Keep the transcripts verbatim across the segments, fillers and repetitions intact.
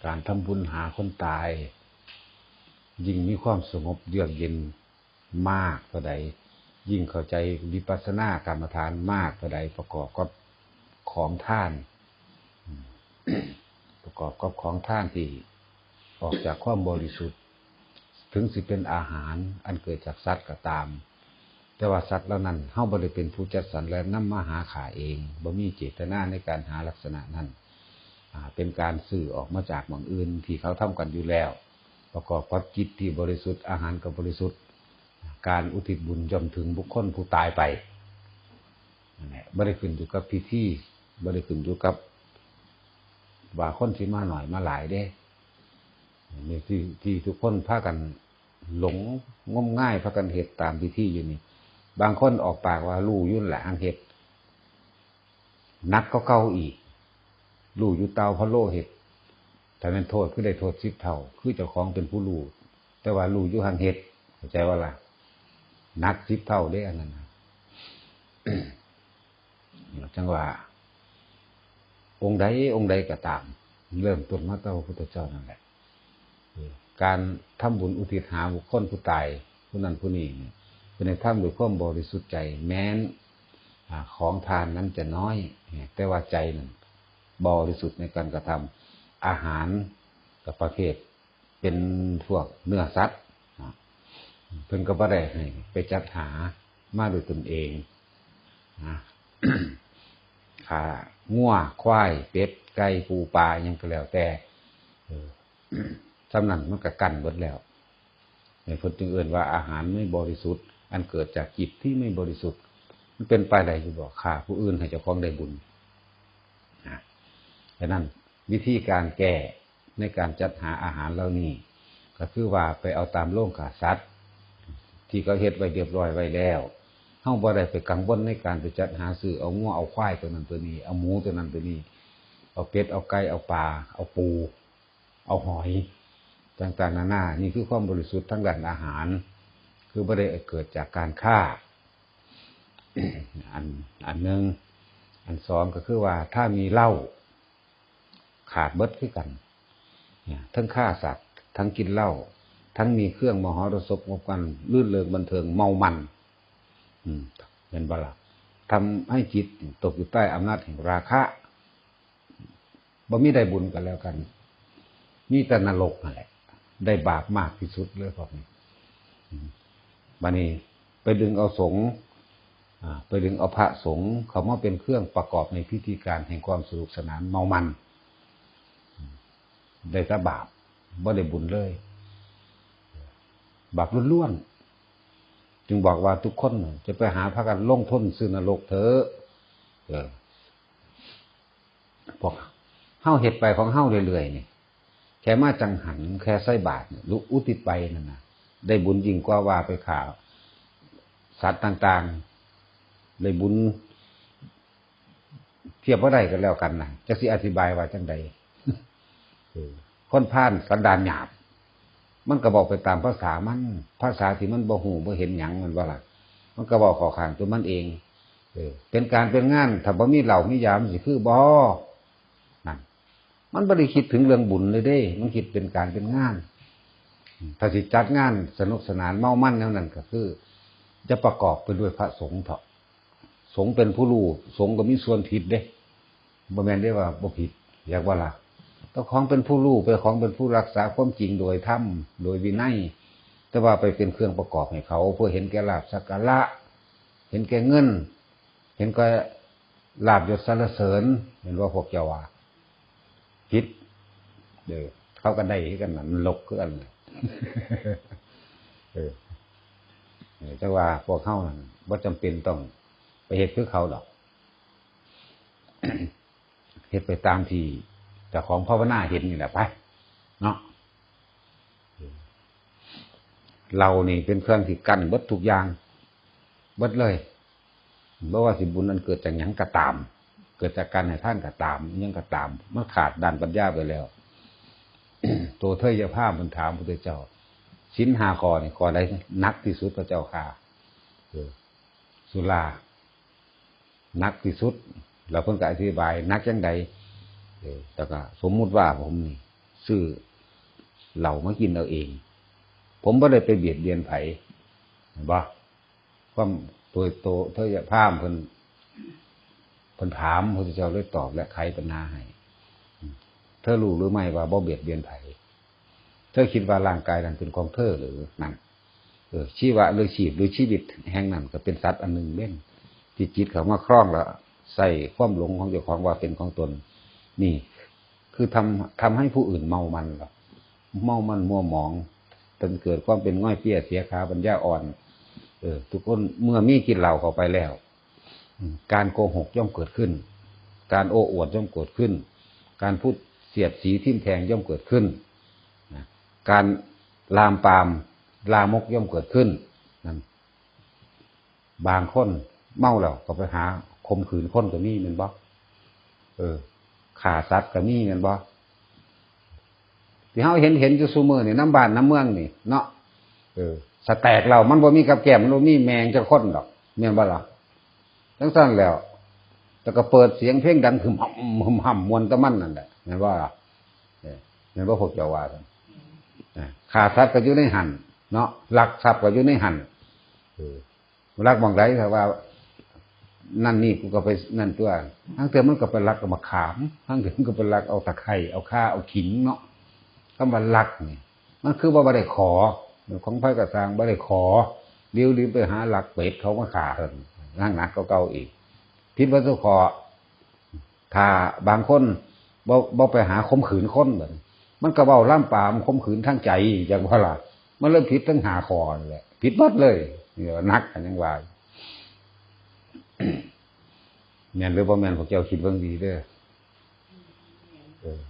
การทำบุญหาคนตาย ยิ่งมีความสงบเยือกเย็นมากเท่าใด ยิ่งเข้าใจวิปัสสนากรรมฐานมากเท่าใด ประกอบกับของทาน ประกอบกับของทานที่ออกจากความบริสุทธิ์ ถึงสิเป็นอาหารอันเกิดจากสัตว์ก็ตาม แต่ว่าสัตว์เหล่านั้นเฮาบ่ได้เป็นผู้จัดสรรและนำมาหาฆ่าเอง บ่มีเจตนาในการหาลักษณะนั้น อ่า เป็นการซื้อออกมาจากหม่องอื่นที่เขาทำกันอยู่แล้ว ประกอบกับจิตที่บริสุทธิ์ อาหารก็บริสุทธิ์ การอุทิศบุญย่อมถึงบุคคลผู้ตายไป นั่นแหละ บ่ได้ขึ้นอยู่กับพิธี บ่ได้ขึ้นอยู่กับว่าคนสิมาน้อยมาหลายเด้ นี่ที่ ที่ทุกคนพากันหลงงมงาย พากันเฮ็ดตามพิธีอยู่นี่ บางคนออกปากว่ารู้อยู่นั่นแหละ หังเฮ็ด หนักกว่าเก่าอีก รู้อยู่เตาพะโล้เฮ็ด ถ้าแม่นโทษคือได้โทษสิบเท่า คือเจ้าของเป็นผู้รู้ แต่ว่ารู้อยู่หังเฮ็ด เข้าใจบ่ล่ะ หนักสิบเท่าเด้อันนั้นน่ะ จั่งว่า องค์ใดองค์ใดก็ตาม เริ่มต้นมาแต่พระพุทธเจ้านั่นแหละ การทำบุญอุทิศหาบุคคลผู้ตาย ผู้นั้นผู้นี้เนี่ย เพิ่นให้ทำด้วยความบริสุทธิ์ใจ แม้น อ่า ของทานนั้นจะน้อย แต่ว่าใจนั้นบริสุทธิ์ในการกระทำ อาหารกับประเภทเป็นพวกเนื้อสัตว์ อ่า เพิ่นก็บ่ได้ให้ไปจัดหามาด้วยตนเอง นะ ฆ่างัว ควาย เป็ด ไก่ ปู ปลา หยังก็แล้วแต่ เออ ส่ำนั้นมันก็กั้นเบิดแล้ว นี่เพิ่นจึงเอิ้นว่าอาหารไม่บริสุทธิ์ อันเกิดจากจิตที่ไม่บริสุทธิ์ มันเป็นไปได้อยู่บ่ ฆ่าผู้อื่นให้เจ้าของได้บุญ นะ ฉะนั้นวิธีการแก้ในการจัดหาอาหารเหล่านี้ ก็คือว่าไปเอาตามโรงฆ่าสัตว์ ที่เขาเฮ็ดไว้เรียบร้อยไว้แล้ว เฮาบ่ได้ไปกังวลในการไปจัดหาซื้อเอางัวเอาควายตัวนั้นตัวนี้ เอาหมูตัวนั้นตัวนี้ เอาเป็ด เอาไก่ เอาปลา เอาปู เอาหอย ต่างๆนานา นี่คือความบริสุทธิ์ทางด้านอาหาร คือบ่ได้เกิดจากการฆ่า อัน อันหนึ่ง อันสองก็คือว่าถ้ามีเหล้า ขาดเบิดคือกัน เนี่ย ทั้งฆ่าสัตว์ ทั้งกินเหล้า ทั้งมีเครื่องมหรสพงบกัน รื่นเริงบันเทิง เมามัน อืม เห็นบ่ล่ะ ทำให้จิตตกอยู่ใต้อำนาจแห่งราคะ บ่มีได้บุญกันแล้วกัน มีแต่นรกนั่นแหละ ได้บาปมากที่สุดเลยพวกนี้ อืม บัดนี้ไปดึงเอาสงฆ์ อ่า ไปดึงเอาพระสงฆ์เข้ามาเป็นเครื่องประกอบในพิธีการแห่งความสนุกสนานเมามัน อืม ได้แต่บาป บ่ได้บุญเลย บาปล้วนๆ จึงบอกว่าทุกคนจะไปหาพากันลงทุนซื้อนรกเถอะ เออ พวกเฮาเฮ็ดไปของเฮาเรื่อยๆ นี่ แค่มาจังหัน แค่ใส่บาตรนี่ อุทิศไปนั่นน่ะ ได้บุญยิ่งกว่าว่าไปฆ่าสัตว์ต่างๆ ได้บุญ เทียบบ่ได้กันแล้วกันนะ จักสิอธิบายว่าจั่งใด เออ คนพาลสันดานหยาบ มันก็เว้าไปตามภาษามัน ภาษาที่มันบ่ฮู้บ่เห็นหยัง แม่นบ่ล่ะ มันก็เว้าเข้าข้างตัวมันเอง เออ เป็นการเป็นงาน ถ้าบ่มีเหล้ามียา มันสิคือบ่ นั่น มันบ่ได้คิดถึงเรื่องบุญเลยเด้ มันคิดเป็นการเป็นงาน ถ้าสิจัดงานสนุกสนานเมามันแนวนั้นก็คือ จะประกอบไปด้วยพระสงฆ์เถาะ สงฆ์เป็นผู้รู้ สงฆ์ก็มีส่วนผิดเด้ บ่แม่นได้ว่าบ่ผิด อยากว่าล่ะ เจ้าของเป็นผู้รู้ เจ้าของเป็นผู้รักษาความจริงโดยธรรม โดยวินัย แต่ว่าไปเป็นเครื่องประกอบให้เขา เพื่อเห็นแก่ลาภสักการะ เห็นแก่เงิน เห็นแก่ลาภยศสรรเสริญ เห็นว่าพวกเจ้าว่า ผิด เออ เขาก็ได้คือกันน่ะ นรกคือกันน่ะ เออ เออ แต่ว่าพวกเฮานั่นบ่จำเป็นต้องไปเฮ็ดคือเขาดอก เฮ็ดไปตามที่เจ้าของภาวนาเห็นนี่แหละไป เนาะ เออ เหล้านี่เป็นเครื่องที่กั้นเบิดทุกอย่าง เบิดเลย บ่ว่าสิบุญอันเกิดจากหยังก็ตาม เกิดจากการให้ทานก็ตาม อิหยังก็ตาม มันขาดด้านปัญญาไปแล้ว ตัวเทยยะพราหมณ์มันถามพระพุทธเจ้า ศีลห้าข้อนี่ข้อใดหนักที่สุดพระเจ้าข้า เออ สุรา หนักที่สุด แล้วเพิ่นก็อธิบายหนักจั่งใด เออ แล้วก็สมมุติว่าผมนี่ ซื้อเหล้ามากินเอาเอง ผมบ่ได้ไปเบียดเบียนไผ เห็นบ่ ความโดยโตเธออย่าพามเพิ่น เพิ่นถาม พระพุทธเจ้าเลยตอบและไขปัญหาให้ เธอรู้หรือไม่ว่าบ่เบียดเบียนไผ เธอคิดว่าร่างกายนั้นเป็นของเธอหรือ นั่น เออ ชีวะหรือชีพหรือชีวิตแห่งนั้นก็เป็นสัตว์อันหนึ่งเด้ ที่จิตเข้ามาครองแล้วใส่ความหลงของเจ้าของว่าเป็นของตน นี่ คือทำ ทำให้ผู้อื่นเมามันหรอก เมามันมัวหมอง จนเกิดความเป็นง่อยเปี้ยเสียขาปัญญาอ่อน เออ ทุกคนเมื่อมีกินเหล้าเข้าไปแล้ว อืม การโกหกย่อมเกิดขึ้น การโอ้อวดย่อมเกิดขึ้น การพูดเสียดสีทิ่มแทงย่อมเกิดขึ้น นะ การลามปาม ลามกย่อมเกิดขึ้น นั่น บางคนเมาแล้วก็ไปหาข่มขืนคนก็มีแม่นบ่ เออ ฆ่าสัตว์ก็มีแม่นบ่ ที่เฮาเห็น เห็นอยู่ซุมื้อนี่ นำบ้านนำเมืองนี่เนาะ เออ สแต็กเหล้ามันบ่มีกับแกล้ม มันบ่มีแม่งจักคนดอก แม่นบ่ล่ะ จั่งซั้นแล้ว แล้วก็เปิดเสียงเพลงดังหึมหำ หึมหำ ม่วนแต่มันนั่นแหละ แม่นบ่ล่ะ เออ แม่นบ่พวกเจ้าว่าซั่น อ่า ฆ่าสัตว์ก็อยู่ในหั่นเนาะ ลักทรัพย์ก็อยู่ในหั่น เออ ลักหม่องใด ถ้าว่า นั่นนี่กูก็ไปนั่นตัว ทั้งเทื่อมันก็ไปลักเอามะขาม ทั้งเทื่อมันก็ไปลักเอาตะไคร้ เอาข่า เอาขิงเนาะ คำว่าลักนี่ มันคือว่าบ่ได้ขอ ของไผก็ซ่างบ่ได้ขอ เดี๋ยวลืมไปหาลักเป็ดเขามาฆ่าเพิ่น นั่งหนักกว่าเก่าอีก ผิดเบิดซุข้อ ถ้าบางคนบ่ บ่ไปหาข่มขืนคนบัดนี้ มันก็เว้าลามปามข่มขืนทางใจ จักว่าล่ะ มันเลยผิดทั้งห้าข้อนั่นแหละ ผิดเบิดเลย นี่ว่าหนักกันยังว่า แม่นหรือบ่แม่น พวกเจ้าคิดเบิ่งดีเด้อ เออ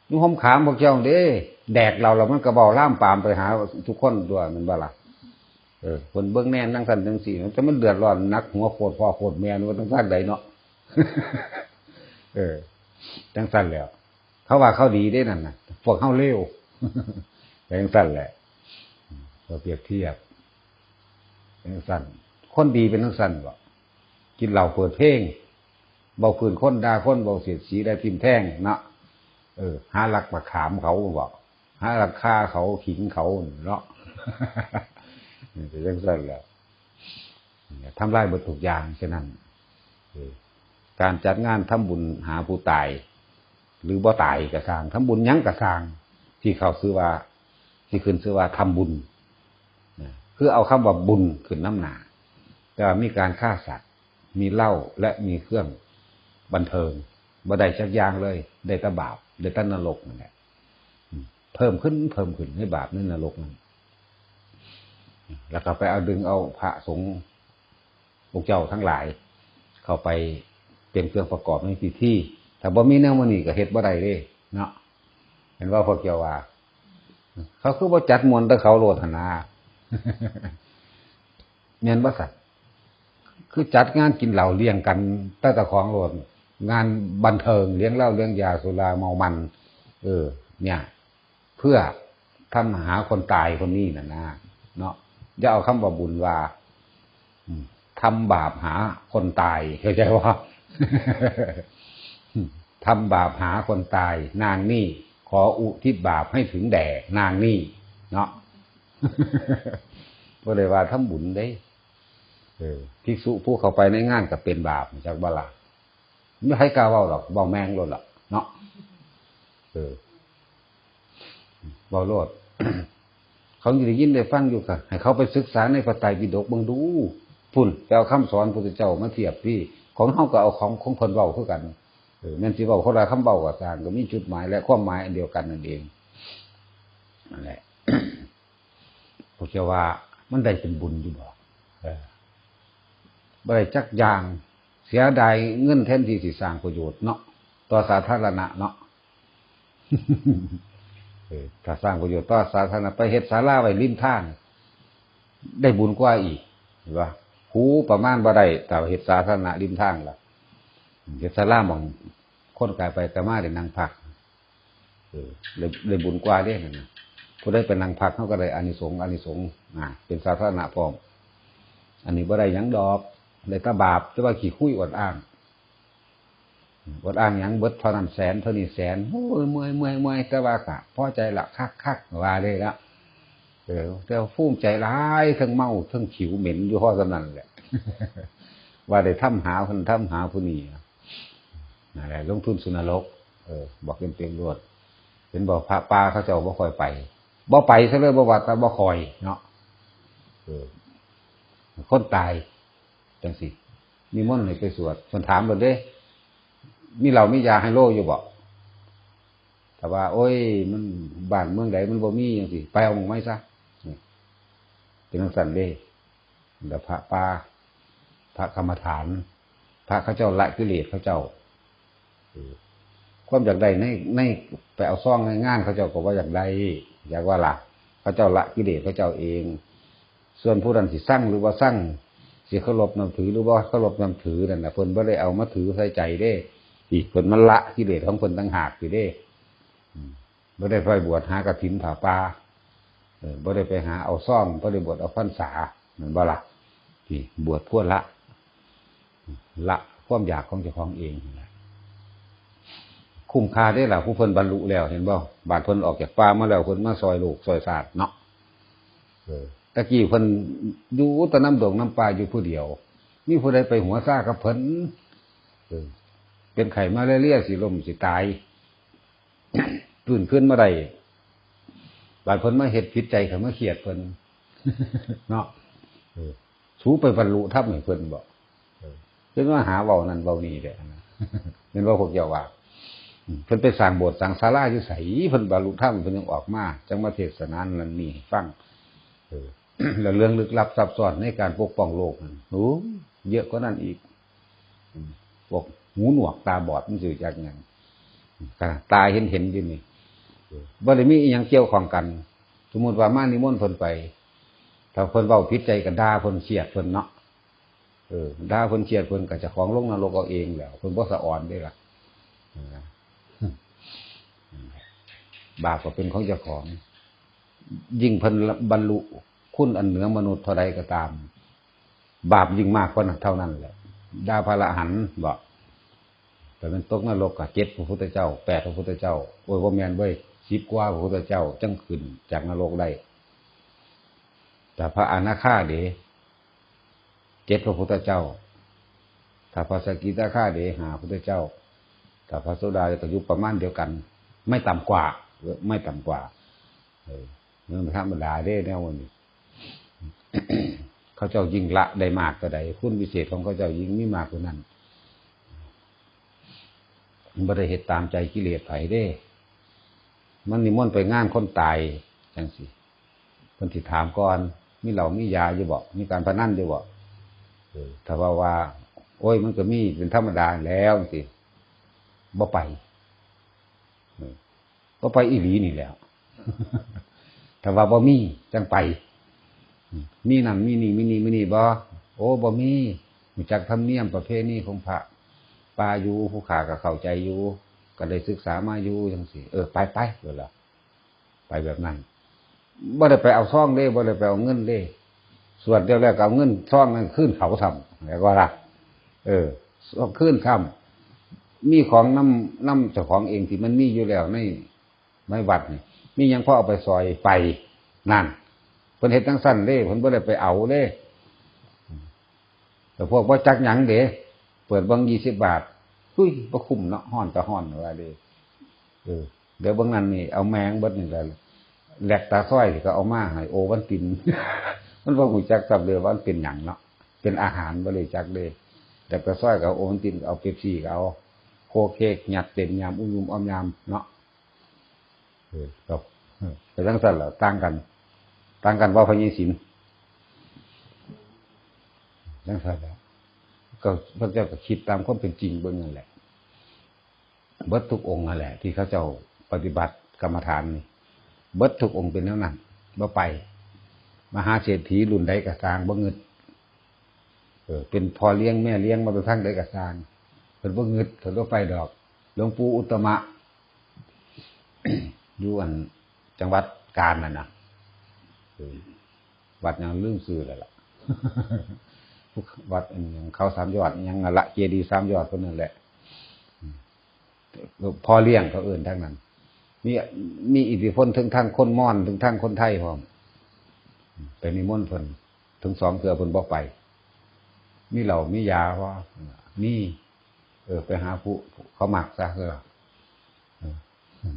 อยู่ห่มขามพวกเจ้าเด้ แดกเหล้าแล้วมันก็เว้าลามปามไปหาทุกคนตัว แม่นบ่ล่ะ เออ เพิ่นเบิ่งแน่นั่งซั่นจั่งซี้ แต่มันเดือดร้อนหนักหัวโคตรพ่อโคตรแม่ว่าจั่งซั่นใดเนาะ เออ จั่งซั่นแหล้ว เขาว่าเขาดีเด้นั่นน่ะ พวกเฮาเลว จั่งซั่นแหละ เราเปรียบเทียบ จั่งซั่น คนดีเป็นจั่งซั่นบ่ กินเหล้าเปิดเพลง เว้าพื้นคนด่าคน เว้าเสียดสีได้ทิ่มแทงเนาะ เออ หาลักมะขามเขาบ่ หาลักข่าเขาขิงเขาเนาะ เป็นจั่งซั่นแหละ ทำลายเบิดทุกอย่าง ฉะนั้น เออ การจัดงานทำบุญหาผู้ตาย หรือบ่ตายก็ซ่าง ทำบุญหยังก็ซ่าง ที่เขาชื่อว่า ที่ขึ้นชื่อว่าทำบุญ นะ คือเอาคำว่าบุญขึ้นนำหน้า แต่ว่ามีการฆ่าสัตว์ มีเหล้า และมีเครื่องบันเทิง บ่ได้จักอย่างเลย ได้แต่บาป ได้แต่นรกนั่นแหละ อืม เพิ่มขึ้น เพิ่มขึ้นในบาปในนรกนั่น แล้วก็ไปเอาดึงเอาพระสงฆ์พวกเจ้าทั้งหลาย เข้าไปเป็นเครื่องประกอบในพิธี ถ้าบ่มีแนวมื้อนี้ก็เฮ็ดบ่ได้เด้ เนาะ เห็นว่าพวกเจ้าว่า เขาคือบ่จัดม่วนแต่เขาโลดหั่นนะ แม่นบ่ซั่น คือจัดงานกินเหล้าเลี้ยงกันแต่เจ้าของโลด งานบันเทิง เลี้ยงเหล้าเลี้ยงยาสุราเมามัน เออ เนี่ย เพื่อทำหาคนตายคนนี้น่ะนะ เนาะ อย่าเอาคำว่าบุญว่า อืม ทำบาปหาคนตาย เข้าใจบ่ ทำบาปหาคนตาย นางนี่ ขออุทิศบาปให้ถึงแด่นางนี่ เนาะ บ่ได้ว่าทำบุญเด้ เออ ภิกษุผู้เข้าไปในงานก็เป็นบาป จักบ่ล่ะ บ่มีไผกล้าเว้าดอก เว้าแม่งโลดล่ะ เนาะ เออ เว้าโลด เขาได้ยินได้ฟังอยู่ก็ให้เขาไปศึกษาในพระไตรปิฎกเบิ่งดู พุ้น ไปเอาคำสอนพุทธเจ้ามาเทียบติ ของเฮาก็เอาของของเพิ่นเว้าคือกัน เออ แม่นสิเว้าคนละคำเว้าก็ซ่าง ก็มีจุดหมายและความหมายอันเดียวกันนั่นเอง นั่นแหละ พวกเจ้าว่ามันได้เป็นบุญอยู่บ่ เออ บ่ได้จักอย่าง เสียดายเงินแทนที่สิสร้างประโยชน์เนาะ ต่อสาธารณะเนาะ เออ ถ้าสร้างประโยชน์ต่อสาธารณะ ไปเฮ็ดศาลาไว้ริมทาง ได้บุญกว่าอีก เห็นบ่ หูประมาณบ่ได้ ถ้าเฮ็ดสาธารณะริมทางล่ะ เฮ็ดศาลาหม่องคนกายไปกายมาได้นั่งพัก เออ ได้ ได้บุญกว่าเด้นั่นน่ะ ผู้ใดไปนั่งพักเขาก็ได้อานิสงส์ อานิสงส์ อ่า เป็นสาธารณะพร้อม อันนี้บ่ได้หยังดอก ได้แต่บาป แต่ว่าขี้คุยอวดอ้าง อดอ้างหยัง เบิดเท่านั้นแสน เท่านี้แสน โอ้ย เมื่อย เมื่อย เมื่อย แต่ว่าก็พอใจละ คัก คัก ว่าเลยละ เออ แต่ว่าภูมิใจหลาย ทั้งเมา ทั้งขิวเหม็นอยู่พอส่ำนั้นแหละ ว่าได้ทำหาคน ทำหาผู้นี้ นั่นแหละ ลงทุนสู่นรก เออ บอกเต็มๆโลด เห็นบอกพระป่าเขาเจ้าบ่ค่อยไป บ่ไปซะเลย บ่ว่าแต่บ่ค่อยเนาะ เออ คนตายจังซี่ นิมนต์ให้ไปสวด เพิ่นถามเพิ่นเด้ มีเหล้ามียาไฮโลอยู่บ่ ถ้าว่า โอ้ย มันบ้านเมืองใดมันบ่มีจังซี่ ไปเอาหม่องใหม่ซะ นี่ เป็นจังซั่นเด้ แล้วพระป่า พระกรรมฐาน พระเขาเจ้าละกิเลสเขาเจ้า เออ ความอยากได้ใน ใน ไปเอาซองในงานเขาเจ้าก็ว่าอยากได้ อยากว่าละ เขาเจ้าละกิเลสเขาเจ้าเอง ส่วนผู้นั้นสิซังหรือว่าซัง สิเคารพนับถือหรือว่าเคารพนับถือนั่นน่ะ เพิ่นบ่ได้เอามาถือใส่ใจเด้ ที่เพิ่นมาละกิเลสของเพิ่นต่างหากสิเด้ อืม บ่ได้ไปบวชหากฐินผ้าป่า เออ บ่ได้ไปหาเอาซอง บ่ได้บวชเอาพรรษา แม่นบ่ล่ะ ที่บวชเพื่อละ ละความอยากของเจ้าของเองนั่นแหละ คุ้มค่าเด้ล่ะ ผู้เพิ่นบรรลุแล้ว เห็นบ่ บาดเพิ่นออกจากป่ามาแล้ว เพิ่นมาซอยโลกซอยชาติเนาะ เออ ตะกี้เพิ่นอยู่แต่นำดงนำป่าอยู่ผู้เดียว มีผู้ใดไปหัวซ่ากับเพิ่น เออ เป็นไข้มาลาเรียสิล้มสิตาย ฟื้นคืนมาได้ บาดเพิ่นมาเฮ็ดผิดใจ เขามาเคียดเพิ่น เนาะ เออ สูไปบรรลุธรรมให้เพิ่นบ่ เออ เพิ่นมาหาเว้านั่นเว้านี่แหละนะ แม่นบ่พวกเจ้าว่า อืม เพิ่นไปสร้างโบสถ์สร้างศาลาอยู่ไส เพิ่นบรรลุธรรม เพิ่นยังออกมา จั่งมาเทศนานั่นนี่ให้ฟัง เออ แล้วเรื่องลึกลับซับซ้อนในการปกป้องโลกนั่น โอ้ เยอะกว่านั้นอีก อืม พวกหูหนวกตาบอดมันสิรู้จักหยัง ขนาดตาเห็นเห็นอยู่นี่ เออ บ่ได้มีอิหยังเกี่ยวข้องกัน สมมุติว่ามานิมนต์เพิ่นไป ถ้าเพิ่นเว้าผิดใจก็ด่าเพิ่นเคียดเพิ่นเนาะ เออ ด่าเพิ่นเคียดเพิ่นก็เจ้าของลงนรกเอาเองแหล้ว เพิ่นบ่สะออนเด้ล่ะ เออ บาปก็เป็นของเจ้าของ ยิ่งเพิ่นบรรลุคุณอันเหนือมนุษย์เท่าใดก็ตาม บาปยิ่งมากกว่านั้นเท่านั้นแหละ ด่าพระอรหันต์บ่ แต่มันตกนรกก็เจ็ดพระพุทธเจ้า แปดพระพุทธเจ้า โอ้ย บ่แม่นเว้ย สิบกว่าพระพุทธเจ้า จั่งขึ้นจากนรกได้ แต่พระอนาคาเด้ เจ็ดพระพุทธเจ้า ถ้าพระสกิทาคาเด้ ห้าพุทธเจ้า ถ้าพระโสดาก็อยู่ประมาณเดียวกัน ไม่ต่ำกว่า เออ ไม่ต่ำกว่า เออ มันธรรมดาเด้แนวนี้ เขาเจ้ายิ่งละได้มากเท่าใด คุณวิเศษของเขาเจ้ายิ่งมีมากกว่านั้น มันบ่ได้เฮ็ดตามใจกิเลสไผเด้ มันนิมนต์ไปงานคนตายจั่งซี้ เพิ่นสิถามก่อน มีเหล้ามียาอยู่บ่ มีการพนันอยู่บ่ เออ ถ้าว่าว่า โอ้ย มันก็มีเป็นธรรมดาแล้วจั่งซี้ บ่ไป เออ บ่ไปอีหลีนี่แหล้ว ถ้าว่าบ่มีจั่งไป มีนั่นมีนี่ มีนี่ มีนี่บ่ โอ้ บ่มี รู้จักธรรมเนียมประเพณีของพระป่าอยู่ ผู้ข้าก็เข้าใจอยู่ ก็ได้ศึกษามาอยู่จั่งซี้ เออ ไป ไป เพิ่นล่ะ ไปแบบนั้น บ่ได้ไปเอาซองเด้ บ่ได้ไปเอาเงินเด้ สวดแล้ว แล้วก็เอาเงินซองนั้นคืนเขาซ้ำ แล้วก็ล่ะ เออ คืนซ้ำ มีของนำ นำเจ้าของเองที่มันมีอยู่แล้วใน ในวัดนี่ มีหยังพอเอาไปซอยไป นั่น เพิ่นเฮ็ดจั่งซั้นเด้ เพิ่นบ่ได้ไปเอาเด้ แต่พวกบ่จักหยังเด้ เปิดเบิ่งยี่สิบบาท อุ้ย บ่คุ้มเนาะ ฮ้อนก็ฮ้อนว่าเด้ เออ เดี๋ยวเบิ่งนั่นนี่ เอาแมงเบิดนี่แหละ แหลกตาซ้อยที่เขาเอามาให้โอวัลติน มันบ่รู้จักซ้ำเลยว่ามันเป็นหยังเนาะ เป็นอาหารบ่รู้จักเด้ แหลกตาซ้อยก็เอาโอวัลติน เอาเป๊ปซี่ก็เอา โคกเค้กยัดเต็มยาม อุ้มๆอ้อมยามเนาะ เออ ครับ เออ ไปจั่งซั้นล่ะ ต่างกัน ต่างกันว่าพระเยซู จั่งซั้นแหละ ก็พระเจ้าก็คิดตามความเป็นจริงเบิ่งนั่นแหละ เบิดทุกองค์นั่นแหละ ที่เขาเจ้าปฏิบัติกรรมฐานนี่ เบิดทุกองค์เป็นแนวนั้น บ่ไป มหาเศรษฐีรุ่นใดก็ซ่าง บ่งึด เออ เป็นพ่อเลี้ยงแม่เลี้ยงมาแต่ทางใดก็ซ่าง เพิ่นบ่งึด เพิ่นบ่ไปดอก หลวงปู่อุตตมะ อยู่อันจังหวัดกาญนั่นน่ะ เออ วัดหยังลืมชื่อแล้วล่ะ วัดอันหยังเขาสามยอดหยังนั่นละ เจดีย์สามยอดเพิ่นนั่นแหละ อืม พ่อเลี้ยงเขาเอิ้นทางนั้น มี มีอิทธิพลถึงทางคนมอญ ถึงทางคนไทยพร้อม ไปนิมนต์เพิ่น ถึงสองเทื่อเพิ่นบ่ไป มีเหล้ามียาบ่ มี เออ ไปหาผู้เขามักซะ เออ เออ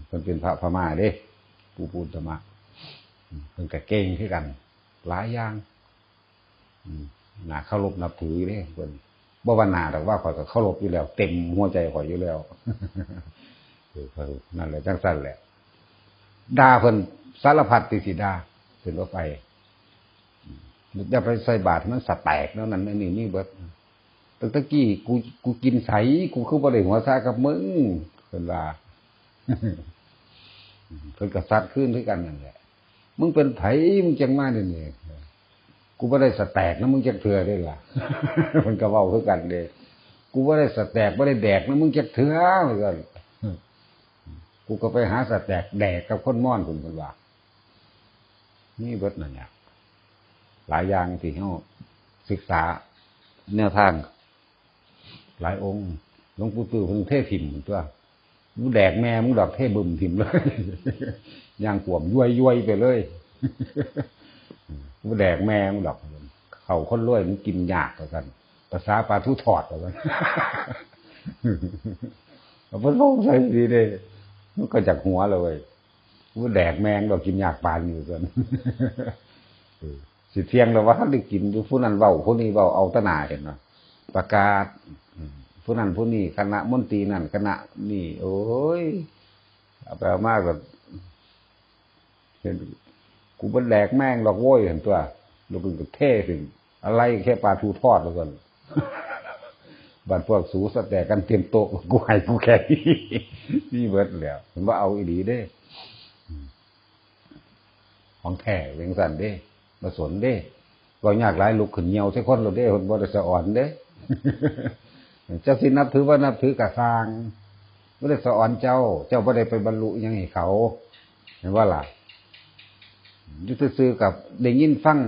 เพิ่นเป็นพระพม่าเด้ ปู่ปูนธรรมะ อืม เพิ่นก็เก่งคือกัน หลายอย่าง อืม น่าเคารพนับถืออยู่เด้เพิ่น บ่ว่าน่าดอก ว่าข้อยก็เคารพอยู่แล้ว เต็มหัวใจข้อยอยู่แล้ว เออ นั่นแหละ จั่งซั้นแหละ ด่าเพิ่นสารพัดที่สิด่า เพิ่นบ่ไป อืม อย่าไปใส่บาตรให้มันสะแตกแนวนั้นแนวนี้ มีเบิด ตั้งแต่กี้กู กูกินใส กูคือบ่ได้หัวซากับมึง เพิ่นว่า เพิ่นก็ซัดคืนคือกันนั่นแหละ มึงเป็นไผ มึงจั่งมาเดี๋ยวนี้ กูบ่ได้สะแตกนำมึงจักเทื่อเด้ล่ะ เพิ่นก็เว้าคือกันเด้ กูบ่ได้สะแตก บ่ได้แดกนำมึงจักเทื่อ ว่าซั่น กูก็ไปหาสะแตกแดกกับคนมอญพุ้น เพิ่นว่า มีเบิดนั่นแหละ หลายอย่างที่เฮาศึกษาแนวทาง หลายองค์ หลวงปู่ตื้อเพิ่นเทถิ่มตัว กูแดกแม่มึงดอก เทบึ้มถิ่มเลย ย่างขวมย้วยๆไปเลย กูแดกแม่มึงดอก เข้าคนรวยมันกินยาก ว่าซั่น ภาษาปลาทูทอด ว่าซั่น เอาเพิ่นลงใส่ดีเด้ มันก็จักหัวเลย กูแดกแม่มึงดอก กินยากปานนี้ ว่าซั่น เออ สิเที่ยงแล้วว่า คันได้กินอยู่ ผู้นั้นเว้า ผู้นี้เว้า เอาแต่หน้าเห็นบ่ ประกาศ อืม ผู้นั้นผู้นี้ คณะมนตรีนั่น คณะนี่ โอ้ย เอาไปเอามาก็ เห็น กูบ่แดกแม่งดอกโว้ย เห็นตัว แล้วกูก็เทถิ่ม อะไรแค่ปลาทูทอด ว่าซั่น บัดพวกสูสะแตกกันเต็มโต๊ะ กูให้กูแค่นี้ นี่เบิดแล้ว เพิ่นบ่เอาอีหลีเด้ อืม ของแท้จั่งซั้นเด้ บ่สนเด้ เว้ายากหลาย ลุกขึ้นเหี่ยวใส่คนโลดเด้ เพิ่นบ่ได้สะออนเด้ เจ้าสินับถือบ่นับถือก็ซ่าง บ่ได้สะออนเจ้า เจ้าบ่ได้ไปบรรลุอิหยังให้เขา เห็นบ่ล่ะ อยู่ซื่อๆ กับได้ยินฟัง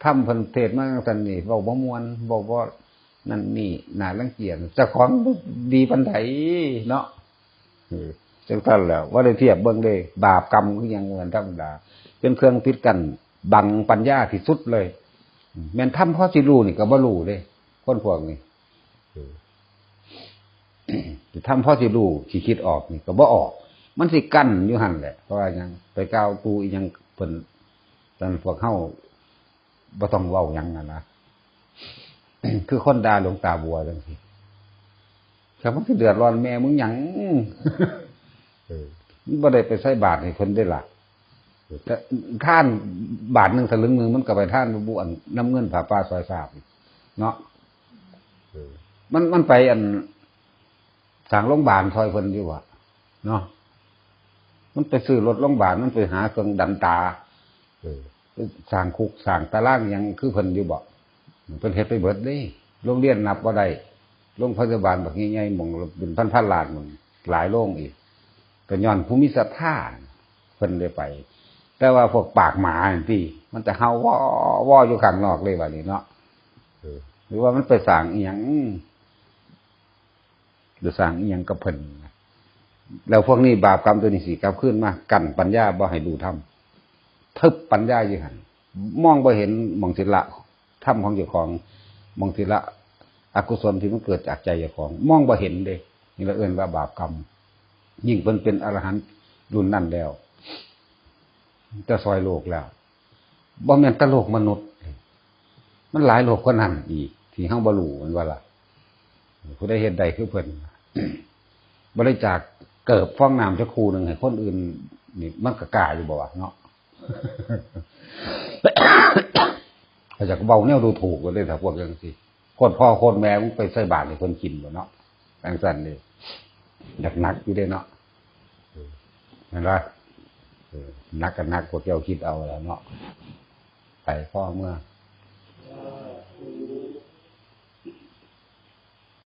ธรรมเพิ่นเทศน์มาจั่งซั้นนี่ เว้าบ่ม่วน เว้าบ่นั่นนี่ น่ารังเกียจ เจ้าของดีปานใดเนาะ เออ จั่งซั้นแหล้ว บ่ได้เทียบเบิ่งเด้ บาปกรรมคือหยัง เหมือนธรรมดา เป็นเครื่องปิดกั้นบังปัญญาที่สุดเลย แม่นธรรมพอสิรู้นี่ก็บ่รู้เด้ คนพวกนี้ เออ ธรรมพอสิรู้ สิคิดออกนี่ก็บ่ออก มันสิกั้นอยู่หั่นแหละ เพราะว่าหยัง ไปกล่าวตู่อีหยังเพิ่น นั่นพวกเฮาบ่ต้องเว้าหยังนั่นนะ คือคนด่าหลวงตาบัวจั่งซี้ แต่มันสิเดือดร้อนแม่มึงหยัง เออ มันบ่ได้ไปใส่บาตรให้เพิ่นเด้ล่ะ แต่ทานบาทหนึ่งสลึงหนึ่ง มันก็ไปทานบ่บุอันนำเงินผ้าป่าซอยสามเนาะ เออ มัน มันไปอัน สร้างโรงบาลซอยเพิ่นอยู่อะ เนาะ มันไปซื้อรถโรงบาล มันไปหาเครื่องดันตา เออ ไปสร้างคุกสร้างตารางหยังคือเพิ่นอยู่บ่ เพิ่นเฮ็ดไปเบิดเด้ โรงเรียนนับบ่ได้ โรงพยาบาลบักใหญ่ๆ หม่องเป็นพันๆ ล้านหม่องหลายโรงอีก ก็ย้อนผู้มีศรัทธาเพิ่นเลยไป แต่ว่าพวกปากหมานี่ติ มันจะเห่าวอวออยู่ข้างนอกเลยบัดนี้เนาะ เออ หรือว่ามันไปสร้างอีหยัง หรือสร้างอีหยังกับเพิ่น แล้วพวกนี้บาปกรรมตัวนี้สิกลับคืนมา กั้นปัญญาบ่ให้รู้ธรรม ทึบปัญญาอยู่หั่น มองบ่เห็นหม่องสิละธรรมของเจ้าของ หม่องสิละอกุศลที่มันเกิดจากใจเจ้าของ มองบ่เห็นเด้ นี่ละเอิ้นว่าบาปกรรม ยิ่งเพิ่นเป็นอรหันต์รุ่นนั้นแล้ว จะซอยโลกแล้ว บ่แม่นแต่โลกมนุษย์ มันหลายโลกกว่านั้นอีก ที่เฮาบ่รู้ แม่นบ่ล่ะ ผู้ใดเฮ็ดได้คือเพิ่น บริจาคเกิบฟองน้ำจักคู่หนึ่งให้คนอื่น นี่มันก็กล้าอยู่บ่วะเนาะ เขาจะเว้าแนวดูถูกกันเลย ถ้าพวกจังซี่ โคตรพ่อโคตรแม่มึงไปใส่บาตรให้เพิ่นกินบ่เนาะ จังซั่นนี่ หนักๆ อยู่เด้เนาะ เออ เห็นปะ เออ หนักก็หนัก พวกเจ้าคิดเอาแล้วเนาะ ไปพ่อเมือง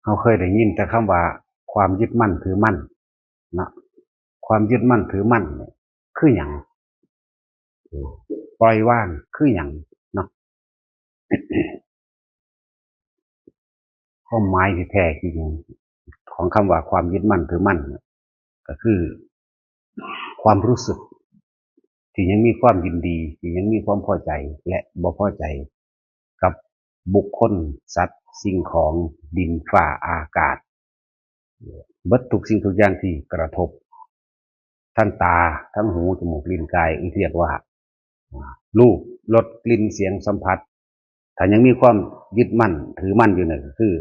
เราเคยได้ยินแต่คำว่า ความยึดมั่นถือมั่นเนาะ ความยึดมั่นถือมั่นเนี่ยคือหยัง ปล่อยวางคือหยังเนาะ ความหมายที่แท้จริง ของคำว่าความยึดมั่นถือมั่นเนี่ย ก็คือความรู้สึก ที่ยังมีความยินดี ที่ยังมีความพอใจ และบ่พอใจ กับบุคคล สัตว์ สิ่งของ ดิน ฟ้า อากาศ เบิดทุกสิ่งทุกอย่างที่กระทบ ทั้งตา ทั้งหู จมูก ลิ้น กาย ที่เรียกว่า รูป รส กลิ่น เสียง สัมผัส ถ้ายังมีความยึดมั่นถือมั่นอยู่เนี่ย ก็คือ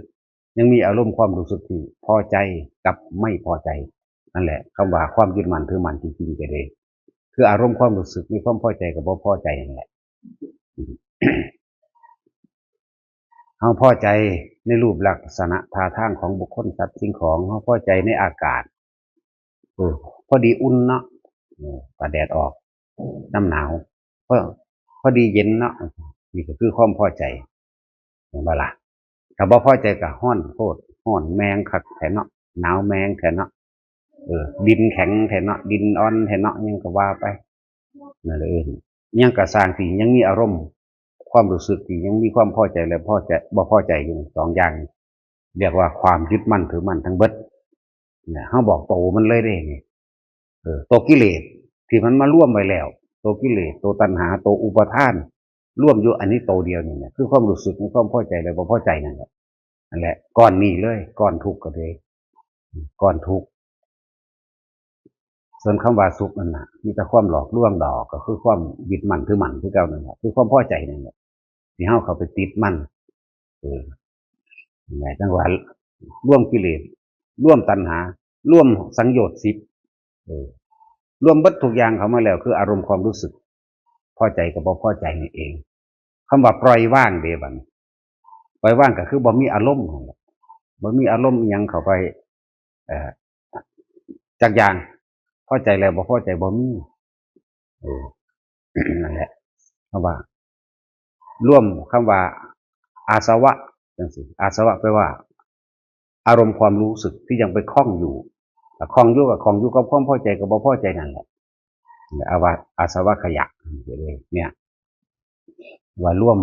ยังมีอารมณ์ความรู้สึกที่พอใจกับไม่พอใจ นั่นแหละคำว่าความยึดมั่นถือมั่นจริงๆ ก็เลย คืออารมณ์ความรู้สึกมีความพอใจกับบ่พอใจนั่นแหละ เฮาพอใจในรูปลักษณะท่าทางของบุคคล สัตว์ สิ่งของ เฮาพอใจในอากาศ เออ พอดีอุ่นเนาะ เออ ถ้าแดดออก น้ำหนาว พอ พอดีเย็นเนาะ นี่ก็คือความพอใจ เห็นบ่ล่ะ ถ้าบ่พอใจก็ร้อนโพด ร้อนแฮงคักแท้เนาะ หนาวแฮงแท้เนาะ เออ ดินแข็งแท้เนาะ ดินอ่อนแท้เนาะ หยังก็ว่าไป นั่นแหละ เออ หยังก็ซ่างที่ยังมีอารมณ์ ความรู้สึกที่ยังมีความพอใจและพอใจ บ่พอใจอยู่ สองอย่าง เรียกว่าความยึดมั่นถือมั่นทั้งเบิด เนี่ย เฮาบอกโตมันเลยเด้นี่ เออ ตัวกิเลสที่มันมารวมไว้แล้ว ตัวกิเลส ตัวตัณหา ตัวอุปาทาน รวมอยู่อันนี้โตเดียวนี่เนี่ย คือความรู้สึกในความพอใจและบ่พอใจนั่นแหละ นั่นแหละ ก้อนนี้เลย ก้อนทุกข์ก็เลย ก้อนทุกข์ ส่วนคำว่าสุขนั่นน่ะ มีแต่ความหลอกลวงดอก ก็คือความยึดมั่นถือมั่นคือเก่านั่นแหละ คือความพอใจนั่นแหละ ที่เฮาเข้าไปติดมัน เออ นั่นแหละ จั่งว่ารวมกิเลส รวมตัณหา รวมสังโยชน์สิบ เออ รวมเบิดทุกอย่างเข้ามาแล้ว คืออารมณ์ความรู้สึก พอใจกับบ่พอใจนั่นเอง คำว่าปล่อยวางเด้บัดนี้ ปล่อยวางก็คือบ่มีอารมณ์นั่นแหละ บ่มีอารมณ์อิหยังเข้าไป เอ่อ จักอย่าง พอใจแล้วบ่พอใจบ่มี เออ นั่นแหละ คำว่า รวมคำว่า อาสวะ จั่งซี้ อาสวะแปลว่า อารมณ์ความรู้สึกที่ยังไปคล้องอยู่ ถ้าคล้องอยู่ก็คล้องอยู่กับความพอใจกับบ่พอใจนั่นแหละ อาสวะ อาสวะขยะ เนี่ย ว่ารวม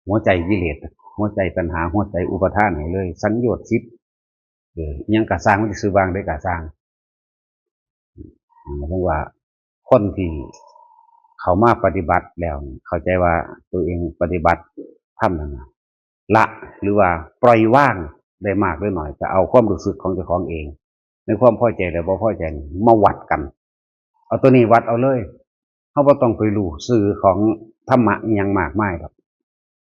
หัวใจกิเลส หัวใจตัณหา หัวใจอุปาทานให้เลย สังโยชน์สิบ เออ อิหยังก็ซ่าง มันสิชื่อว่าจั่งใดก็ซ่าง หมายถึงว่าคนที่เข้ามาปฏิบัติแล้ว เข้าใจว่าตัวเองปฏิบัติธรรมนั่นน่ะ ละ หรือว่าปล่อยวางได้มากหรือน้อย ก็เอาความรู้สึกของเจ้าของเอง ในความพอใจและบ่พอใจนี่มาวัดกัน เอาตัวนี้วัดเอาเลย เฮาบ่ต้องไปรู้ชื่อของธรรมะอิหยังมากมายดอก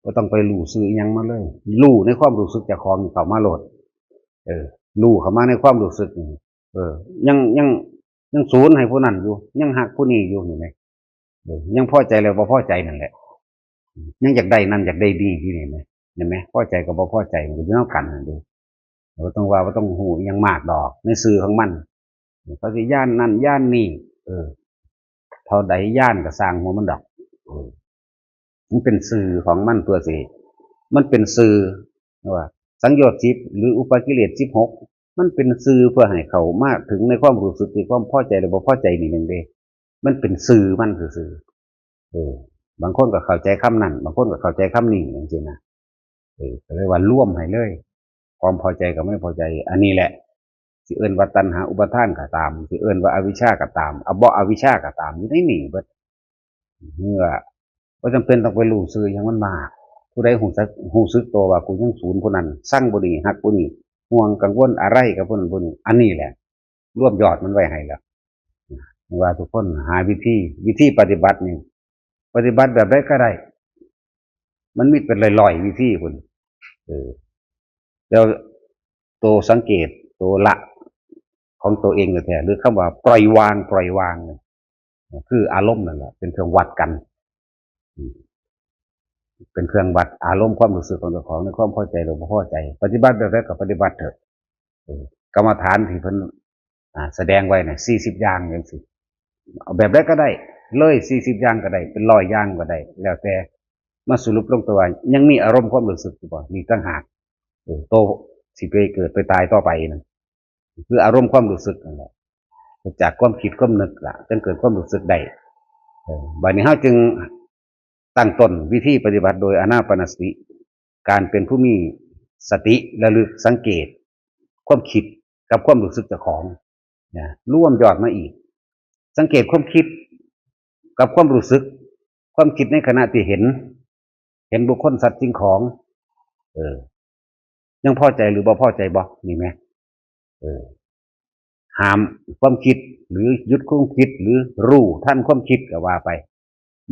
บ่ต้องไปรู้ชื่ออิหยังมาเลย รู้ในความรู้สึกเจ้าของเข้ามาโลด เออ รู้เข้ามาในความรู้สึกนี่ เออ ยัง ยัง ยังสูนให้ผู้นั้นอยู่ ยังฮักผู้นี้อยู่นี่แหม เออ ยังพอใจแล้วบ่พอใจนั่นแหละ ยังอยากได้นั่นอยากได้นี่อยู่นี่แหม เห็นไหม พอใจกับบ่พอใจมันก็อยู่นำกันนั่นเด้ บ่ต้องว่า บ่ต้องฮู้อิหยังมากดอก ในชื่อของมัน เขาสิย้านนั่นย้านนี่ เออ เท่าใดย้านก็ซ่างหัวมันดอก เออ มันเป็นชื่อของมันตัวสิ มันเป็นชื่อ ว่าสังโยชน์สิบ หรืออุปกิเลสสิบหก มันเป็นชื่อเพื่อให้เข้ามาถึงในความรู้สึกที่ความพอใจหรือบ่พอใจนี่เองเด้ มันเป็นชื่อมันซื่อๆ เออ บางคนก็เข้าใจคำนั้น บางคนก็เข้าใจคำนี้ จั่งซี้นะ เออ ก็เลยว่ารวมให้เลย ความพอใจกับไม่พอใจ อันนี้แหละ สิเอิ้นว่าตัณหาอุปาทานก็ตาม สิเอิ้นว่าอวิชชาก็ตาม เอาบ่อวิชชาก็ตาม อยู่ในนี่เบิด เมื่อ บ่จำเป็นต้องไปรู้ชื่อหยังมันมาก ผู้ใดรู้สึก รู้สึกตัวว่ากูยังสูนผู้นั้น ซังผู้นี้ ฮักผู้นี้ ห่วงกังวลอะไรกับผู้นั้นผู้นี้ อันนี้แหละ รวบยอดมันไว้ให้แล้ว ว่าทุกคนหาวิธี วิธีปฏิบัตินี่ ปฏิบัติแบบใดก็ได้ มันมีเป็นร้อยๆวิธีพุ้น เออ แล้วตัวสังเกต ตัวละของตัวเองแท้ๆ หรือคำว่าปล่อยวาง ปล่อยวางเนี่ย คืออารมณ์นั่นแหละ เป็นเครื่องวัดกัน อืม เป็นเครื่องวัดอารมณ์ความรู้สึกของเจ้าของในความพอใจหรือบ่พอใจ ปฏิบัติแบบใดก็ปฏิบัติเถอะ เออ กรรมฐานที่เพิ่น อ่า แสดงไว้น่ะ สี่สิบอย่างจั่งซี้ เอาแบบใดก็ได้ เลย สี่สิบอย่างก็ได้ เป็นร้อยอย่างก็ได้ แล้วแต่ มาสรุปลงตัวว่ายังมีอารมณ์ความรู้สึกอยู่บ่ นี่ต่างหาก เออ โตสิไปเกิดไปตายต่อไปนั่น คืออารมณ์ความรู้สึกนั่นแหละ จากความคิดความนึกล่ะ จึงเกิดความรู้สึกได้ เออ บัดนี้เฮาจึงตั้งต้นวิธีปฏิบัติโดยอานาปานสติ การเป็นผู้มีสติระลึกสังเกตความคิด กับความรู้สึกเจ้าของ นะ รวมยอดมาอีก สังเกตความคิด กับความรู้สึก ความคิดในขณะที่เห็น เห็นบุคคลสัตว์สิ่งของ เออ ยังพอใจหรือบ่พอใจบ่ นี่ไหม เออ ห้ามความคิด หรือหยุดความคิด หรือรู้ทันความคิดก็ว่าไป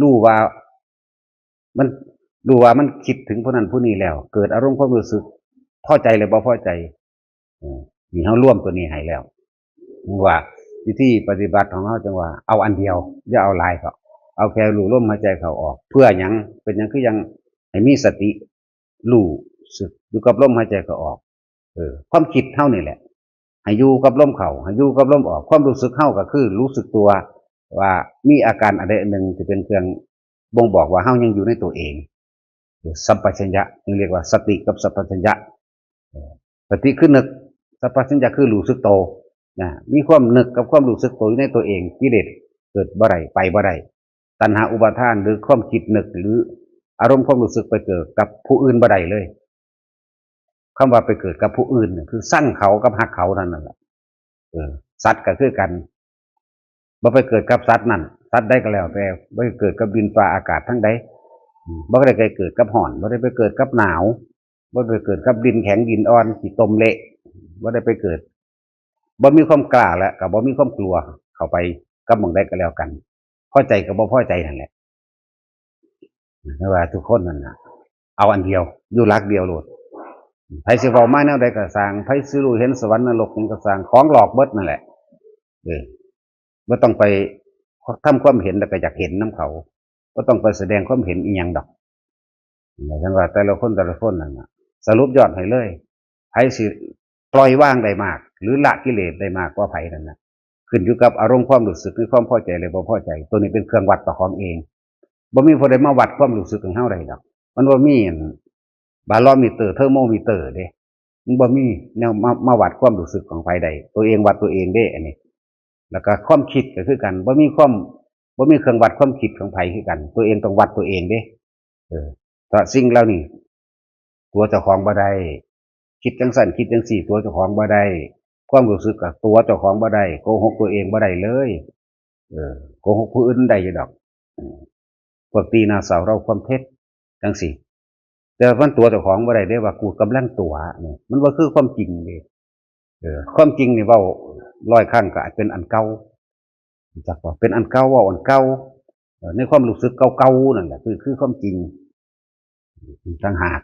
รู้ว่า มัน รู้ว่ามันคิดถึงผู้นั้นผู้นี้แล้ว เกิดอารมณ์ความรู้สึก พอใจหรือบ่พอใจ เออ นี่เฮารวมตัวนี้ให้แล้ว ว่าวิธีปฏิบัติของเฮาจังว่า เอาอันเดียว อย่าเอาหลายก็ เอาแค่รู้ลมหายใจเข้าออก เพื่อหยัง เป็นหยังคือยังให้มีสติ รู้สึกอยู่กับลมหายใจเข้าออก เออ ความคิดเฮานี่แหละ ให้อยู่กับลมเข้า ให้อยู่กับลมออก ความรู้สึกเฮาก็คือรู้สึกตัว ว่ามีอาการอันใดอันหนึ่งที่เป็นเครื่องบ่งบอกว่าเฮายังอยู่ในตัวเอง หรือสัมปชัญญะ จึงเรียกว่าสติกับสัมปชัญญะ เออ สติคือนึก สัมปชัญญะคือรู้สึกโต นะ มีความนึกกับความรู้สึกโตอยู่ในตัวเอง กิเลสเกิดบ่ได้ ไปบ่ได้ ตัณหาอุปาทาน หรือความคิดนึก หรืออารมณ์ความรู้สึกไปเกิดกับผู้อื่นบ่ได้เลย คำว่าไปเกิดกับผู้อื่นเนี่ย คือซังเขากับฮักเขานั่นน่ะแหละ เออ สัตว์ก็คือกัน บ่ไปเกิดกับสัตว์นั่น สัตว์ใดก็แล้วแต่ บ่ไปเกิดกับดินฟ้าอากาศทั้งใด อืม บ่ได้ไปเกิดกับร้อน บ่ได้ไปเกิดกับหนาว บ่ได้ไปเกิดกับดินแข็งดินอ่อน ขี้ตมเละ บ่ได้ไปเกิด บ่มีความกล้าและก็บ่มีความกลัวเข้าไปกับหม่องใดก็แล้วกัน พอใจกับบ่พอใจนั่นแหละ แต่ว่าทุกคนนั่นน่ะ เอาอันเดียว อยู่หลักเดียวโลด ไผสิเว้ามาแนวใดก็ซ่าง ไผสิรู้เห็นสวรรค์นรกหยังก็ซ่าง ของหลอกเบิดนั่นแหละ เออ บ่ต้องไปทำความเห็นแล้วก็อยากเห็นนำเขา บ่ต้องไปแสดงความเห็นอีหยังดอก เนี่ย จังว่าแต่ละคนแต่ละคนนั่นน่ะ สรุปยอดให้เลย ไผสิปล่อยวางได้มาก หรือละกิเลสได้มากกว่าไผนั่นน่ะ ขึ้นอยู่กับอารมณ์ความรู้สึก หรือความพอใจหรือบ่พอใจ ตัวนี้เป็นเครื่องวัดเจ้าของเอง บ่มีผู้ใดมาวัดความรู้สึกของเฮาได้ดอก มันบ่มีอัน บาโรมิเตอร์ เทอร์โมมิเตอร์เด้ มันบ่มีแนวมา มาวัดความรู้สึกของไผได้ ตัวเองวัดตัวเองเด้ อันนี้ แล้วก็ความคิดก็คือกัน บ่มีความ บ่มีเครื่องวัดความคิดของไผคือกัน ตัวเองต้องวัดตัวเองเด้ เออ เพราะสิ่งเหล่านี้ ตัวเจ้าของบ่ได้ คิดจังซั่นคิดจังซี่ ตัวเจ้าของบ่ได้ ความรู้สึกก็ตัวเจ้าของบ่ได้ โกหกตัวเองบ่ได้เลย เออ โกหกผู้อื่นได้อยู่ดอก อืม พวกตีหน้าเศร้าเล่าความเท็จจังซี่ แต่มันตั๋วเจ้าของบ่ได้เด้ว่ากูกำลังตั๋วนี่ มันบ่คือความจริงเด้ เออ ความจริงนี่เว้าร้อยครั้งก็อาจเป็นอันเก่า จักว่าเป็นอันเก่า เว้าอันเก่า เออ ในความรู้สึกเก่าๆนั่นแหละ คือ คือความจริงต่างหาก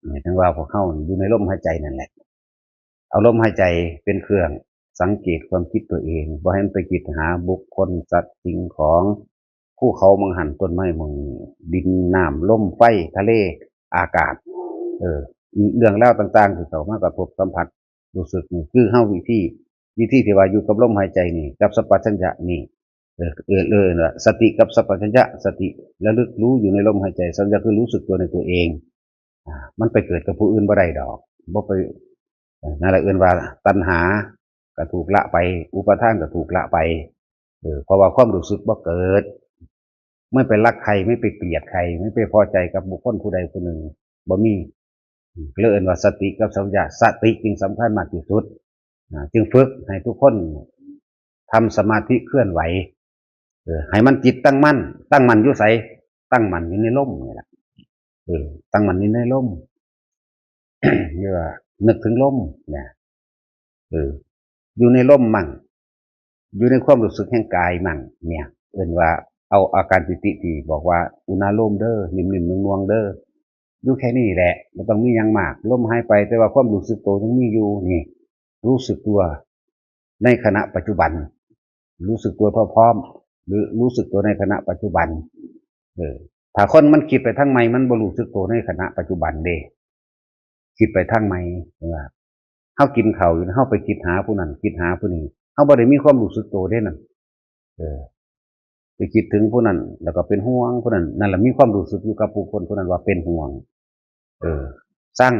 นี่ จังว่าพวกเฮาอยู่ในลมหายใจนั่นแหละ เอาลมหายใจเป็นเครื่องสังเกตความคิดตัวเอง บ่ให้มันไปคิดหาบุคคล สัตว์ สิ่งของ ภูเขาหม่องหั้น ต้นไม้หม่องนี้ ดิน น้ำ ลม ไฟ ทะเล อากาศ เออ เรื่องราวต่างๆที่เข้ามากระทบสัมผัส รู้สึกนี่ คือเฮาวิธี วิธีที่ว่าอยู่กับลมหายใจนี่ กับสัมปชัญญะนี่ เออ เออ เออ นั่นล่ะ สติกับสัมปชัญญะ สติระลึกรู้อยู่ในลมหายใจ สัมปชัญญะคือรู้สึกตัวในตัวเอง อ่า มันไปเกิดกับผู้อื่นบ่ได้ดอก บ่ไป เอ่อ นั่นแหละเอิ้นว่าตัณหาก็ถูกละไป อุปาทานก็ถูกละไป เออ เพราะว่าความรู้สึกบ่เกิด ไม่ไปรักใคร ไม่ไปเกลียดใคร ไม่ไปพอใจกับบุคคลผู้ใดผู้หนึ่ง บ่มี อืม เลยเอิ้นว่าสติกับสัมปชัญญะ สติจึงสำคัญมากที่สุด อ่า จึงฝึกให้ทุกคนทำสมาธิเคลื่อนไหว เออ ให้มันจิตตั้งมั่น ตั้งมั่นอยู่ไส ตั้งมั่นอยู่ในลมนี่แหละ เออ ตั้งมั่นอยู่ในลม เรียกว่านึกถึงลมเนี่ย เออ อยู่ในลมมั่ง อยู่ในความรู้สึกแห่งกายมั่ง เนี่ย เอิ้นว่าเอาอาการปีติที่บอกว่าอุณาโลมเด้อ นิ่มๆ นวลๆ เด้อ อยู่แค่นี้แหละ บ่ต้องมีหยังมาก ลมหายไป แต่ว่าความรู้สึกตัวยังมีอยู่ นี่ รู้สึกตัวในขณะปัจจุบัน รู้สึกตัวพร้อมๆ หรือรู้สึกตัวในขณะปัจจุบัน เออ ถ้าคนมันคิดไปทางใหม่ มันบ่รู้สึกตัวในขณะปัจจุบันเด้ คิดไปทางใหม่ ว่า เฮากินข้าวอยู่ เฮาไปคิดหาผู้นั้น คิดหาผู้นี้ เฮาบ่ได้มีความรู้สึกตัวเด้นั่น เออ ไปคิดถึงผู้นั้น แล้วก็เป็นห่วงผู้นั้น นั่นแหละมีความรู้สึกอยู่กับผู้คนผู้นั้นว่าเป็นห่วง เออ ซัง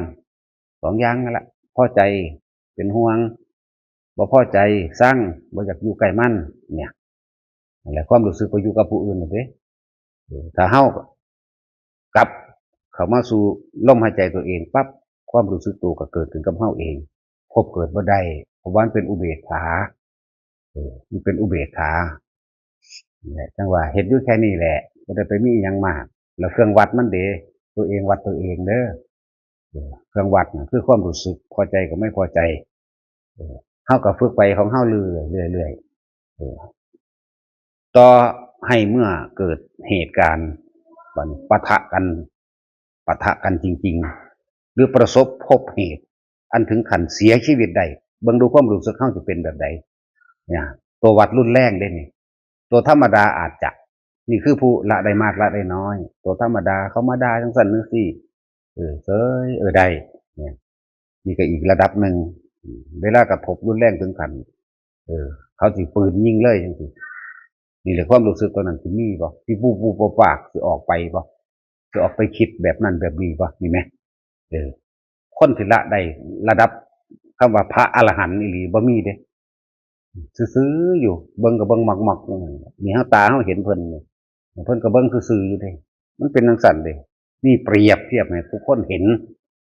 สองอย่างนั่นแหละ พอใจ เป็นห่วง บ่พอใจ ซัง บ่อยากอยู่ใกล้มัน เนี่ย นั่นแหละ ความรู้สึกไปอยู่กับผู้อื่นน่ะเด้ เออ ถ้าเฮากลับเข้ามาสู่ลมหายใจตัวเองปั๊บ ความรู้สึกตัวก็เกิดขึ้นกับเฮาเอง พบเกิดบ่ได้ เพราะว่ามันเป็นอุเบกขา เออ มันเป็นอุเบกขา นี่แหละ จั่งว่าเฮ็ดอยู่แค่นี้แหละ บ่ได้ไปมีอิหยังมาก แล้วเครื่องวัดมันเด้ ตัวเองวัดตัวเองเด้อ เออ เครื่องวัดน่ะคือความรู้สึกพอใจกับไม่พอใจ เออ เฮาก็ฝึกไปของเฮาเรื่อยๆ เรื่อยๆ เออ ต่อให้เมื่อเกิดเหตุการณ์ บัดนี้ปะทะกัน ปะทะกันจริงๆ หรือประสบพบเหตุ อันถึงขั้นเสียชีวิตได้ เบิ่งดูความรู้สึกเฮาสิเป็นแบบใด เนี่ย ตัววัดรุนแรงเด้นี่ ตัวธรรมดาอาจจะ นี่คือผู้ละได้มากละได้น้อย ตัวธรรมดาเขามาด่าจังซั่นจังซี่ เออ เฉย เออ ได้ เนี่ย นี่ก็อีกระดับหนึ่ง อืม เวลากระทบรุนแรงถึงขั้น เออ เขาสิปืนยิงเลยจังซี่ นี่แหละความรู้สึกตอนนั้นสิมีบ่ สิปูปูปากๆ สิออกไปบ่ สิออกไปคิดแบบนั้นแบบนี้บ่ มีไหม เออ คนที่ละได้ระดับคำว่าพระอรหันต์อีหลีบ่มีเด้ ซื่อๆ อยู่ เบิ่งก็เบิ่งหมอกๆ นี่เฮาตาเฮาเห็นเพิ่นนี่ เพิ่นก็เบิ่งซื่อๆ อยู่เด้ มันเป็นจังซั่นเด้ นี่เปรียบเทียบให้ทุกคนเห็น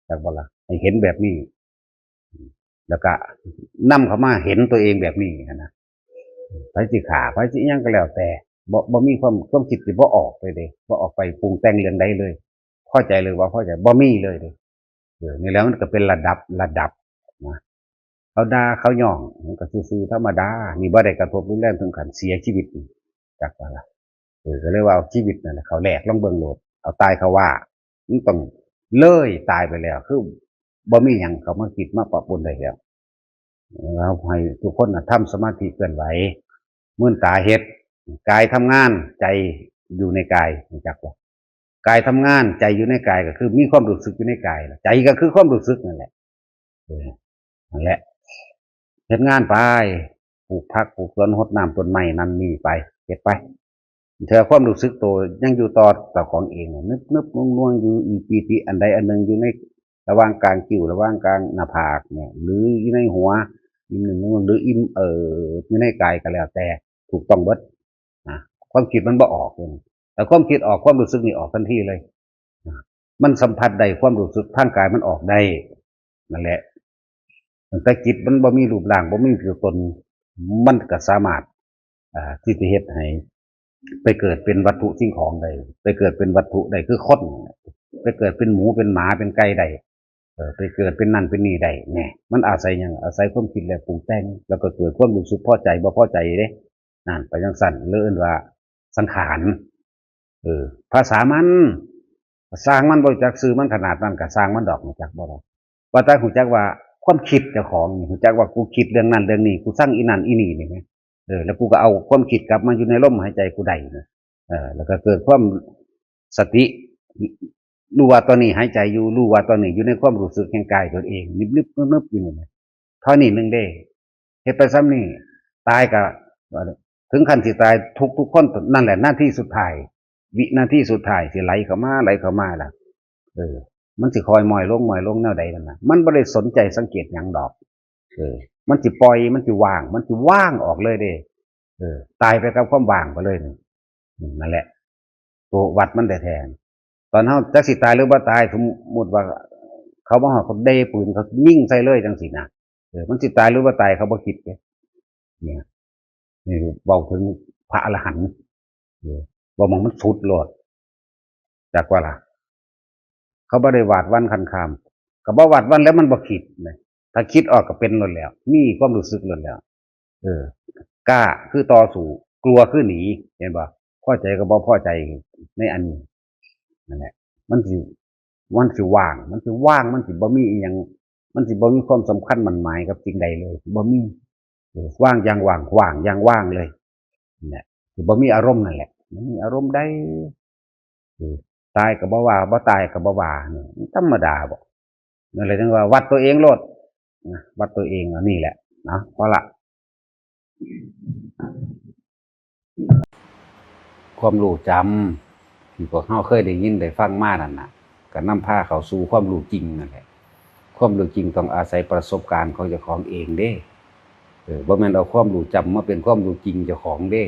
จักบ่ล่ะ ให้เห็นแบบนี้ แล้วก็นำเข้ามาเห็นตัวเองแบบนี้หั้นนะ ไผสิฆ่า ไผสิอิหยังก็แล้วแต่ บ่ บ่มีความ ความคิดสิบ่ออกเลยเด้ บ่ออกไปปรุงแต่งเรื่องใดเลย พอใจหรือบ่พอใจ บ่มีเลยเด้ เออ นี่แหละมันก็เป็นระดับ ระดับนะ เขาด่าเขาหย่อง มันก็ซื่อๆ ธรรมดา นี่บ่ได้กระทบรุนแรงถึงขั้นเสียชีวิต จักว่าล่ะ เออ ก็เลยว่าเอาชีวิตนั่นแหละ เขาแลกลองเบิ่งโลด เอาตายเขาว่า มันต้องเลยตายไปแล้ว คือบ่มีหยังเข้ามาคิดมาปะปนได้แล้ว เราให้ทุกคนน่ะทำสมาธิเคลื่อนไหว มืนตาเฮ็ด กายทำงาน ใจอยู่ในกาย รู้จักบ่ กายทำงาน ใจอยู่ในกาย ก็คือมีความรู้สึกอยู่ในกาย ใจก็คือความรู้สึกนั่นแหละ เออ นั่นแหละ เฮ็ดงานไป ปลูกผัก ปลูกสวน รดน้ำต้นไม้นั่นนี่ไป เฮ็ดไป เทื่อความรู้สึกตัวยังอยู่ต่อเจ้าของเองน่ะ นึบๆ หน่วงๆ อยู่ อีปีติอันใดอันหนึ่งอยู่ในระหว่างกลางคิ้ว ระหว่างกลางหน้าผากเนี่ย หรืออยู่ในหัว อีหนึ่งหน่วง หรืออี เอ่อ อยู่ในกายก็แล้วแต่ ถูกต้องเบิดนะ ความคิดมันบ่ออกเลย แต่ความคิดออก ความรู้สึกนี่ออกทันทีเลยนะ มันสัมผัสได้ ความรู้สึกทางกายมันออกได้ นั่นแหละ ตั้งแต่จิตมันบ่มีรูปร่าง บ่มีตัวตน มันก็สามารถ อ่า ที่จะเฮ็ดให้ไปเกิดเป็นวัตถุสิ่งของได้ ไปเกิดเป็นวัตถุได้ คือคน ไปเกิดเป็นหมู เป็นหมา เป็นไก่ได้ เออ ไปเกิดเป็นนั่นเป็นนี่ได้ แหม มันอาศัยหยัง อาศัยความคิดและปรุงแต่ง แล้วก็เกิดความรู้สึกพอใจบ่พอใจเด้ นั่น ไปจังซั่น เลยเอิ้นว่าสังขาร เออ ภาษามัน สร้างมัน บ่รู้จักชื่อมันขนาดนั้น ก็สร้างมันดอก รู้จักบ่ดอก ว่าแต่รู้จักว่าความคิดเจ้าของนี่ รู้จักว่ากูคิดเรื่องนั้นเรื่องนี้ กูซังอีนั่นอีนี่นี่แหม เออ แล้วกูก็เอาความคิดกลับมาอยู่ในลมหายใจกูได้นะ เออ แล้วก็เกิดความสติ รู้ว่าตอนนี้หายใจอยู่ รู้ว่าตอนนี้อยู่ในความรู้สึกแห่งกายตนเอง นึบๆ นึบๆ อยู่นี่นะ เท่านี้หนึ่งเด้ เฮ็ดไปส่ำนี้ ตายก็ ถึงขั้นสิตาย ทุกๆ คน นั่นแหละ นาทีสุดท้าย วินาทีสุดท้ายสิไหลเข้ามา ไหลเข้ามาล่ะ เออ มันสิค่อยม้อยลง ม้อยลงแนวใดนั่นน่ะ มันบ่ได้สนใจสังเกตหยังดอก เออ มันสิปล่อย มันสิว่าง มันสิว่างออกเลยเด้ เออ ตายไปกับความว่างไปเลยนี่ อืม นั่นแหละ ตัววัดมันแท้ๆ ตอนเฮาจักสิตายหรือบ่ตาย สมมุติว่าเขามาฮอด เขาเดปืน เขายิงใส่เลยจังซี่นะ เออ มันสิตายหรือบ่ตาย เขาบ่คิดเด้ เนี่ย นี่เว้าถึงพระอรหันต์ เออ เว้าหม่องมันสุดโลด จักว่าล่ะ เขาบ่ได้วาดหวั่นคันคาม ก็บ่วาดหวั่นแล้วมันบ่คิดนะ ถ้าคิดออกก็เป็นโลดแล้ว มีความรู้สึกโลดแล้ว เออ กล้าคือต่อสู้ กลัวคือหนี เห็นบ่ พอใจก็บ่พอใจในอันนี้ นั่นแหละ มันสิ มันสิว่าง มันสิว่าง มันสิบ่มีอิหยัง มันสิบ่มีความสำคัญหมั้นหมายกับสิ่งใดเลย บ่มี เออ ว่างอย่างว่าง ว่างอย่างว่างเลย เนี่ย สิบ่มีอารมณ์นั่นแหละ บ่มีอารมณ์ใด เออ ตายก็บ่ว่า บ่ตายก็บ่ว่า นี่มันธรรมดาบ่ นั่นแหละ จั่งว่าวัดตัวเองโลดนะ วัดตัวเอง อันนี้แหละ เนาะ พอละ ความรู้จำที่พวกเราเคยได้ยินได้ฟังมานั่นน่ะ ก็นำพาเข้าสู่ความรู้จริงนั่นแหละ ความรู้จริงต้องอาศัยประสบการณ์ของเจ้าของเองเด้ เออ บ่แม่นเอาความรู้จำมาเป็นความรู้จริงเจ้าของเด้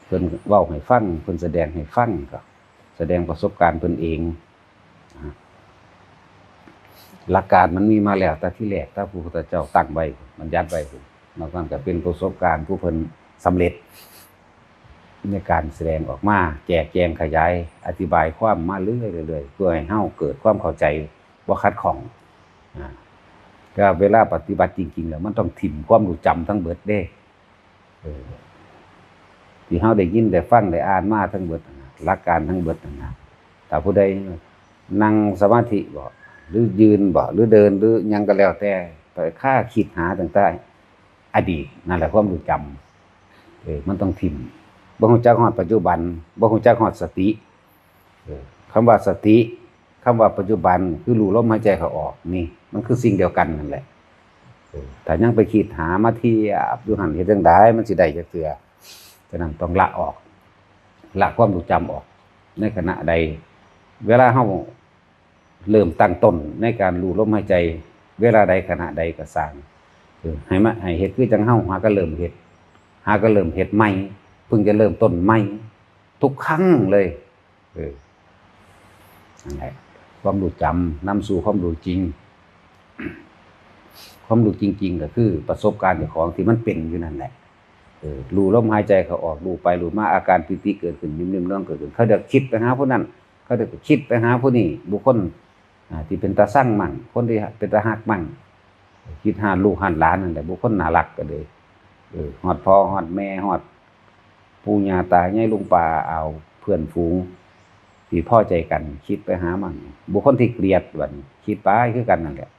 เพิ่นเว้าให้ฟัง เพิ่นแสดงให้ฟัง ก็แสดงประสบการณ์เพิ่นเอง อ่า หลักการมันมีมาแล้วแต่ที่แรก แต่พระพุทธเจ้าตั้งไว้ บัญญัติไว้ นอกนั้นก็เป็นประสบการณ์ผู้เพิ่นสำเร็จ ในการแสดงออกมา แจกแจงขยาย อธิบายความมาเรื่อยๆ เพื่อให้เฮาเกิดความเข้าใจ บ่ขัดข้อง อ่า แต่เวลาปฏิบัติจริงๆ แล้วมันต้องถิ่มความรู้จำทั้งเบิดเด้ เออ ที่เฮาได้ยินได้ฟังได้อ่านมาทั้งเบิดนั่นน่ะ หลักการทั้งเบิดนั่นน่ะ ถ้าผู้ใดนั่งสมาธิบ่ หรือยืนบ่ หรือเดิน หรือหยังก็แล้วแต่ ไปคาคิดหาตั้งแต่อดีต นั่นแหละความรู้จำ เออ มันต้องถิ่ม บ่ฮู้จักฮอดปัจจุบัน บ่ฮู้จักฮอดสติ เออ คำว่าสติ คำว่าปัจจุบัน คือรู้ลมหายใจเข้าออก นี่ มันคือสิ่งเดียวกันนั่นแหละ เออ ถ้ายังไปคิดหามาเทียบอยู่หั่น เฮ็ดจั่งใดมันสิได้จักเทื่อ ฉะนั้นต้องละออก ละความรู้จำออก ในขณะใด เวลาเฮาเริ่มตั้งต้นในการรู้ลมหายใจ เวลาใดขณะใดก็ซ่าง เออ ให้มา ให้เฮ็ดคือจั่งเฮาหาก็เริ่มเฮ็ด หาก็เริ่มเฮ็ดใหม่ เพิ่งจะเริ่มต้นใหม่ ทุกครั้งเลย เออ นั่นแหละ ความรู้จำนำสู่ความรู้จริง ความรู้จริงๆ ก็คือประสบการณ์เจ้าของที่มันเป็นอยู่นั่นแหละ เออ รู้ลมหายใจเข้าออก รู้ไปรู้มา อาการปีติเกิดขึ้น นิ่มๆ นวลๆ เกิดขึ้น เขาเรียกคิดไปหาผู้นั้น เขาเรียกคิดไปหาผู้นี้ บุคคล อ่า ที่เป็นตาซังมั่ง คนที่เป็นตาฮักมั่ง คิดฮอดลูกฮอดหลานนั่นแหละ บุคคลน่ารักก็เลย เออ ฮอดพ่อฮอดแม่ ฮอดปู่ย่าตายายลุงป้าอา เพื่อนฝูง ที่พอใจกัน คิดไปหามั่ง บุคคลที่เกลียดบัดนี้ คิดไปคือกันนั่นแหละ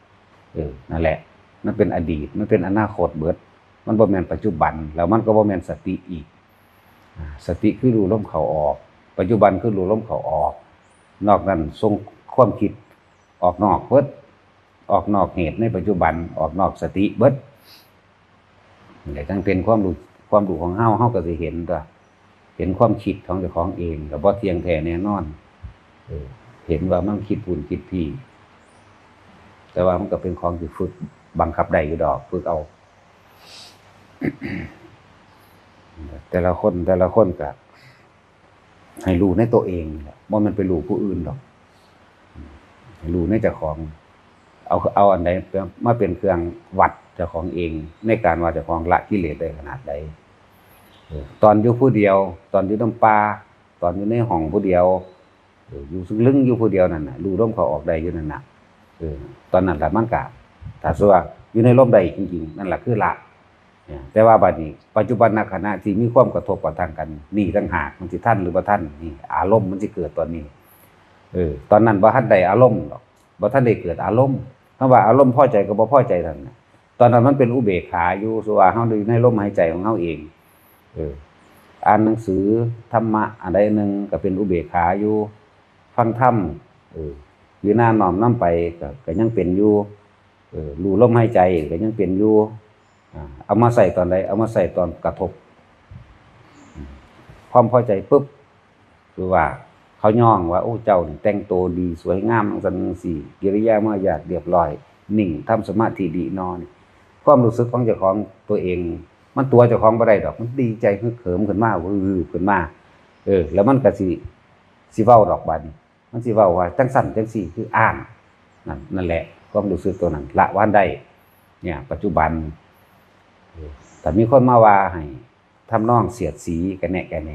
เออ นั่นแหละ มันเป็นอดีต มันเป็นอนาคตเบิด มันบ่แม่นปัจจุบัน แล้วมันก็บ่แม่นสติอีก อ่า สติคือรู้ลมเข้าออก ปัจจุบันคือรู้ลมเข้าออก นอกนั้นส่งความคิดออกนอกเบิด ออกนอกเหตุในปัจจุบัน ออกนอกสติเบิด นี่แหละ จั่งเป็นความรู้ ความรู้ของเฮา เฮาก็สิเห็นตั๊ว เห็นความคิดของเจ้าของเอง ก็บ่เที่ยงแท้แน่นอน เออ เห็นว่ามันคิดพู้นคิดพี้ แต่ว่ามันก็เป็นของที่ฝึกบังคับได้อยู่ดอก ฝึกเอา แต่ละคน แต่ละคนก็ให้รู้ในตัวเองนี่แหละ บ่แม่นไปรู้ผู้อื่นดอก ให้รู้ในเจ้าของ เอา เอาอันใดมาเป็นเครื่องวัดเจ้าของเอง ในการว่าเจ้าของละกิเลสได้ขนาดใด เออ ตอนอยู่ผู้เดียว ตอนอยู่นำป่า ตอนอยู่ในห้องผู้เดียว เออ อยู่ลึงอยู่ผู้เดียวนั่นน่ะ รู้ลมเข้าออกได้อยู่นั่นน่ะ เออ ตอนนั้นล่ะมันก็ ถ้าสมมุติว่าอยู่ในลมได้จริงๆ นั่นล่ะคือละ เนี่ย แต่ว่าบัดนี้ ปัจจุบันขณะที่มีความกระทบกระทั่งกัน นี่ต่างหาก มันสิทันหรือบ่ทัน นี่ อารมณ์มันสิเกิดตอนนี้ เออ ตอนนั้นบ่ทันได้อารมณ์ดอก บ่ทันได้เกิดอารมณ์ คำว่าอารมณ์พอใจกับบ่พอใจนั่นน่ะ ตอนนั้นมันเป็นอุเบกขาอยู่ สมมุติว่าเฮาอยู่ในลมหายใจของเฮาเอง เออ อ่านหนังสือธรรมะอันใดอันหนึ่งก็เป็นอุเบกขาอยู่ ฟังธรรม เออ พิจารณาน้อมนำไปก็ ก็ยังเป็นอยู่ เออ รู้ลมหายใจก็ยังเป็นอยู่ อ่า เอามาใช้ตอนใด เอามาใช้ตอนกระทบ ความพอใจปุ๊บ คือว่าเขาย่องว่า โอ้ เจ้านี่แต่งตัวดีสวยงามจั่งซั้นจั่งซี้ กิริยามารยาทเรียบร้อย นิ่ง ทำสมาธิดีนอน ความรู้สึกของเจ้าของตัวเอง มันตั๋วเจ้าของบ่ได้ดอก มันดีใจฮึกเหิมขึ้นมา วืบขึ้นมา เออ แล้วมันก็สิ สิเว้าดอกบัดนี้ มันสิเว้าว่าจั่งซั้นจั่งซี้ คืออ้าง นั่น นั่นแหละ ความรู้สึกตัวนั้น ละวางได้ เนี่ย ปัจจุบัน เออ ถ้ามีคนมาว่าให้ทำนองเสียดสีกะแนะกะแหน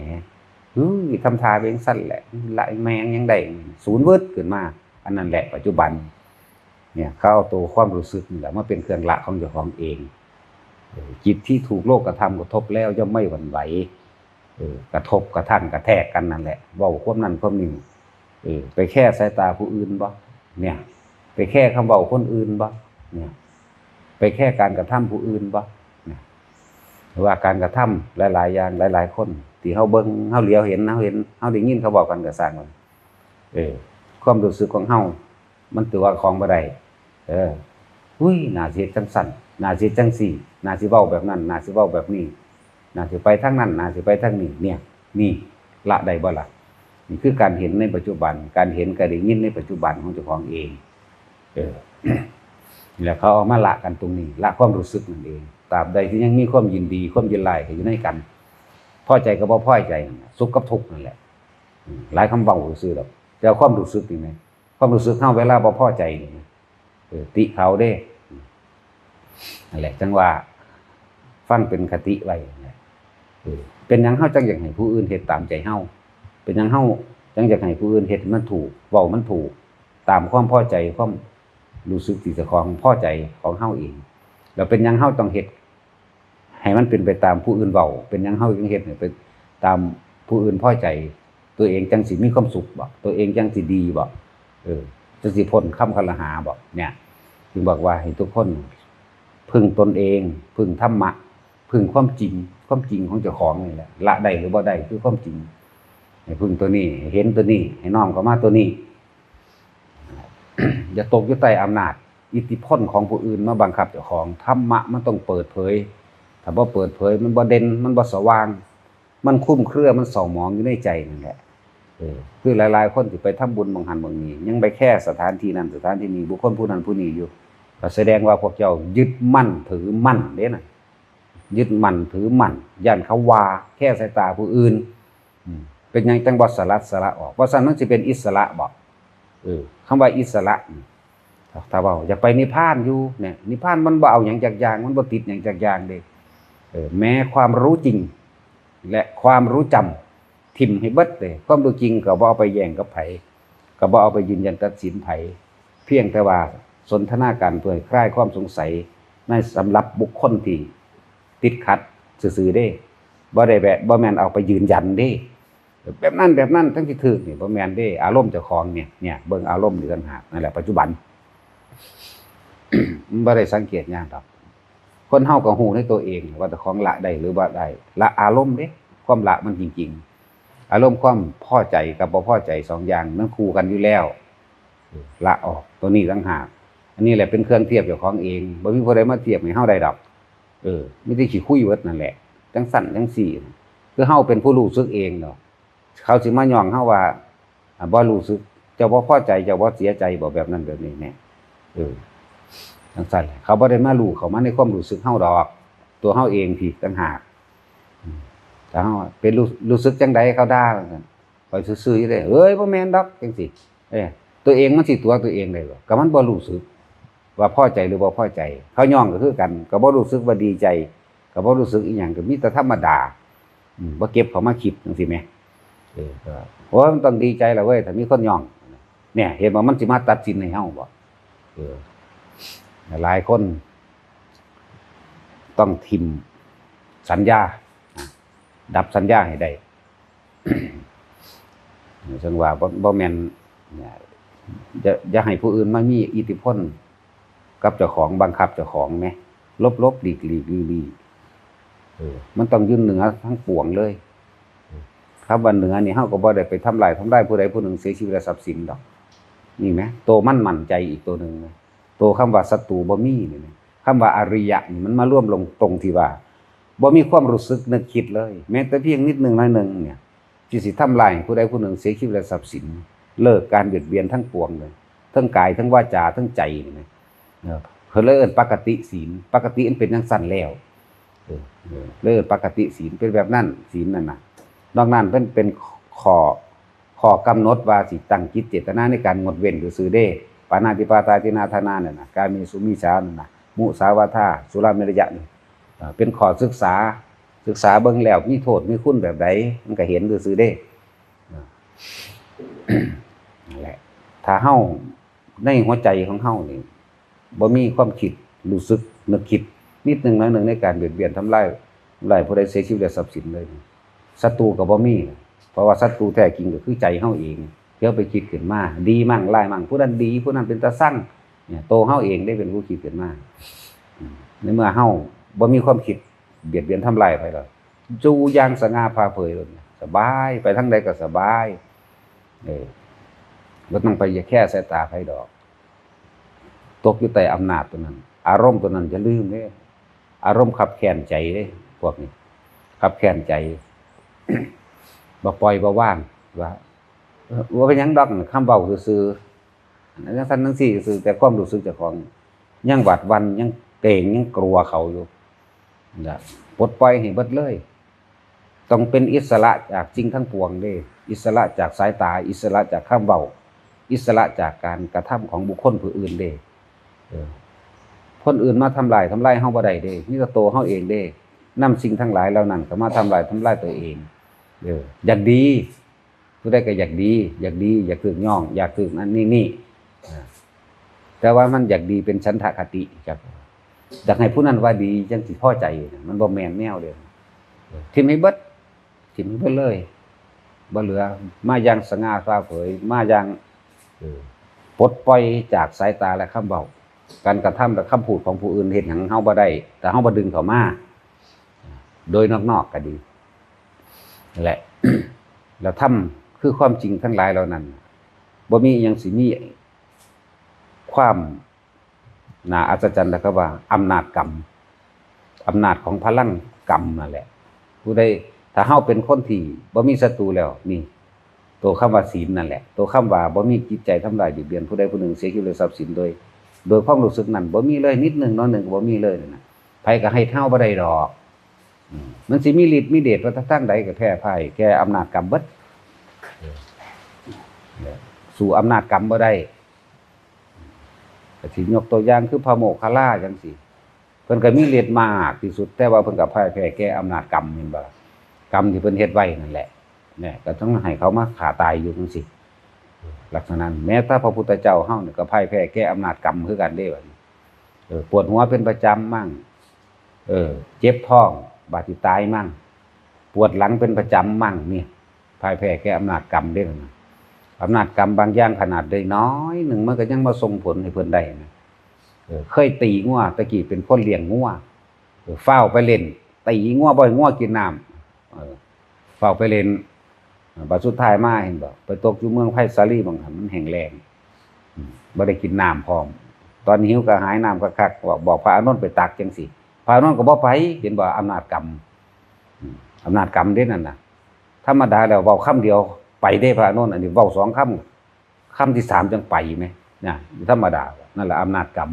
เฮ้ย ทำท่าเป็นจั่งซั้นแหละ ละแม่งยังได้ สูญเวิดขึ้นมา อันนั้นแหละปัจจุบัน เนี่ย เขาเอาตัวความรู้สึกนี่แหละมาเป็นเครื่องละของเจ้าของเอง เออ จิตที่ถูกโลกธรรมกระทบแล้วย่อมไม่หวั่นไหว เออ กระทบกระทั่งกระแทกกันนั่นแหละ เว้าความนั้นความนี้ เออ ไปแคร์สายตาผู้อื่นบ่ เนี่ย ไปแคร์คำเว้าคนอื่นบ่ เนี่ย ไปแคร์การกระทำผู้อื่นบ่ เนี่ย หรือว่าการกระทำหลายๆ อย่าง หลายๆ คน ที่เฮาเบิ่ง เฮาเหลียวเห็น เฮาเห็น เฮาได้ยินเขาเว้ากันก็ซ่างมัน เออ ความรู้สึกของเฮา มันตั๋วของบ่ได้ เออ อุ้ย น่าสิเฮ็ดจั่งซั้น น่าสิเฮ็ดจั่งซี้ น่าสิเว้าแบบนั้น น่าสิเว้าแบบนี้ น่าสิไปทางนั้น น่าสิไปทางนี้ เนี่ย นี่ ละได้บ่ล่ะ นี่คือการเห็นในปัจจุบัน การเห็นการได้ยินในปัจจุบันของเจ้าของเอง เออ แล้วเขาเอามาละกันตรงนี้ ละความรู้สึกนั่นเอง ตราบใดที่ยังมีความยินดี ความยินร้ายอยู่ในกัน พอใจกับบ่พอใจนั่นน่ะ สุขกับทุกข์นั่นแหละ อืม หลายคำเว้าซื่อๆดอก แต่ความรู้สึกนี่นะ ความรู้สึกเฮาเวลาบ่พอใจนี่นะ เออ ติเขาเด้ นั่นแหละ จั่งว่า ฟังเป็นคติไว้นั่นแหละ เออ เป็นหยังเฮาจั่งอยากให้ผู้อื่นเฮ็ดตามใจเฮา เป็นหยังเฮาจั่งอยากให้ผู้อื่นเฮ็ดให้มันถูก เว้ามันถูก ตามความพอใจ ความรู้สึกที่เจ้าของพอใจของเฮาเอง แล้วเป็นหยังเฮาต้องเฮ็ด ให้มันเป็นไปตามผู้อื่นเว้า เป็นหยังเฮาจึงเฮ็ดให้เป็นตามผู้อื่นพอใจ ตัวเองจั่งสิมีความสุขบ่ ตัวเองจั่งสิดีบ่ เออ จั่งสิพ้นคำคอรหาบ่ เนี่ย จึงบอกว่าให้ทุกคนพึ่งตนเอง พึ่งธรรมะ พึ่งความจริง ความจริงของเจ้าของนี่แหละ ละได้หรือบ่ได้คือความจริง ให้พึ่งตัวนี้ ให้เห็นตัวนี้ ให้น้อมเข้ามาตัวนี้ อย่าตกอยู่ใต้อำนาจอิทธิพลของผู้อื่นมาบังคับเจ้าของ ธรรมะมันต้องเปิดเผย ถ้าบ่เปิดเผย มันบ่เด่น มันบ่สว่าง มันคลุมเครือ มันเศร้าหมองอยู่ในใจนั่นแหละ เออ คือหลายๆคนที่ไปทำบุญหม่องหั้นหม่องนี้ ยังไปแคร์สถานที่นั้นสถานที่นี้ บุคคลผู้นั้นผู้นี้อยู่ ก็แสดงว่าพวกเจ้ายึดมั่นถือมั่นเด้นะ ยึดมั่นถือมั่น ย้านเขาว่า แคร์สายตาผู้อื่น อืม เป็นหยังจั่งบ่สลัดสละออก ว่าซั่นมันสิเป็นอิสระบ่ เออ คำว่าอิสระนี่ ถ้า ถ้าเว้าอยากไปนิพพานอยู่เนี่ย นิพพานมันบ่เอาหยังจักอย่าง มันบ่ติดหยังจักอย่างเด้ เออ แม้ความรู้จริง และความรู้จำ ถิ่มให้เบิดเลย ความรู้จริงก็บ่เอาไปแย่งกับไผ ก็บ่เอาไปยืนยันตัดสินไผ เพียงแต่ว่าสนทนากันเพื่อให้คลายความสงสัย ในสำหรับบุคคลที่ติดขัดซื่อๆเด้ บ่ได้แบบ บ่แม่นเอาไปยืนยันเด้ แบบนั้นแบบนั้นจั่งสิถูกนี่ บ่แม่นเด้ อารมณ์เจ้าของเนี่ย เนี่ย เบิ่งอารมณ์นี่ต่างหาก นั่นแหละปัจจุบัน มันบ่ได้สังเกตหยังดอก คนเฮาก็ฮู้ในตัวเองว่าเจ้าของละได้หรือบ่ได้ ละอารมณ์เด้ ความละมันจริงๆ อารมณ์ความพอใจกับบ่พอใจสองอย่างมันคู่กันอยู่แล้ว ละออก ตัวนี้ต่างหาก อันนี้แหละเป็นเครื่องเทียบเจ้าของเอง บ่มีผู้ใดมาเทียบให้เฮาได้ดอก เออ มีแต่ขี้คุยเบิดนั่นแหละ จั่งซั่นจั่งซี้ คือเฮาเป็นผู้รู้สึกเองดอก เขาสิมาย้องเฮาว่า อ่ะ บ่รู้สึก เจ้าบ่พอใจ เจ้าบ่เสียใจบ่ แบบนั้นแบบนี้เนี่ย เออ จั่งซั่นแหละ เขาบ่ได้มารู้เข้ามาในความรู้สึกเฮาดอก ตัวเฮาเองพี้ต่างหาก อืม ถ้าเฮาเป็นรู้ รู้สึกจั่งใดเขาด่าว่าซั่น ข้อยซื่อๆอยู่เด้ เอ้ย บ่แม่นดอก จั่งซี้ เอ้ย ตัวเองมันสิตั๋วตัวเองได้บ่ ก็มันบ่รู้สึก ว่าพอใจหรือบ่พอใจ เขาย้องก็คือกัน ก็บ่รู้สึกว่าดีใจ ก็บ่รู้สึกอีหยัง ก็มีแต่ธรรมดา อืม บ่เก็บเข้ามาคิดจั่งซี้แหม เออ ก็ โอ้ย มันต้องดีใจล่ะเว้ย ถ้ามีคนย้อง เนี่ย เห็นบ่ มันสิมาตัดสินให้เฮาบ่ เออ หลายคนต้องถิ่มสัญญา ดับสัญญาให้ได้ ซึ่งว่าบ่ บ่แม่น อย่า อย่าให้ผู้อื่นมามีอิทธิพลกับเจ้าของ บังคับเจ้าของแหม หลบๆ หลีกๆ หลีกๆ เออ มันต้องอยู่เหนือทั้งปวงเลย คำว่าเหนือนี่ เฮาก็บ่ได้ไปทำลาย ทำลายผู้ใดผู้หนึ่งเสียชีวิตและทรัพย์สินดอก นี่แหม โตมันมั่นใจอีกโตหนึ่งนะ โตคำว่าศัตรูบ่มีนี่นะ คำว่าอริยะนี่มันมารวมลงตรงที่ว่า บ่มีความรู้สึกนึกคิดเลย แม้แต่เพียงนิดหนึ่งน้อยหนึ่งเนี่ย ที่สิทำลายผู้ใดผู้หนึ่งเสียชีวิตและทรัพย์สิน เลิกการเบียดเบียนทั้งปวงเลย ทั้งกาย ทั้งวาจา ทั้งใจนี่นะ เออ เพิ่นเลยเอิ้นปกติศีล ปกติมันเป็นจั่งซั่นแล้ว เออ เออ เลยเอิ้นปกติศีล เป็นแบบนั้น ศีลนั่นน่ะ นอกนั้นเป็น เป็นข้อ ข้อกำหนดว่าสิตั้งจิตเจตนาในการงดเว้นซื่อๆเด้ ปาณาติปาตาทินนาทานานั่นน่ะ กาเมสุมิจฉานั่นน่ะ มุสาวาทา สุราเมรยะนี่ เอ่อ เป็นข้อศึกษา ศึกษาเบิ่งแล้วมีโทษมีคุณแบบใด มันก็เห็นซื่อๆเด้ เออ นั่นแหละ ถ้าเฮา ในหัวใจของเฮานี่ บ่มีความคิด รู้สึก นึกคิด นิดหนึ่งน้อยหนึ่งในการเบียดเบียนทำลาย ทำลายผู้ใดเสียชีวิตและทรัพย์สินเลย ศัตรูก็บ่มี เพราะว่าศัตรูแท้จริงก็คือใจเฮาเอง ที่เฮาไปคิดขึ้นมา ดีมั่งร้ายมั่ง ผู้นั้นดี ผู้นั้นเป็นตาซัง เนี่ย โตเฮาเองได้เป็นผู้คิดขึ้นมา อืม ในเมื่อเฮาบ่มีความคิดเบียดเบียนทำลายไผแล้ว อยู่อย่างสง่าผ่าเผยเลย สบาย ไปทางใดก็สบาย เออ บ่ต้องไปแคร์สายตาไผดอก ตกอยู่ใต้อำนาจตัวนั้น อารมณ์ตัวนั้นอย่าลืมเด้ อารมณ์คับแค้นใจเด้ พวกนี้ คับแค้นใจ บ่ปล่อยบ่วาง ว่า เออ บ่เป็นหยังดอก คำเว้าซื่อๆ จั่งซั่นจั่งซี้ซื่อ แต่ความรู้สึกเจ้าของยังหวาดหวั่น ยังเกรง ยังกลัวเขาอยู่ นะ ปลดปล่อยให้เบิดเลย ต้องเป็นอิสระจากสิ่งทั้งปวงเด้ อิสระจากสายตา อิสระจากคำเว้า อิสระจากการกระทำของบุคคลผู้อื่นเด้ เออ คนอื่นมาทำลายทำลายเฮาบ่ได้เด้ มีแต่ตัวเฮาเองเด้ นำสิ่งทั้งหลายเหล่านั้นก็มาทำลายทำลายตัวเอง เออ อยากดี ผู้ใดก็อยากดี อยากดี อยากถืกย่อง อยากถืกนั่นนี่นี่ อ่า แต่ว่ามันอยากดีเป็นฉันทะคติ อยาก อยากให้ผู้นั้นว่าดีจังสิพอใจนะ มันบ่แม่นแนวเด้ เออ ทิ่มให้เบิด ทิ่มให้เบิดเลย บ่เหลือ มาอย่างสง่าผ่าเผย มาอย่าง เออ ปลดปล่อยจากสายตาและคำเว้า การกระทำและคำพูดของผู้อื่นเฮ็ดหยังเฮาบ่ได้ แต่เฮาบ่ดึงเข้ามา โดยนอกๆก็ดี นั่นแหละ แล้วธรรมคือความจริงทั้งหลายเหล่านั้น บ่มีอิหยังสิมีความน่าอัศจรรย์เท่ากับว่าอำนาจกรรม อำนาจของพลังกรรมนั่นแหละ ผู้ใด ถ้าเฮาเป็นคนที่บ่มีศัตรูแล้ว นี่ ตัวคำว่าศีลนั่นแหละ ตัวคำว่าบ่มีจิตใจทำลายเบียดเบียนผู้ใดผู้หนึ่งเสียชีวิตหรือทรัพย์สินโดย โดยความรู้สึกนั้นบ่มีเลยนิดหนึ่งน้อยหนึ่งก็บ่มีเลยนั่นน่ะ ไผก็ให้เฮาบ่ได้ดอก อืม มันสิมีฤทธิ์มีเดชว่าทางใดก็แพ้พ่ายแก่อำนาจกรรมเบิด สู้อำนาจกรรมบ่ได้ ก็สิยกตัวอย่างคือพระโมคคัลลาจังซี่ เพิ่นก็มีฤทธิ์มากที่สุด แต่ว่าเพิ่นก็พ่ายแพ้แก่อำนาจกรรม แม่นบ่ล่ะ กรรมที่เพิ่นเฮ็ดไว้นั่นแหละ เนี่ย ก็ต้องให้เขามาฆ่าตายอยู่จังซี่ ลักษณะนั้น แม้แต่พระพุทธเจ้าเฮานี่ก็พ่ายแพ้แก่อำนาจกรรมคือกันเด้บัดนี้ เออ ปวดหัวเป็นประจำมั่ง เออ เจ็บท้อง บาดสิตายมั่ง ปวดหลังเป็นประจำมั่ง นี่ พ่ายแพ้แก่อำนาจกรรมเด้นะ อำนาจกรรมบางอย่างขนาดได้น้อยหนึ่งมันก็ยังมาส่งผลให้เพิ่นได้นะ เออ เคยตีงัว ตะกี้เป็นคนเลี้ยงงัว เออ ฟ้าวไปเล่น ตีงัว บ่ให้งัวกินน้ำ เออ ฟ้าวไปเล่น เออ บัดสุดท้ายมาเห็นบ่ ไปตกอยู่เมืองไผ่สาลีบางหั้น มันแห้งแล้ง อืม บ่ได้กินน้ำพร้อม ตอนหิวกระหายน้ำคักๆ บอก บอกพระอานนท์ไปตักจังซี่ พระอานนท์ก็บ่ไป เห็นบ่ อำนาจกรรม อืม อำนาจกรรมเด้นั่นน่ะ ธรรมดาแล้วเว้าคำเดียวไปเด้พระอานนท์ อันนี้เว้าสองคำ คำที่สามจังไปแหม นะ ธรรมดา นั่นแหละอำนาจกรรม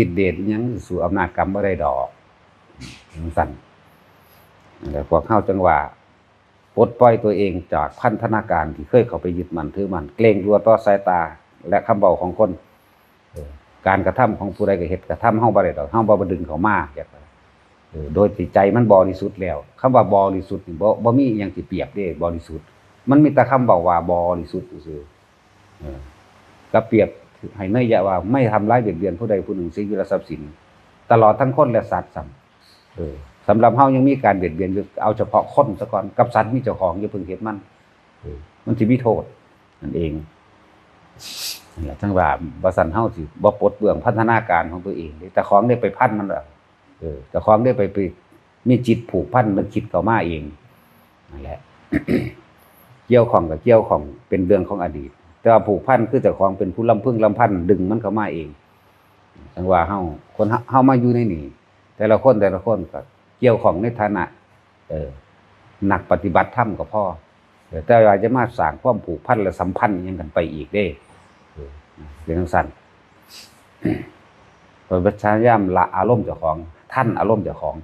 ฤทธิ์เดชอิหยังสู้อำนาจกรรมบ่ได้ดอก จังซั่น นั่นแหละพวกเฮาจังว่า ปลดปล่อยตัวเองจากพันธนาการที่เคยเข้าไปยึดมั่นถือมั่น เกรงกลัวต่อสายตาและคำเว้าของคน เออ การกระทำของผู้ใดก็เฮ็ดกระทำเฮาบ่ได้ดอก เฮาบ่ดึงเข้ามา จัก เออ โดยที่ใจมันบริสุทธิ์แล้ว คำว่าบริสุทธิ์นี่บ่ บ่มีอิหยังสิเปรียบเด้ บริสุทธิ์ มันมีแต่คำเว้าว่าบริสุทธิ์ซื่อๆ เออ ก็เปรียบให้นัยยะว่าไม่ทำร้ายเบียดเบียนผู้ใดผู้หนึ่งเสียชีวิตและทรัพย์สิน ตลอดทั้งคนและสัตว์ซ้ำ เออ สำหรับเฮายังมีการเบียดเบียนอยู่ เอาเฉพาะคนซะก่อน กับสัตว์มีเจ้าของอย่าเพิ่งเฮ็ดมัน เออ มันสิมีโทษนั่นเอง นั่นแหละ จั่งว่าบ่ซั้นเฮาสิบ่ปลดเปลื้องพันธนาการของตัวเองเด้ เจ้าของได้ไปพันมันแล้ว เออ เจ้าของได้ไป ไปมีจิตผูกพันนึกคิดเข้ามาเอง นั่นแหละ เกี่ยวข้องก็เกี่ยวข้องเป็นเรื่องของอดีต แต่ว่าผูกพันคือเจ้าของเป็นผู้ลำพึงลำพันดึงมันเข้ามาเอง จั่งว่าเฮา คนเฮา เฮามาอยู่ในนี่ แต่ละคนแต่ละคนก็เกี่ยวข้องในฐานะ เออ นักปฏิบัติธรรมก็พอ เออ แต่ว่าจะมาสร้างความผูกพันและสัมพันธ์อิหยังกันไปอีกเด้ เออ เป็นจั่งซั่น พยายามละอารมณ์เจ้าของ ทันอารมณ์เจ้าของ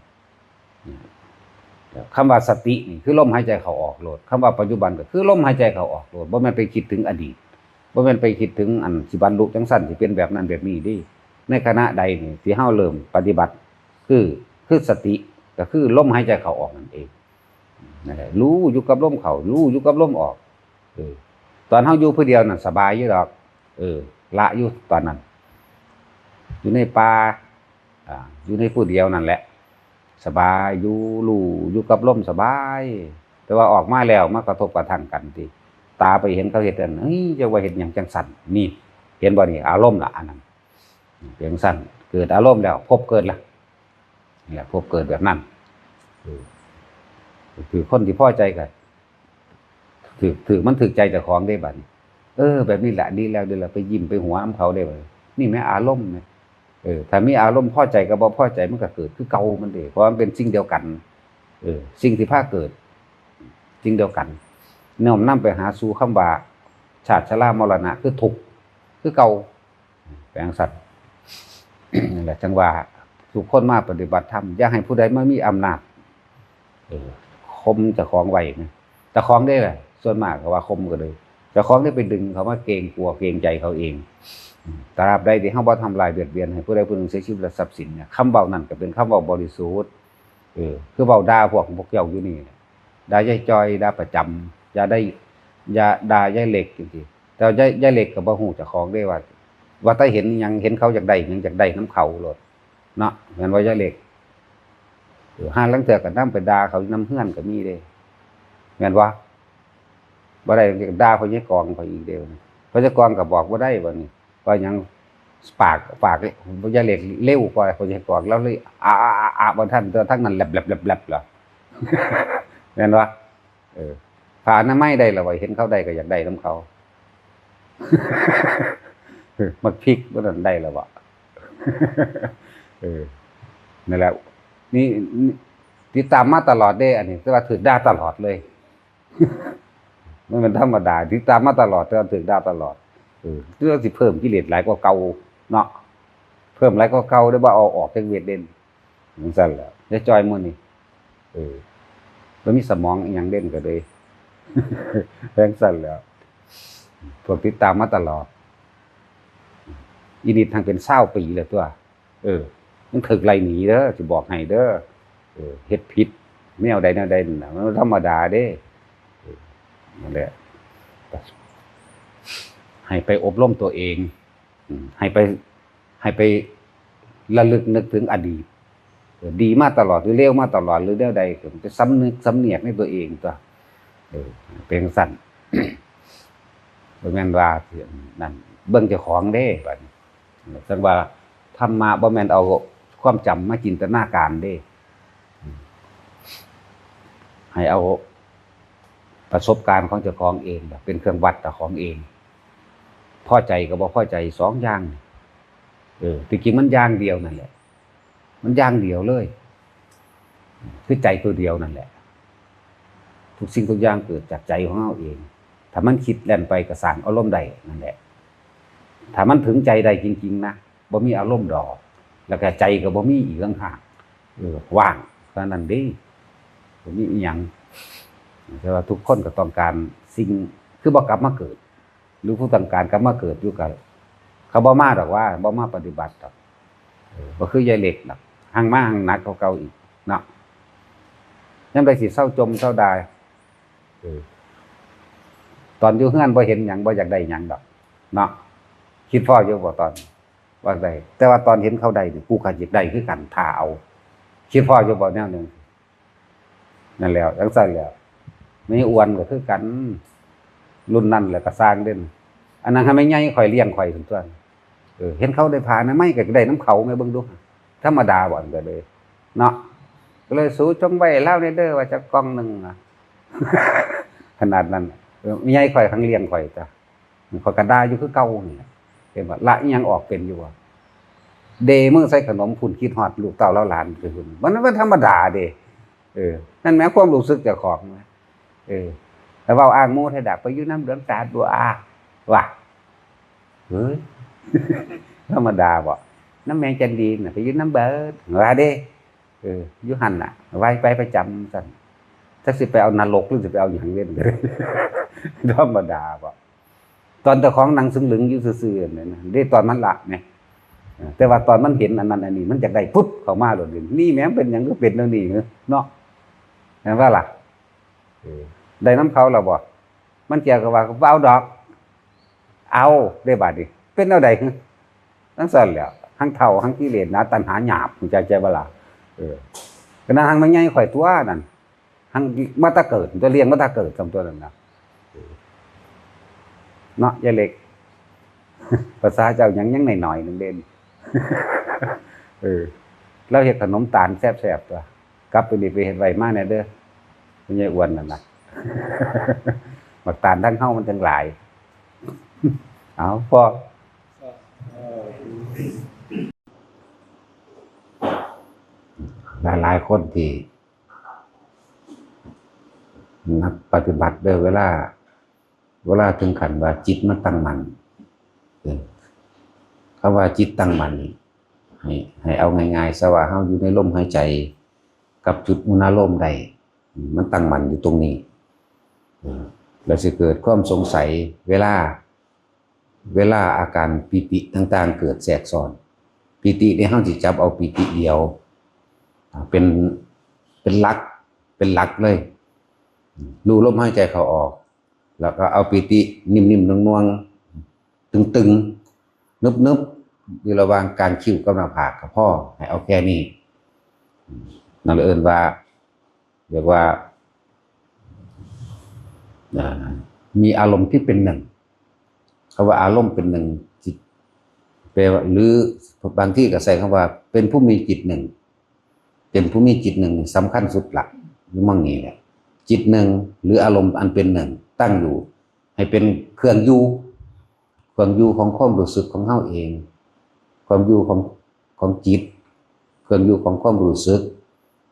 คำว่าสตินี่คือลมหายใจเข้าออกโลด คำว่าปัจจุบันก็คือลมหายใจเข้าออกโลด บ่แม่นไปคิดถึงอดีต บ่แม่นไปคิดถึงอันสิบรรลุจั่งซั่น สิเป็นแบบนั้นแบบนี้เด้ ในขณะใดนี่ที่เฮาเริ่มปฏิบัติ คือ คือสติ ก็คือลมหายใจเข้าออกนั่นเอง นั่นแหละ รู้อยู่กับลมเข้า รู้อยู่กับลมออก เออ ตอนเฮาอยู่ผู้เดียวนั่นสบายอยู่ดอก เออ ละอยู่ตอนนั้น อยู่ในป่า อ่า อยู่ในผู้เดียวนั่นแหละ สบาย อยู่ รู้อยู่กับลมสบาย แต่ว่าออกมาแล้วมากระทบกระทั่งกันติ ตาไปเห็นเขาเฮ็ดอัน เฮ้ย จักว่าเฮ็ดหยังจั่งซั่น นี่ เห็นบ่นี่ อารมณ์ละอันนั้น เป็นจั่งซั่น เกิดอารมณ์แล้ว ภพเกิดละ นี่แหละ ภพเกิดแบบนั้น เออ คือคนที่พอใจก็ ถืก ถืก มันถืกใจเจ้าของเด้บัดนี้ เออ แบบนี้แหละ ดีแล้ว ดีแล้ว ไปยิ้มไปหัวนำเขาเด้บัดนี้ นี่แหมอารมณ์แหม เออ ถ้ามีอารมณ์พอใจกับบ่พอใจมันก็เกิดคือเก่ามันเด้ เพราะมันเป็นสิ่งเดียวกัน เออ สิ่งที่พาเกิด สิ่งเดียวกัน น้อมนำไปหาสู่คำว่า ชาติชรามรณะ คือทุกข์ คือเก่า เป็นจั่งซั่น นั่นแหละ จั่งว่าทุกคนมาปฏิบัติธรรม อย่าให้ผู้ใดมามีอำนาจ เออ ข่มเจ้าของไว้นะ เจ้าของเด้ล่ะ ส่วนมากก็ว่าข่มก็เลย เจ้าของได้ไปดึงเขามาเกรงกลัวเกรงใจเขาเอง ตราบใดที่เฮาบ่ทำลายเบียดเบียนให้ผู้ใดผู้หนึ่งเสียชีวิตและทรัพย์สินเนี่ย คำเว้านั่นก็เป็นคำเว้าบริสุทธิ์ เออ คือเว้าด่าพวก พวกเจ้าอยู่นี่แหละ ด่ายายจอย ด่าประจำ อย่าได้ อย่าด่ายายเล็กจังซี้ แต่ว่ายาย ยายเล็กก็บ่ฮู้เจ้าของเด้ว่า ว่าแต่เห็นอิหยัง เห็นเขาอยากได้อิหยัง อยากได้นำเขาโลดเนาะ แม่นบ่ยายเล็ก? เออ ห่าลางเทื่อก็นำไปด่าเขาอยู่นำเฮือนก็มีเด้ แม่นบ่? บ่ได้ ด่าพ่อใหญ่กองข้อยอีกเด้ พ่อใหญ่กองก็บอกบ่ได้บัดนี้ ว่าหยัง ปาก ปากยายเล็กเร็วกว่าพ่อใหญ่กอง แล้วเลย อะ อะ อะ อะ บ่ทัน แต่ทั้งนั้นแหลบ แหลบ แหลบ แหลบ แล้ว แม่นบ่? เออ ผ้าอนามัยได้แล้วบ่ เห็นเขาได้ก็อยากได้นำเขา หมากพริกบ่นั่นได้แล้วบ่ เออ นั่นแหละ นี่ นี่ ติดตามมาตลอดเด้ อันนี้ แต่ว่าถืกด่าตลอดเลย มันเป็นธรรมดา ติดตามมาตลอด แต่ว่าถืกด่าตลอด เออ เรื่องสิเพิ่มกิเลสหลายกว่าเก่าเนาะ เพิ่มหลายกว่าเก่า ได้บ่เอาออกจักเม็ดเด่น จังซั่นแหละ ยายจอยมื้อนี้ เออ บ่มีสมองอิหยังเด่นก็เลย จังซั่นแหละ พวกติดตามมาตลอด อีนิดทางเป็นซาวปีแล้วตัว เออ มันถืกไล่หนีเด้อ สิบอกให้เด้อ เออ เฮ็ดผิดแนวใดแนวใดนั่นน่ะ มันธรรมดาเด้ เออ นั่นแหละ ให้ไปอบรมตัวเอง อืม ให้ไป ให้ไประลึกนึกถึงอดีต เออ ดีมาตลอดหรือเลวมาตลอดหรือแนวใด ก็ไปสำนึกสำเนียกในตัวเองตัว เออ เป็นจั่งซั้น บ่แม่นว่านั่น เบิ่งเจ้าของเด้ บัดนี้ จั่งว่าธรรมะบ่แม่นเอาความจำมาจินตนาการเด้ ให้เอาประสบการณ์ของเจ้าของเอง เป็นเครื่องวัดเจ้าของเอง พอใจกับบ่พอใจสองอย่าง เออ ที่จริงมันอย่างเดียวนั่นแหละ มันอย่างเดียวเลย คือใจตัวเดียวนั่นแหละ ทุกสิ่งทุกอย่างเกิดจากใจของเราเอง ถ้ามันคิดแล่นไปก็สร้างอารมณ์ได้นั่นแหละ ถ้ามันถึงใจได้จริงๆนะ บ่มีอารมณ์ดอก แล้วก็ใจก็บ่มีอีกต่างหาก เออ ว่างเท่านั้นเด้ บ่มีอีหยัง แต่ว่าทุกคนก็ต้องการสิ่ง คือบ่กลับมาเกิด หรือผู้ต้องการกลับมาเกิดอยู่ก็ เขาบ่มาดอกว่า บ่มาปฏิบัติดอก เออ บ่คือยายเล็กดอก หังมาหังหนักกว่าเก่าอีกเนาะ ยามใดสิเซาจ่มเซาด่า เออ ตอนอยู่เฮือนบ่เห็นหยัง บ่อยากได้หยังดอกเนาะ คิดพ้ออยู่บ่ตอน ว่าได้ แต่ว่าตอนเห็นเขาได้นี่ กูก็อยากได้คือกัน ถ้าเอา คิดพ้ออยู่บ่แนวหนึ่ง นั่นแหล้ว จั่งซั้นแหล้ว แม่อ้วนก็คือกัน รุ่นนั้นแหละก็สร้างเด่น อันนั้นให้แม่ใหญ่ข่อยเลี้ยงข่อยซั่นตั๊ว เออ เห็นเขาได้ผ้าอนามัยก็ได้นำเขาแหม เบิ่งดู ธรรมดาบ่ อันก็เลย เนาะ ก็เลย สูจงไว้ลาวแหน่เด้อ ว่าจักกล่องหนึ่งอะ ขนาดนั้น เออ แม่ใหญ่ข่อยหังเลี้ยงข่อยจ้ะ ข้อยก็ด่าอยู่คือเก่านี่แหละ เห็นบ่ ละอิหยังออกเป็นอยู่บ่ เดมือใส่ขนมพุ้น คิดฮอดลูกเต้าเหล่าหลานไปพุ้น มัน มันธรรมดาเด้ เออ นั่นแหมความรู้สึกเจ้าของนะ เออ แต่เว้าอ้างหมู่ไทดาก ไปอยู่นำหลวงตาบัว ว่า เฮ้ย ธรรมดาบ่ นำแม่จันดีน่ะ ไปอยู่นำเบิด ว่าเด้ เออ อยู่หั่นน่ะ ไหว้ไปประจำซั่น จักสิไปเอานรกหรือสิไปเอาหยังเล่น ธรรมดาบ่ ตอนเจ้าของนั่งซึ่งลึงอยู่ซื่อๆนั่นนะ เด้ ตอนมันละเนี่ย เออ แต่ว่าตอนมันเห็นอันนั้นอันนี้ มันอยากได้ปุ๊บเข้ามาโลด นี่แหม มันเป็นหยังคือเป็นแนวนี้ เนาะ แม่นบ่ล่ะ เออ ได้นำเขาแล้วบ่ มันเกี่ยวกับว่า บ่เอาดอก เอา ได้บาดนี้ เป็นแนวใด จั่งซั้นแหล้ว หังเฒ่า หังกิเลสหนา ตัณหาหยาบ ฮู้จักใจบ่ล่ะ เออ ก็นั่นหังแม่ใหญ่ข่อยตั๊วนั่น หังมาแต่เกิด ตัวเลี้ยงมาแต่เกิด ซำตั๊วนั่นนะ เออ เนาะ ยายเล็ก ภาษาเจ้าหยัง ยังน้อยๆหนึ่งเด่น เออ ลาวเฮ็ดขนมตาลแซ่บๆตั๊ว กลับไปนี่ไปเฮ็ดไว้มาแหน่เด้อ พ่อใหญ่อ้วนนั่นน่ะ หมากตาลทางเฮามันจั่งหลาย เอา พอ หลายๆคนที่นักปฏิบัติเด้อ เวลา เวลาถึงขั้นว่าจิตมันตั้งมั่น เออ คำว่าจิตตั้งมั่นนี่ ให้ ให้เอาง่ายๆซะว่าเฮาอยู่ในลมหายใจกับจุดอุณาโลมได้ มันตั้งมั่นอยู่ตรงนี้ เออ แล้วสิเกิดความสงสัยเวลา เวลาอาการปีติต่างๆเกิดแทรกซ้อน ปีตินี่เฮาสิจับเอาปีติเดียว อ่า เป็น เป็นหลัก เป็นหลักเลย รู้ลมหายใจเข้าออก แล้วก็เอาปีตินิ่มๆนวลๆ ตึงๆ นึบๆ อยู่ระหว่างกลางคิ้วกับหน้าผากก็พอ ให้เอาแค่นี้ นั่นเอิ้นว่า เรียกว่า อ่า มีอารมณ์ที่เป็นหนึ่ง คำว่าอารมณ์เป็นหนึ่ง จิต แปลว่า หรือบางที่ก็ใช้คำว่า เป็นผู้มีจิตหนึ่ง เป็นผู้มีจิตหนึ่งสำคัญสุดละ อยู่หม่องนี้แหละ จิตหนึ่ง หรืออารมณ์อันเป็นหนึ่ง ตั้งอยู่ ให้เป็นเครื่องอยู่ เครื่องอยู่ของความรู้สึกของเฮาเอง ความอยู่ของ ของจิต เครื่องอยู่ของความรู้สึก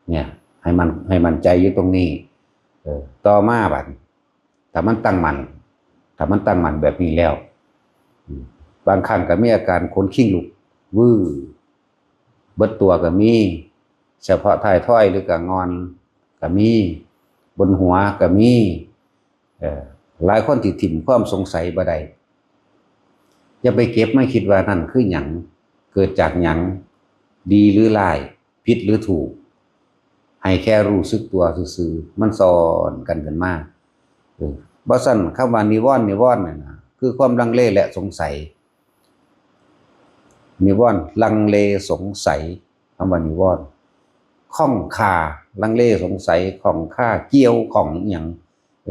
เนี่ย ให้มัน ให้มั่นใจอยู่ตรงนี้ เออ ต่อมาบัด ถ้ามันตั้งมั่น ถ้ามันตั้งมั่นแบบนี้แล้ว อืม บางครั้งก็มีอาการขนคิงลุก วื้อ เบิดตัวก็มี เฉพาะท้ายทอยหรือกะง่อนก็มี บนหัวก็มี เอ่อ หลายคนที่ถิ่มความสงสัยบ่ได้ อย่าไปเก็บมาคิดว่านั่นคือหยัง เกิดจากหยัง ดีหรือร้าย ผิดหรือถูก ให้แค่รู้สึกตัวซื่อๆ มันซ้อนกันขึ้นมา เออ บ่ซั้นคำว่านิวรณ์ นิวรณ์เนี่ยนะ คือความลังเลและสงสัย นิวรณ์ ลังเลสงสัย คำว่านิวรณ์ ข้องคา ลังเลสงสัย ข้องคา เกี่ยวข้องอิหยัง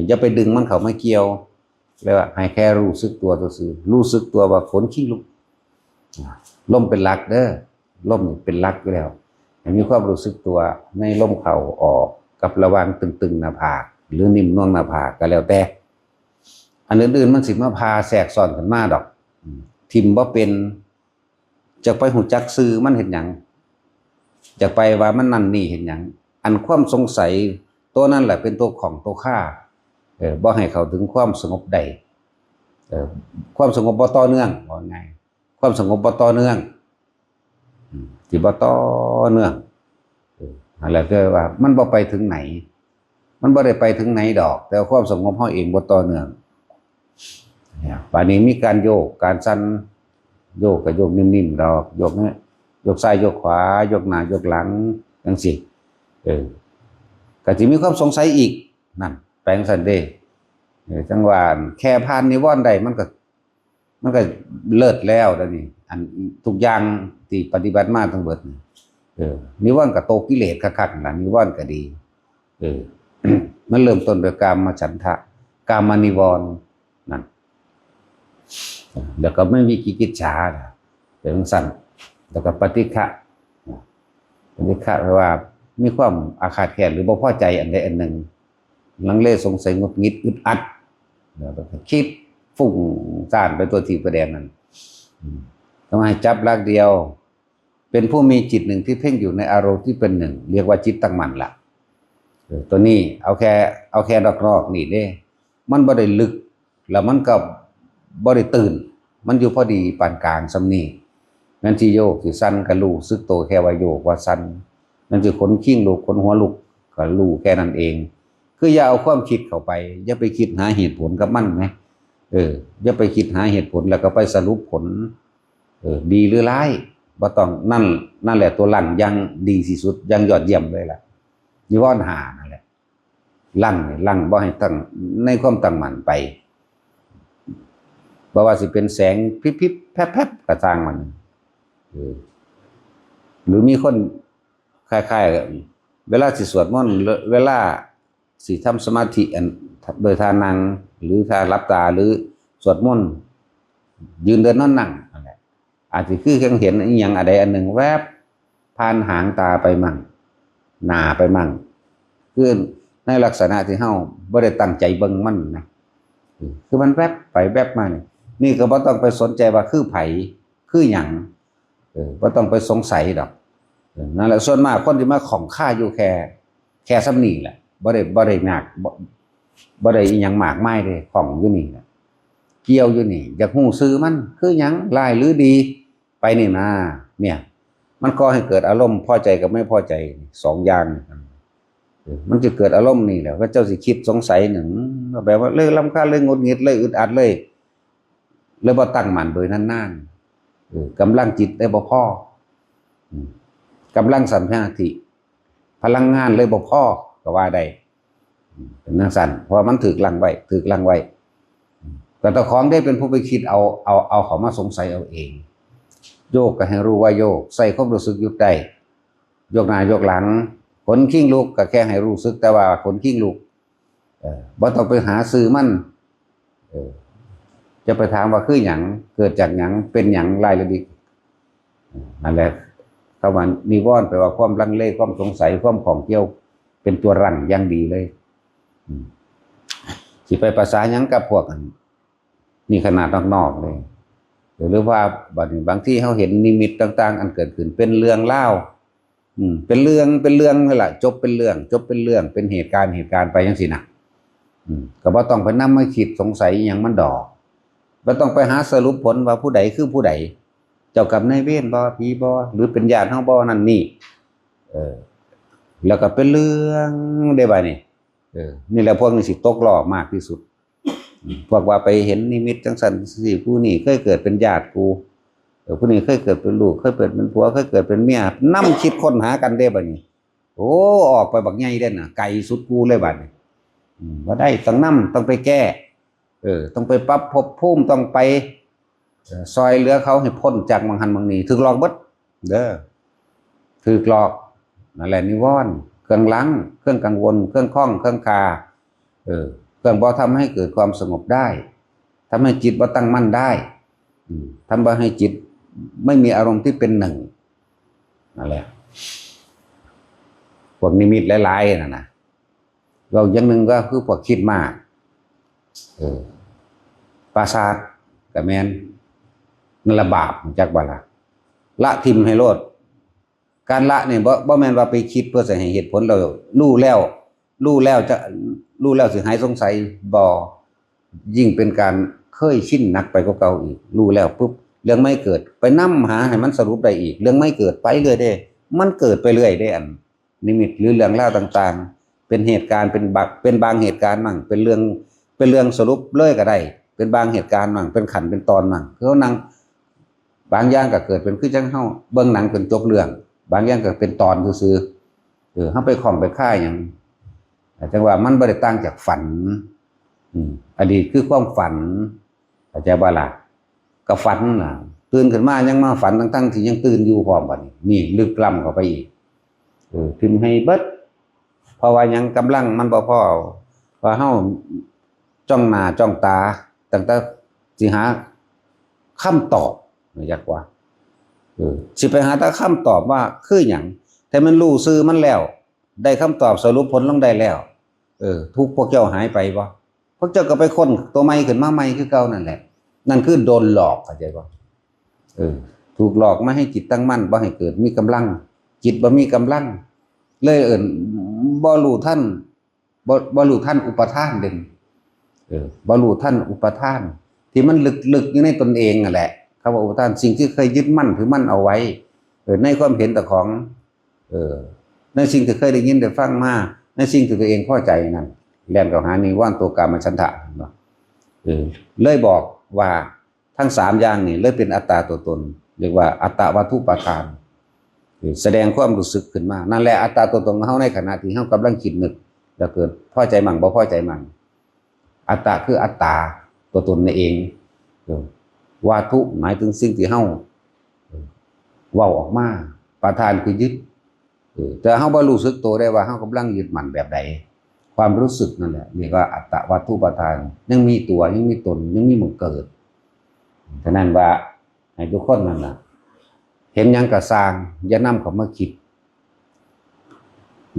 อย่าไปดึงมันเข้ามาเกี่ยว เรียกว่าให้แค่รู้สึกตัวซื่อๆ รู้สึกตัวว่าขนคิงลุก อ่า ลมเป็นหลักเด้อ ลมนี่เป็นหลักอยู่แล้ว ให้มีความรู้สึกตัวในลมเข้าออก กับระหว่างตึงๆหน้าผาก หรือนิ่มนวลหน้าผากก็แล้วแต่ อันอื่นๆมันสิมาพาแทรกซ้อนขึ้นมาดอก อืม ถิ่มบ่เป็น จักไปฮู้จักชื่อมันเฮ็ดหยัง จักไปว่ามันนั่นนี่เฮ็ดหยัง อันความสงสัยตัวนั้นแหละเป็นตัวข้องตัวคา เออ บ่ให้เข้าถึงความสงบได้ เออ ความสงบบ่ต่อเนื่อง ว่าง่าย ความสงบบ่ต่อเนื่อง อืม ที่บ่ต่อเนื่อง เออ นั่นแหละคือว่ามันบ่ไปถึงไหน มันบ่ได้ไปถึงไหนดอก แต่ความสงบเฮาเองบ่ต่อเนื่อง เนี่ย บาดนี้มีการโยก การสั่น โยกก็โยกนิ่มๆดอก โยกเนี่ย โยกซ้ายโยกขวา โยกหน้าโยกหลัง จั่งซี้ เออ ก็สิมีความสงสัยอีก นั่น แปลงซั่นเด้ เออ จั่งว่าแค่ผ่านนิวรณ์ได้ มันก็ มันก็เลิศแล้วเดี๋ยวนี้ อันทุกอย่างที่ปฏิบัติมาทั้งเบิดนี่ เออ นิวรณ์ก็โตกิเลสคักๆนั่นล่ะ นิวรณ์ก็ดี เออ มันเริ่มต้นด้วยกามฉันทะ กามนิวรณ์นั่น แล้วก็ไม่มีกิจฉา เป็นจั่งซั่น แล้วก็ปฏิฆะ ปฏิฆะแปลว่ามีความอาฆาตแค้นหรือบ่พอใจอันใดอันหนึ่ง ลังเลสงสัยหงุดหงิดอึดอัด แล้วก็คิดฟุ้งซ่านไปทั่วทิศทั่วแดนนั่น อืม ต้องให้จับหลักเดียว เป็นผู้มีจิตหนึ่งที่เพ่งอยู่ในอารมณ์ที่เป็นหนึ่ง เรียกว่าจิตตั้งมั่นละ เออ ตัวนี้เอาแค่ เอาแค่นอกๆนี่เด้ มันบ่ได้ลึก แล้วมันก็บ่ได้ตื่น มันอยู่พอดีปานกลางส่ำนี้ แม่นสิโยกสิสั่นก็รู้สึกตัวแค่ว่าโยกว่าสั่น แม่นสิขนคิงลุกขนหัวลุกก็รู้แค่นั้นเอง คืออย่าเอาความคิดเข้าไป อย่าไปคิดหาเหตุผลกับมันนะ เออ อย่าไปคิดหาเหตุผลแล้วก็ไปสรุปผล เออ ดีหรือร้าย บ่ต้อง นั่น นั่นแหละตัวลังอย่างดีที่สุด อย่างยอดเยี่ยมเลยล่ะ นิวรณ์ห้านั่นแหละ ลังนี่ ลังบ่ให้ตั้ง ในความตั้งมั่นไป บ่ว่าสิเป็นแสงพิบๆแพรบๆก็ช่างมัน เออ หรือมีคนคล้ายๆ เวลาสิสวดมนต์ เวลาสิทำสมาธิอัน โดยท่านั่ง หรือท่าหลับตา หรือสวดมนต์ ยืนเดินนอนนั่งนั่นแหละ อาจสิคือจั่งเห็นอิหยังอันใดอันหนึ่งแวบ ผ่านหางตาไปมั่ง หน้าไปมั่ง คือในลักษณะที่เฮาบ่ได้ตั้งใจเบิ่งมันนะ เออ คือมันแวบไปแวบมานี่ นี่ก็บ่ต้องไปสนใจว่าคือไผ คือหยัง เออ บ่ต้องไปสงสัยดอก เออ นั่นแหละ ส่วนมากคนที่มาข้องคาอยู่แค่ แค่ส่ำนี้แหละ บ่ได้ บ่ได้ยาก บ่ บ่ได้อิหยังมากมายเด้ ข้องอยู่นี่แหละ เกี่ยวอยู่นี่ อยากฮู้ชื่อมัน คือหยัง ร้ายหรือดี ไปนี่นะ เนี่ย มันก่อให้เกิดอารมณ์พอใจกับไม่พอใจ สองอย่าง เออ มันจะเกิดอารมณ์นี่แหละ ว่าเจ้าสิคิดสงสัยหนึ่ง แบบว่าเลยรำคาญ เลยหงุดหงิด เลยอึดอัด เลย เลยบ่ตั้งมั่นโดยนานๆ เออกำลังจิตได้บ่พอ อืมกำลังสมาธิ พลังงานเลยบ่พอก็ว่าได้ อืมเป็นจั่งซั้น เพราะว่ามันถูกลังไว้ ถูกลังไว้ อืมก็เจ้าของได้เป็นผู้ไปคิดเอา เอา เอาเขามาสงสัยเอาเอง โยกก็ให้รู้ว่าโยก ใส่ความรู้สึกหยุดได้ ยกหน้ายกหลัง ขนคิงลุกก็แค่ให้รู้สึกแต่ว่าขนคิงลุก เออบ่ต้องไปหาชื่อมัน เออ จะไปถามว่าคือหยัง เกิดจากหยัง เป็นหยัง รายละเอียด นั่นแหละ คำว่านิวรณ์แปลว่าความลังเล ความสงสัย ความข้องเกี่ยว เป็นตัวรั้งอย่างดีเลย อืม สิไปประสานหยังกับพวกอัน นี่ขนาดนอกๆเลย หรือว่าบาง บางทีเราเห็นนิมิตต่างๆ อันเกิดขึ้นเป็นเรื่องราว อืม เป็นเรื่อง เป็นเรื่องนั่นแหละ จบเป็นเรื่อง จบเป็นเรื่อง เป็นเหตุการณ์ เหตุการณ์ไปจั่งซี้นะ อืม ก็บ่ต้องไปนำมาคิดสงสัยอิหยังมันดอก บ่ต้องไปหาสรุปผลว่าผู้ใดคือผู้ใด เจ้ากรรมนายเวรบ่ ผีบ่ หรือเป็นญาติเฮาบ่ นั่นนี่ เออ แล้วก็เป็นเรื่องได้บัดนี้ เออ นี่แหละพวกนี้สิตกล้อมากที่สุด อืม พวกว่าไปเห็นนิมิตจั่งซั้นจั่งซี้ ผู้นี้เคยเกิดเป็นญาติกู เออ ผู้นี้เคยเกิดเป็นลูก เคยเกิดเป็นผัว เคยเกิดเป็นเมีย นำคิดค้นหากันเด้บัดนี้ โอ้ ออกไปบักใหญ่เด้น่ะ ไกลสุดกูเลยบัดนี้ อืม บ่ได้ ต้องนำ ต้องไปแก้ เออ ต้องไปปรับภพภูมิ ต้องไป เออ ซอยเหลือเขาให้พ้นจากหม่องหั้นหม่องนี้ ถูกหลอกเบิด เด้อ ถูกหลอก นั่นแหละนิวรณ์ เครื่องลัง เครื่องกังวล เครื่องข้อง เครื่องคา เออ เครื่องบ่ทำให้เกิดความสงบได้ ทำให้จิตบ่ตั้งมั่นได้ อืม ทำบ่ให้จิตไม่มีอารมณ์ที่เป็นหนึ่ง นั่นแหละ พวกนิมิตหลายๆ นั่นนะ เว้าอย่างหนึ่งก็คือพวกคิดมาก เออ ประสาทก็แม่น นั่นละบาป รู้จักบ่ล่ะ ละถิ่มให้โลด การละนี่บ่ บ่แม่นว่าไปคิดเพื่อสิให้เหตุผล แล้วรู้แล้ว รู้แล้วจะ รู้แล้วสิหายสงสัย บ่ ยิ่งเป็นการเคยชินหนักไปกว่าเก่าอีก รู้แล้วปุ๊บ เรื่องใหม่เกิด ไปนำหาให้มันสรุปได้อีก เรื่องใหม่เกิดไปเรื่อยเด้ มันเกิดไปเรื่อยเด้ อันนิมิตหรือเรื่องราวต่างๆ เป็นเหตุการณ์ เป็นบาง เป็นบางเหตุการณ์มั่ง เป็นเรื่อง เป็นเรื่องสรุปเลยก็ได้ เป็นบางเหตุการณ์มั่ง เป็นขั้นเป็นตอนมั่ง คือเฮานั่ง บางอย่างก็เกิดเป็นคือจั่งเฮาเบิ่งหนังเป็นจบเรื่อง บางอย่างก็เป็นตอนซื่อๆ เออ เฮาไปข้องไปคาหยัง จั่งว่ามันบ่ได้ต่างจากฝัน อืม อดีตคือความฝัน เข้าใจบ่ล่ะ ก็ฝันน่ะ ตื่นขึ้นมายังมาฝัน ทั้งๆ ที่ยังตื่นอยู่พร้อมบัดนี้ นี่ลึกล้ำเข้าไปอีก เออ ถิ่มให้เบิด เพราะว่าหยัง กำลังมันบ่พอ ว่าเฮาจ้องหน้าจ้องตา ตั้งแต่สิหาคำตอบ อยากว่า เออ สิไปหาแต่คำตอบว่าคือหยัง แต่มันรู้ชื่อมันแล้ว ได้คำตอบสรุปผลลงได้แล้ว เออ ทุกข์พวกเจ้าหายไปบ่ พวกเจ้าก็ไปค้นตัวใหม่ขึ้นมาใหม่คือเก่านั่นแหละ นั่นคือโดนหลอก เข้าใจบ่ เออ ถูกหลอกมาให้จิตตั้งมั่น บ่ให้เกิดมีกำลัง จิตบ่มีกำลัง เลยเอิ้นบ่รู้ทัน บ่ บ่รู้ทันอุปาทานเด้ เออ บ่รู้ทันอุปาทาน ที่มันลึกๆ อยู่ในตนเองนั่นแหละ คำว่าอุปาทาน สิ่งที่เคยยึดมั่นถือมั่นเอาไว้ เออ ในความเห็นเจ้าของ เออ ในสิ่งที่เคยได้ยินได้ฟังมา ในสิ่งที่ตัวเองพอใจนั่น แล่นเข้าหานิวรณ์ตัวกามฉันทะ เห็นบ่ เออ เลยบอกว่าทั้งสามอย่างนี่เลยเป็นอัตตาตัวตน เรียกว่าอัตตวัตถุปาทาน เออ แสดงความรู้สึกขึ้นมา นั่นแหละอัตตาตัวตนของเฮาในขณะที่เฮากำลังคิดนึก แล้วเกิดพอใจมั่งบ่พอใจมั่ง อัตตะคืออัตตาตัวตนนั่นเอง เออ วัตถุหมายถึงสิ่งที่เฮา เออ เว้าออกมา ปาทานคือยึด เออ แต่เฮาบ่รู้สึกตัวได้ว่าเฮากำลังยึดมั่นแบบใด ความรู้สึกนั่นแหละเรียกว่าอัตตวัตถุปาทาน ยังมีตัว ยังมีตน ยังมีหม่องเกิด ฉะนั้นว่าให้ทุกคนนั่นน่ะ เห็นหยังก็ซ่าง อย่านำเข้ามาคิด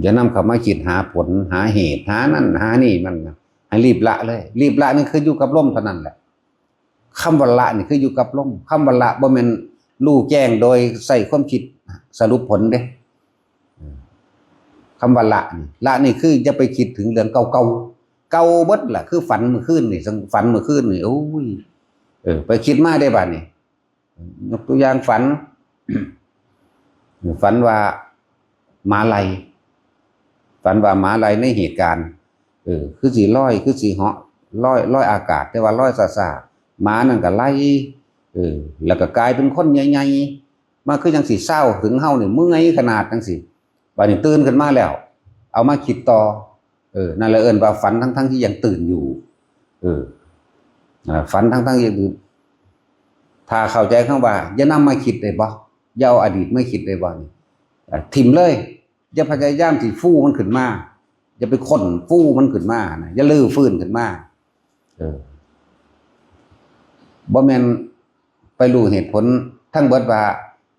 อย่านำเข้ามาคิดหาผล หาเหตุ หานั่นหานี่มันนะ ให้รีบละเลย รีบละนี่คืออยู่กับลมเท่านั้นแหละ คำว่าละนี่คืออยู่กับลม คำว่าละบ่แม่นรู้แจ้งโดยใช้ความคิดสรุปผลเด้ คำว่าละนี่ ละนี่คืออย่าไปคิดถึงเรื่องเก่าๆ เก่าเบิดล่ะ คือฝันเมื่อคืนนี่ ฝันเมื่อคืนนี่ โอ้ย เออ ไปคิดมาได้บัดนี้ ยกตัวอย่างฝัน ฝันว่าหมาไล่ ฝันว่าหมาไล่ในเหตุการณ์ เออ คือสิลอย คือสิเหาะ ลอย ลอยอากาศ แต่ว่าลอยซ่า หมานั่นก็ไล่ เออ แล้วก็กลายเป็นคนใหญ่ๆ มาคือจังสิเศร้าถึงเฮานี่เมื่อยขนาดจังสิ บัดนี้ตื่นขึ้นมาแล้ว เอามาคิดต่อ เออ นั่นแหละเอิ้นว่าฝันทั้งๆที่ยังตื่นอยู่ เออ อ่า ฝันทั้งๆที่ยังตื่น ถ้าเข้าใจคำว่า อย่านำมาคิดได้บ่ อย่าเอาอดีตมาคิดได้บ่นี่ อ่า ถิ่มเลย อย่าพยายามสิฟูมันขึ้นมา อย่าไปค้นฟูมันขึ้นมานะ อย่ารื้อฟื้นขึ้นมา เออ บ่แม่นไปรู้เหตุผลทั้งเบิดว่า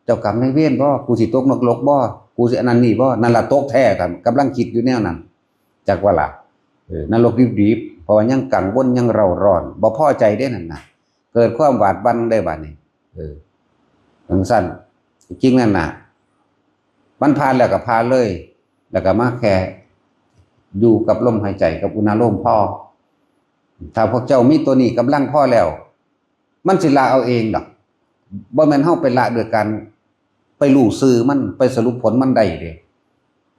เจ้ากรรมนายเวรบ่ กูสิตกนรกบ่ กูสิอันนั้นนี่บ่ นั่นล่ะตกแท้ กำลังคิดอยู่แนวนั้น จักว่าล่ะ เออ นรกดิบๆ เพราะว่ายังกังวล ยังเร่าร้อน บ่พอใจเด้นั่นน่ะ เกิดความหวาดหวั่นได้บัดนี้ เออ จังซั่น จริงนั่นน่ะ มันผ่านแล้วก็ผ่านเลย แล้วก็มาแค่อยู่กับลมหายใจกับอุณาโลมพอ ถ้าพวกเจ้ามีตัวนี้กำลังพอแล้ว มันสิละเอาเองดอก บ่แม่นเฮาไปละโดยการไปรู้ซื่อมัน ไปสรุปผลมันได้เด้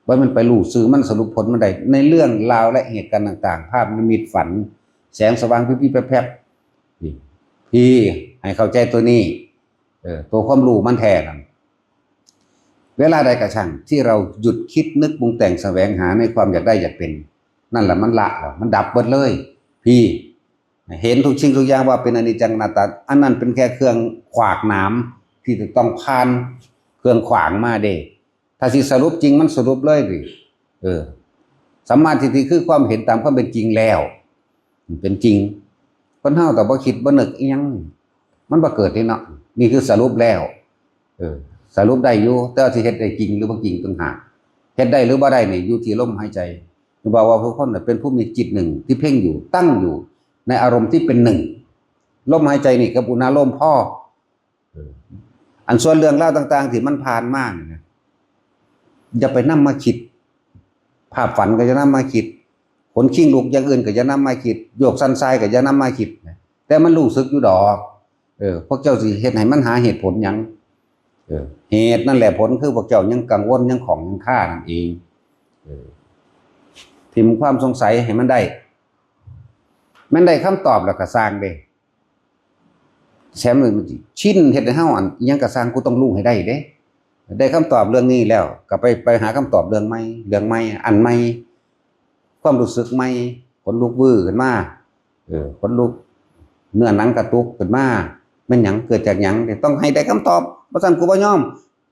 บ่แม่นไปรู้ซื่อมันสรุปผลมันได้ ในเรื่องราวและเหตุการณ์ต่างๆ ภาพนิมิตฝัน แสงสว่างพิบๆแพรบๆ นี่ พี่ให้เข้าใจตัวนี้ เออ ตัวความรู้มันแท้นั่น เวลาใดก็ช่างที่เราหยุดคิดนึกปรุงแต่งแสวงหาในความอยากได้อยากเป็น นั่นแหละมันละแล้ว มันดับเบิดเลย พี่ เห็นทุกสิ่งทุกอย่างว่าเป็นอนิจจังอนัตตา อันนั้นเป็นแค่เครื่องขวากหนามที่จะต้องผ่านเครื่องขวางมาเด้ ถ้าสิสรุปจริงมันสรุปเลยดิ เออ สัมมาทิฏฐิคือความเห็นตามความเป็นจริงแล้ว เป็นจริง คนเฮาแต่บ่คิดบ่นึกอิหยัง มันบ่เกิดนี่เนาะ นี่คือสรุปแล้ว เออ สรุปได้อยู่ แต่ว่าสิเฮ็ดได้จริงหรือบ่จริงต่างหาก เฮ็ดได้หรือบ่ได้นี่อยู่ที่ลมหายใจ คือบอกว่าผู้คนน่ะเป็นผู้มีจิตหนึ่งที่เพ่งอยู่ ตั้งอยู่ในอารมณ์ที่เป็นหนึ่ง ลมหายใจนี่กับอุณาโลมพอ เออ อันส่วนเรื่องราวต่างๆที่มันผ่านมานี่นะ อย่าไปนำมาคิด ภาพฝันก็อย่านำมาคิด ขนคิงลุกอย่างอื่นก็อย่านำมาคิด โยกสั่นทรายก็อย่านำมาคิดนะ แต่มันรู้สึกอยู่ดอก เออ พวกเจ้าสิเฮ็ดให้มันหาเหตุผลหยัง เออ เหตุนั่นแหละผลคือพวกเจ้ายังกังวลยังข้องยังคานั่นเอง เออ ถิ่มความสงสัยให้มันได้ แม่นได้คำตอบแล้วก็ซ่างเด้ แถมมันสิชินเฮ็ดให้เฮาอันอิหยังก็ซ่างกูต้องรู้ให้ได้เด้ ได้คำตอบเรื่องนี้แล้ว ก็ไป ไปหาคำตอบเรื่องใหม่ เรื่องใหม่ อันใหม่ ความรู้สึกใหม่ ขนลุกวื้อขึ้นมา เออ ขนลุก เนื้อหนังกระตุกขึ้นมา แม่นหยัง เกิดจากหยัง ต้องให้ได้คำตอบ บ่ซั้นกูบ่ยอม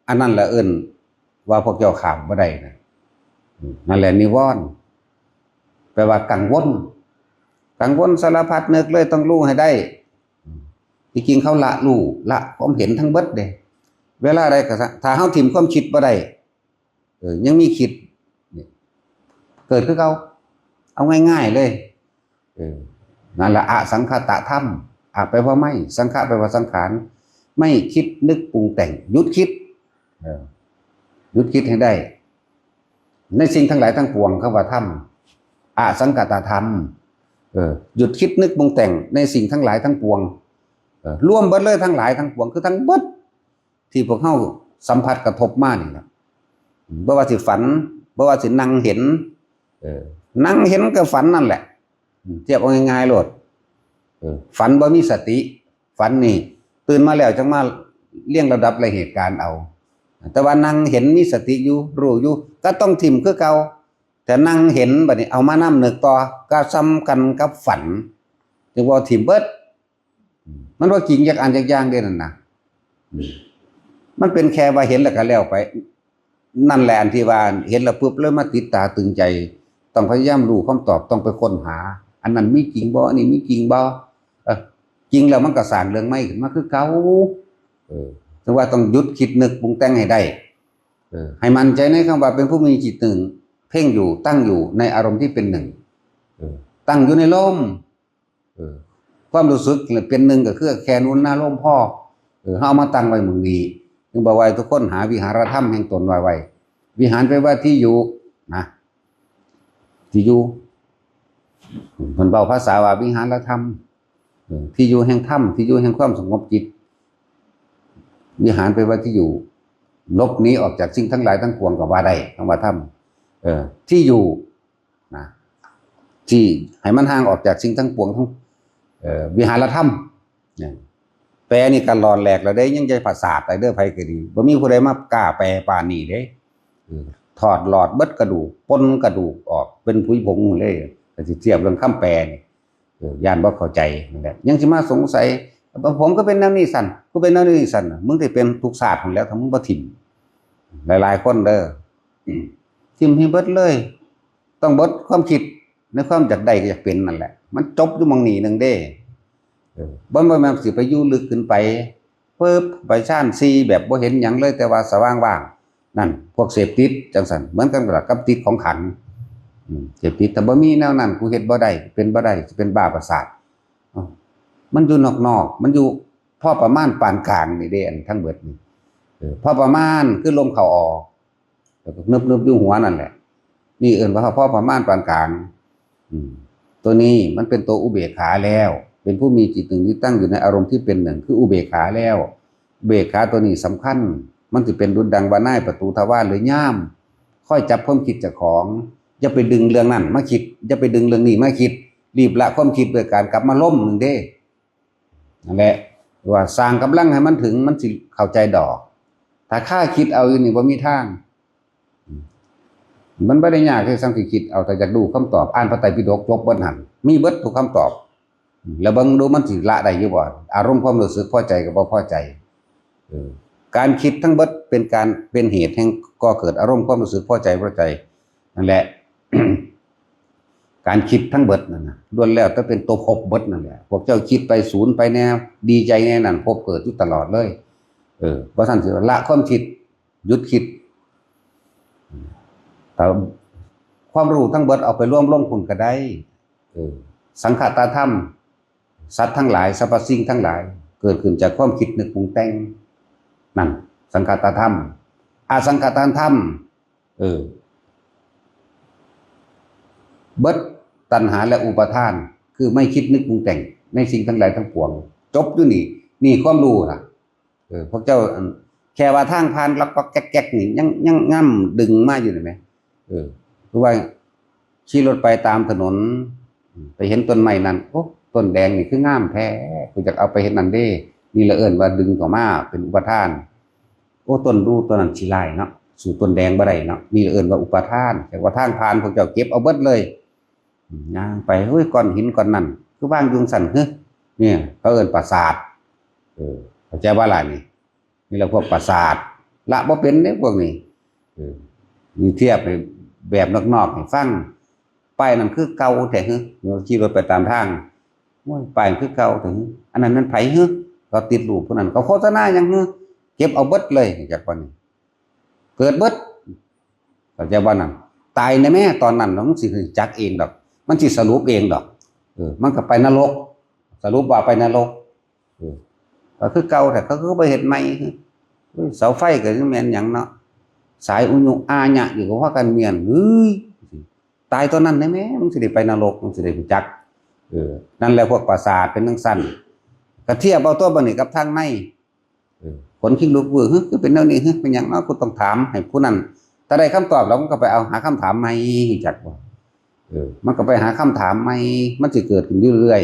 อันนั้นแหละเอิ้นว่าพวกเจ้าข้ามบ่ได้นะ อืม นั่นแหละนิวรณ์ แปลว่ากังวล กังวลสารพัดนึกเลยต้องรู้ให้ได้ อืม ที่จริงเขาละรู้ ละความเห็นทั้งเบิดเด้ เวลาใดก็ซะ ถ้าเฮาถิ่มความคิดบ่ได้ เออ ยังมีคิด เนี่ย เกิดคือเก่า เอาง่ายๆเลย เออ นั่นละอสังขตธรรม อะแปลว่าไม่ สังขะแปลว่าสังขาร ไม่คิดนึกปรุงแต่ง หยุดคิด เออ หยุดคิดให้ได้ ในสิ่งทั้งหลายทั้งปวง คำว่าธรรม อสังขตธรรม เออ หยุดคิดนึกปรุงแต่งในสิ่งทั้งหลายทั้งปวง เออ รวมเบิดเลยทั้งหลายทั้งปวง คือทั้งเบิด ที่พวกเฮาสัมผัสกระทบมานี่ล่ะ บ่ว่าสิฝัน บ่ว่าสินั่งเห็น เออ นั่งเห็นกับฝันนั่นแหละ อืม เทียบเอาง่ายๆโลด เออ ฝันบ่มีสติ ฝันนี่ ตื่นมาแล้วจังมาเรียงลำดับรายเหตุการณ์เอา แต่ว่านั่งเห็นมีสติอยู่ รู้อยู่ ก็ต้องถิ่มคือเก่า แต่นั่งเห็นบัดนี้เอามานำนึกต่อ ก็ส่ำกันกับฝัน จึงว่าถิ่มเบิด มันบ่จริงจักอันจักอย่างเด้นั่นนะ อืม มันเป็นแค่ว่าเห็นแล้วก็แล้วไป นั่นแหละอันที่ว่าเห็นแล้วปุ๊บเลยมาติดตาตึงใจ ต้องพยายามรู้คำตอบ ต้องไปค้นหา อันนั้นมีจริงบ่ อันนี้มีจริงบ่ เออ จริงแล้วมันก็สร้างเรื่องใหม่ขึ้นมาคือเก่า เออ ถึงว่าต้องหยุดคิดนึกปรุงแต่งให้ได้ เออ ให้มั่นใจในคำว่าเป็นผู้มีจิตหนึ่ง เพ่งอยู่ ตั้งอยู่ในอารมณ์ที่เป็นหนึ่ง เออ ตั้งอยู่ในลม เออ ความรู้สึกเป็นหนึ่งก็คือแค่อุณาโลมพอ เออ เฮาเอามาตั้งไว้หม่องนี้ จึงบอกว่าให้ทุกคนหาวิหารธรรมแห่งตนไว้ไว้ วิหารแปลว่าที่อยู่นะ ที่อยู่ เพิ่นเว้าภาษาว่าวิหารธรรม เออ ที่อยู่แห่งธรรม ที่อยู่แห่งความสงบจิต วิหารแปลว่าที่อยู่ หลบหนีออกจากสิ่งทั้งหลายทั้งปวงก็ว่าได้ คำว่าธรรม เออ ที่อยู่ นะ ที่ให้มันห่างออกจากสิ่งทั้งปวงทั้ง เอ่อ วิหารธรรม เนี่ย แปรนี่ก็หลอดแหลกแล้วเด้ ยังจะประสาทอะไรเด้อ ไผก็ดี บ่มีผู้ใดมากล้าแปรปานนี้เด้ เออ ถอดหลอดเบิดกระดูก ปนกระดูกออก เป็นผุยผงหมดเลย ก็สิเทียบเรื่องคำแปรนี่ เออ ย่านบ่เข้าใจนั่นแหละ ยังสิมาสงสัย ผมก็เป็นแนวนี้สั่น กูเป็นแนวนี้สั่นน่ะ มึงได้เป็นทุกศาสตร์ของแล้ว ถ้ามึงบ่ถิ่ม หลายๆคนเด้อ ถิ่มให้เบิดเลย ต้องเบิดความคิดในความอยากได้ก็อยากเป็นนั่นแหละ มันจบอยู่หม่องนี้หนึ่งเด้ เออ บ่แม่นสิไปอยู่ลึกขึ้นไป ปึ๊บ ไปฌานสี่แบบบ่เห็นหยังเลย แต่ว่าสว่างว่าง นั่น พวกเสพติดจังซั่น เหมือนกันกับติดของขัง อืม เสพติด ถ้าบ่มีแนวนั้น กูเฮ็ดบ่ได้ เป็นบ่ได้ สิเป็นบ้าประสาท อ้าว มันอยู่นอกๆ มันอยู่พอประมาณปานกลางนี่เด้ อันทั้งเบิดนี่ เออ พอประมาณคือลมเข้าออก แล้วก็นึบๆ อยู่หัวนั่นแหละ นี่เอิ้นว่าพอประมาณปานกลาง อืม ตัวนี้มันเป็นตัวอุเบกขาแล้ว เป็นผู้มีจิตหนึ่งที่ตั้งอยู่ในอารมณ์ที่เป็นหนึ่ง คืออุเบกขาแล้ว อุเบกขาตัวนี้สำคัญ มันสิเป็นดุจดังว่านายประตูทวารหรือย่าม คอยจับความคิดเจ้าของ อย่าไปดึงเรื่องนั้นมาคิด อย่าไปดึงเรื่องนี้มาคิด รีบละความคิดด้วยการกลับมาลมหนึ่งเด้ นั่นแหละ ว่าสร้างกำลังให้มันถึง มันสิเข้าใจดอก ถ้าคาคิดเอาอยู่นี่บ่มีทาง มันบ่ได้ยากที่สั่งสิคิดเอา แต่อยากรู้คำตอบ อ่านพระไตรปิฎกจบเบิดหั่น มีเบิดทุกคำตอบ แล้วเบิ่งดูมันสิละได้อยู่บ่ อารมณ์ความรู้สึกพอใจกับบ่พอใจ เออ การคิดทั้งเบิดเป็นการ เป็นเหตุแห่งก่อเกิดอารมณ์ความรู้สึกพอใจบ่พอใจ นั่นแหละ การคิดทั้งเบิดนั่นน่ะ ล้วนแล้วแต่เป็นตัวภพเบิดนั่นแหละ พวกเจ้าคิดไปสูญไปแน่ ดีใจแน่นั่น ภพเกิดอยู่ตลอดเลย เออ เพราะฉะนั้นสิละความคิด หยุดคิด แต่ความรู้ทั้งเบิดเอาไปรวมลงพุ้นก็ได้ เออ สังคตธรรม สัตว์ทั้งหลาย สรรพสิ่งทั้งหลาย เกิดขึ้นจากความคิดนึกปรุงแต่ง นั่น สังคตธรรม อสังคตธรรม เออ เบิดตัณหาและอุปาทาน คือไม่คิดนึกปรุงแต่งในสิ่งทั้งหลายทั้งปวง จบอยู่นี่ นี่ความรู้นะ เออ พวกเจ้า อัน แค่ว่าทางผ่านลักก็แก๊กๆ นี่ ยัง ยังง่ำดึงมาอยู่เลยไหม เออ คือว่าขี่รถไปตามถนน ไปเห็นต้นไม้นั่น โอ้ ต้นแดงนี่คืองามแท้ กูอยากเอาไปเฮ็ดนั่นเด้ นี่ละเอิ้นว่าดึงเข้ามาเป็นอุปาทาน โอ้ ต้นดูต้นนั้นสิหลายเนาะ สู้ต้นแดงบ่ได้เนาะ นี่ละเอิ้นว่าอุปาทาน แต่ว่าทางผ่านพวกเจ้าเก็บเอาเบิดเลย อืม ย่างไป เฮ้ย ก้อนหินก้อนนั่น คือวางอยู่ซั่น เฮ้ย เนี่ย เขาเอิ้นประสาท เออ เข้าใจบ่ล่ะนี่ นี่แหละพวกประสาท ละบ่เป็นเด้พวกนี้ เออ นี่เทียบให้แบบนอกๆ ให้ฟัง ป้ายนั่นคือเก่าแท้ เฮ้ย ขี่รถไปตามทาง โอ้ย ป้ายคือเก่าแท้ เฮ้ย อันนั้นมันไผ เฮ้ย เขาติดรูปผู้นั้น เขาโฆษณาหยัง เฮ้ย เก็บเอาเบิดเลย จักปานนี้ เกิดเบิด เข้าใจบ่นั่น ตายแน่แม่ ตอนนั้นน่ะ มันสิรู้จักเองดอก มันสิสรุปเองดอก เออ มันก็ไปนรก สรุปว่าไปนรก เออ ก็คือเก่า แต่เขาก็บ่เฮ็ดใหม่ เฮ้ย เสาไฟก็ยังแม่นหยังเนาะ สายอุญุอาญะอยู่ก็ว่ากันเมียน เฮ้ย ตายตอนนั้นแน่แม่ มันสิได้ไปนรก มันสิได้รู้จัก เออ นั่นแหละพวกประสาทเป็นจั่งซั่น ก็เทียบเอาตัวบัดนี้กับทางใน เออ ขนคิงลุกเวอร์ เฮ้ย คือเป็นแนวนี้ เฮ้ย เป็นหยังเนาะ กูต้องถามให้ผู้นั้น ถ้าได้คำตอบแล้วมันก็ไปเอาหาคำถามใหม่ รู้จักบ่ เออ มันก็ไปหาคำถามใหม่ มันสิเกิดขึ้นอยู่เรื่อย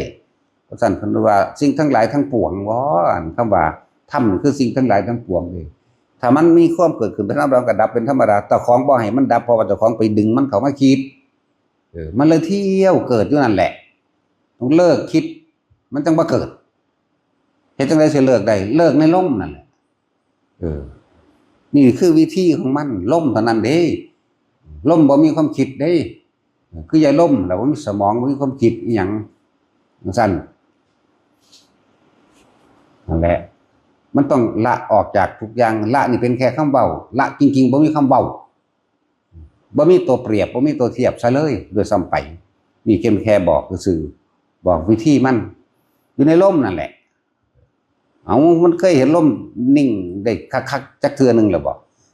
เพราะฉะนั้นเพิ่นว่าสิ่งทั้งหลายทั้งปวง ว่า อันคำว่าธรรมนี่คือสิ่งทั้งหลายทั้งปวงเลย ถ้ามันมีความเกิดขึ้นเป็นธรรมดา ก็ดับเป็นธรรมดา เจ้าของบ่ให้มันดับ เพราะว่าเจ้าของไปดึงมันเข้ามาคิด เออ มันเลยเที่ยวเกิดอยู่นั่นแหละ ต้องเลิกคิด มันจังบ่เกิด เฮ็ดจั่งใดสิเลิกได้ เลิกในลมนั่นแหละ เออ นี่คือวิธีของมัน ลมเท่านั้นเด้ ลมบ่มีความคิดเด้ เออ คือใยลม แล้วบ่มีสมอง บ่มีความคิดอีหยัง จั่งซั่น นั่นแหละ มันต้องละออกจากทุกอย่าง ละนี่เป็นแค่คำเว้า ละจริงๆ บ่มีคำเว้า บ่มีตัวเปรียบ บ่มีตัวเทียบซะเลย ด้วยซ้ำไป นี่เพียงแค่บอกซื่อๆ บอกวิธีมัน อยู่ในลมนั่นแหละ เอา มันเคยเห็นลมนิ่งได้คักๆ จักเทื่อหนึ่งแล้วบ่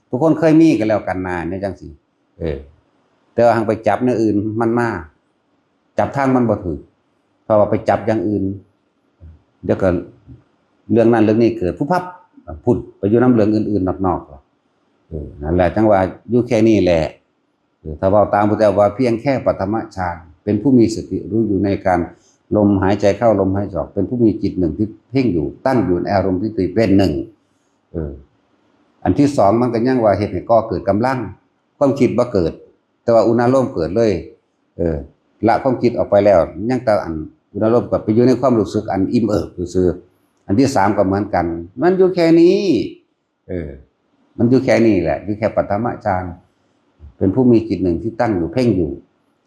ทุกคนเคยมีกันแล้วกันนา เนี่ยจังซี่ เออ แต่ว่าหังไปจับแนวอื่นมันมา จับทางมันบ่ถืก เพราะว่าไปจับอย่างอื่น เดี๋ยวก็เรื่องนั้นเรื่องนี้เกิด พุบพับ พุดไปอยู่นำเรื่องอื่นๆ นอกๆ แล้ว เออ นั่นแหละ จั่งว่าอยู่แค่นี้แหละ เออ ถ้าเว้าตามพุทธเจ้าว่าเพียงแค่ปฐมฌาน เป็นผู้มีสติรู้อยู่ในการ ลมหายใจเข้า ลมหายใจออก เป็นผู้มีจิตหนึ่งที่เพ่งอยู่ ตั้งอยู่ในอารมณ์ที่ตัวเองเป็นหนึ่ง เออ อันที่สองมันก็ยังว่าเฮ็ดให้ก่อเกิดกำลัง ความคิดบ่เกิด แต่ว่าอุณาโลมเกิดเลย เออ ละความคิดออกไปแล้ว ยังแต่อันอุณาโลมก็ไปอยู่ในความรู้สึกอันอิ่มเอิบซื่อๆ อันที่สามก็เหมือนกัน มันอยู่แค่นี้ เออ มันอยู่แค่นี้แหละ อยู่แค่ปฐมฌาน เป็นผู้มีจิตหนึ่งที่ตั้งอยู่เพ่งอยู่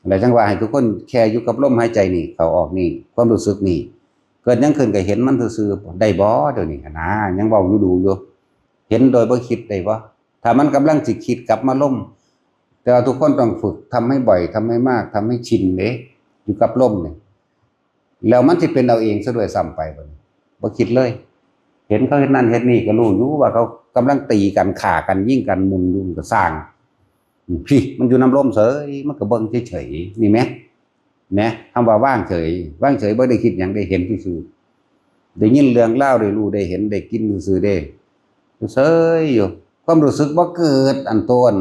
แล้วจังว่าให้ทุกคนแค่อยู่กับลมหายใจนี่ เข้าออกนี่ ความรู้สึกนี่ เกิดหยังขึ้นก็เห็นมันซื่อๆ ได้บ่ เดี๋ยวนี้นะ ยังเว้าอยู่ดูอยู่ เห็นโดยบ่คิดได้บ่ ถ้ามันกำลังสิคิดกลับมาลม แต่ว่าทุกคนต้องฝึกทำให้บ่อย ทำให้มาก ทำให้ชินเด้ อยู่กับลมเนี่ย แล้วมันสิเป็นเอาเองซะด้วยซ้ำไปบัดนี้ บ่คิดเลย เห็นเขาเฮ็ดนั่นเฮ็ดนี่ก็รู้อยู่ว่าเขากำลังตีกัน ฆ่ากัน ยิงกัน หมุนอยู่ มันก็ซ่าง อืม พี่ มันอยู่นำลมเฉย มันก็เบิ่งเฉยๆ นี่แหม แหม คำว่าวางเฉย วางเฉยบ่ได้คิดหยัง ได้เห็นซื่อๆ ได้ยินเรื่องราว ได้รู้ ได้เห็น ได้กินซื่อๆ เด้ เฉยอยู่ ความรู้สึกบ่เกิด อันโตอัน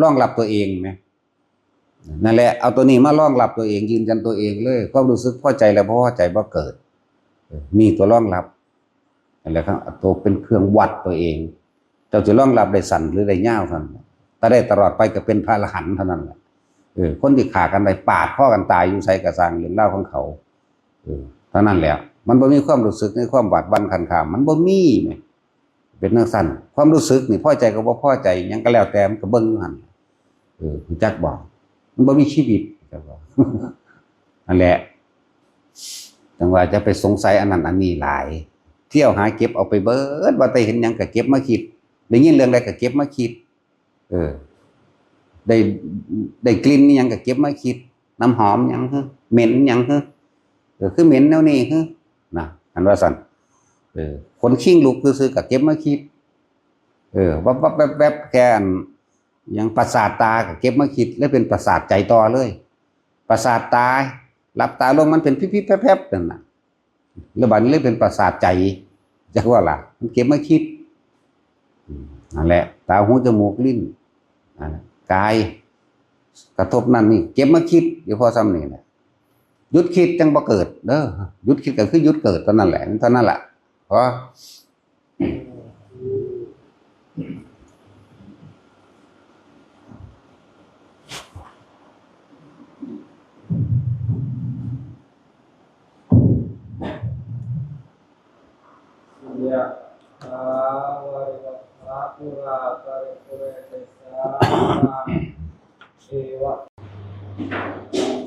รองรับตัวเองแหม นั่นแหละ เอาตัวนี้มารองรับตัวเอง ยืนยันตัวเองเลย ความรู้สึกพอใจและบ่พอใจบ่เกิด เออ นี่ตัวรองรับ นั่นแหละครับ ตัวเป็นเครื่องวัดตัวเอง เจ้าจะรองรับได้สั้นหรือได้ยาวเท่านั้น ถ้าได้ตลอดไปก็เป็นพระอรหันต์เท่านั้นแหละ เออ คนที่ฆ่ากันได้ปาดคอกันตายอยู่ไสก็ซ่าง เรื่องราวของเขา เออ เท่านั้นแหละ มันบ่มีความรู้สึกในความหวาดหวั่นขันข้าม มันบ่มีแหม เป็นจั่งซั้น ความรู้สึกนี่พอใจก็บ่พอใจ หยังก็แล้วแต่ มันก็เบิ่งอยู่หั่น เออ รู้จักบ่ มันบ่มีชีวิต จักบ่ นั่นแหละ จังว่าจะไปสงสัยอันนั้นอันนี้หลาย เที่ยวหาเก็บเอาไปเบิด ว่าแต่เห็นหยังก็เก็บมาคิด ได้ยินเรื่องใดก็เก็บมาคิด เออ ได้ ได้กลิ่นอิหยังก็เก็บมาคิด น้ำหอมหยังฮึ เหม็นหยังฮึ เออ คือเหม็นแนวนี้ฮึ นะ อันว่าซั่น เออ ขนคิงลุกซื่อๆก็เก็บมาคิด เออ วับวับแวบแวบ แค่อัน อย่างประสาทตาก็เก็บมาคิด แล้วเป็นประสาทใจต่อเลย ประสาทตา หลับตาลงมันเป็นพิบพิบแพรบๆนั่นน่ะ แล้วบัดนี้เลยเป็นประสาทใจ จักว่าล่ะ มันเก็บมาคิด อืม นั่นแหละ ตา หู จมูก ลิ้น นั่นน่ะ กาย กระทบนั่นนี่ เก็บมาคิด อยู่พอส่ำนี่แหละ หยุดคิดจังบ่เกิดเด้อ หยุดคิดก็คือหยุดเกิดเท่านั้นแหละ เท่านั้นแหละ พอ ยะถาวาริวะหาปูราปริปูเรนติสาคารัง เอวะ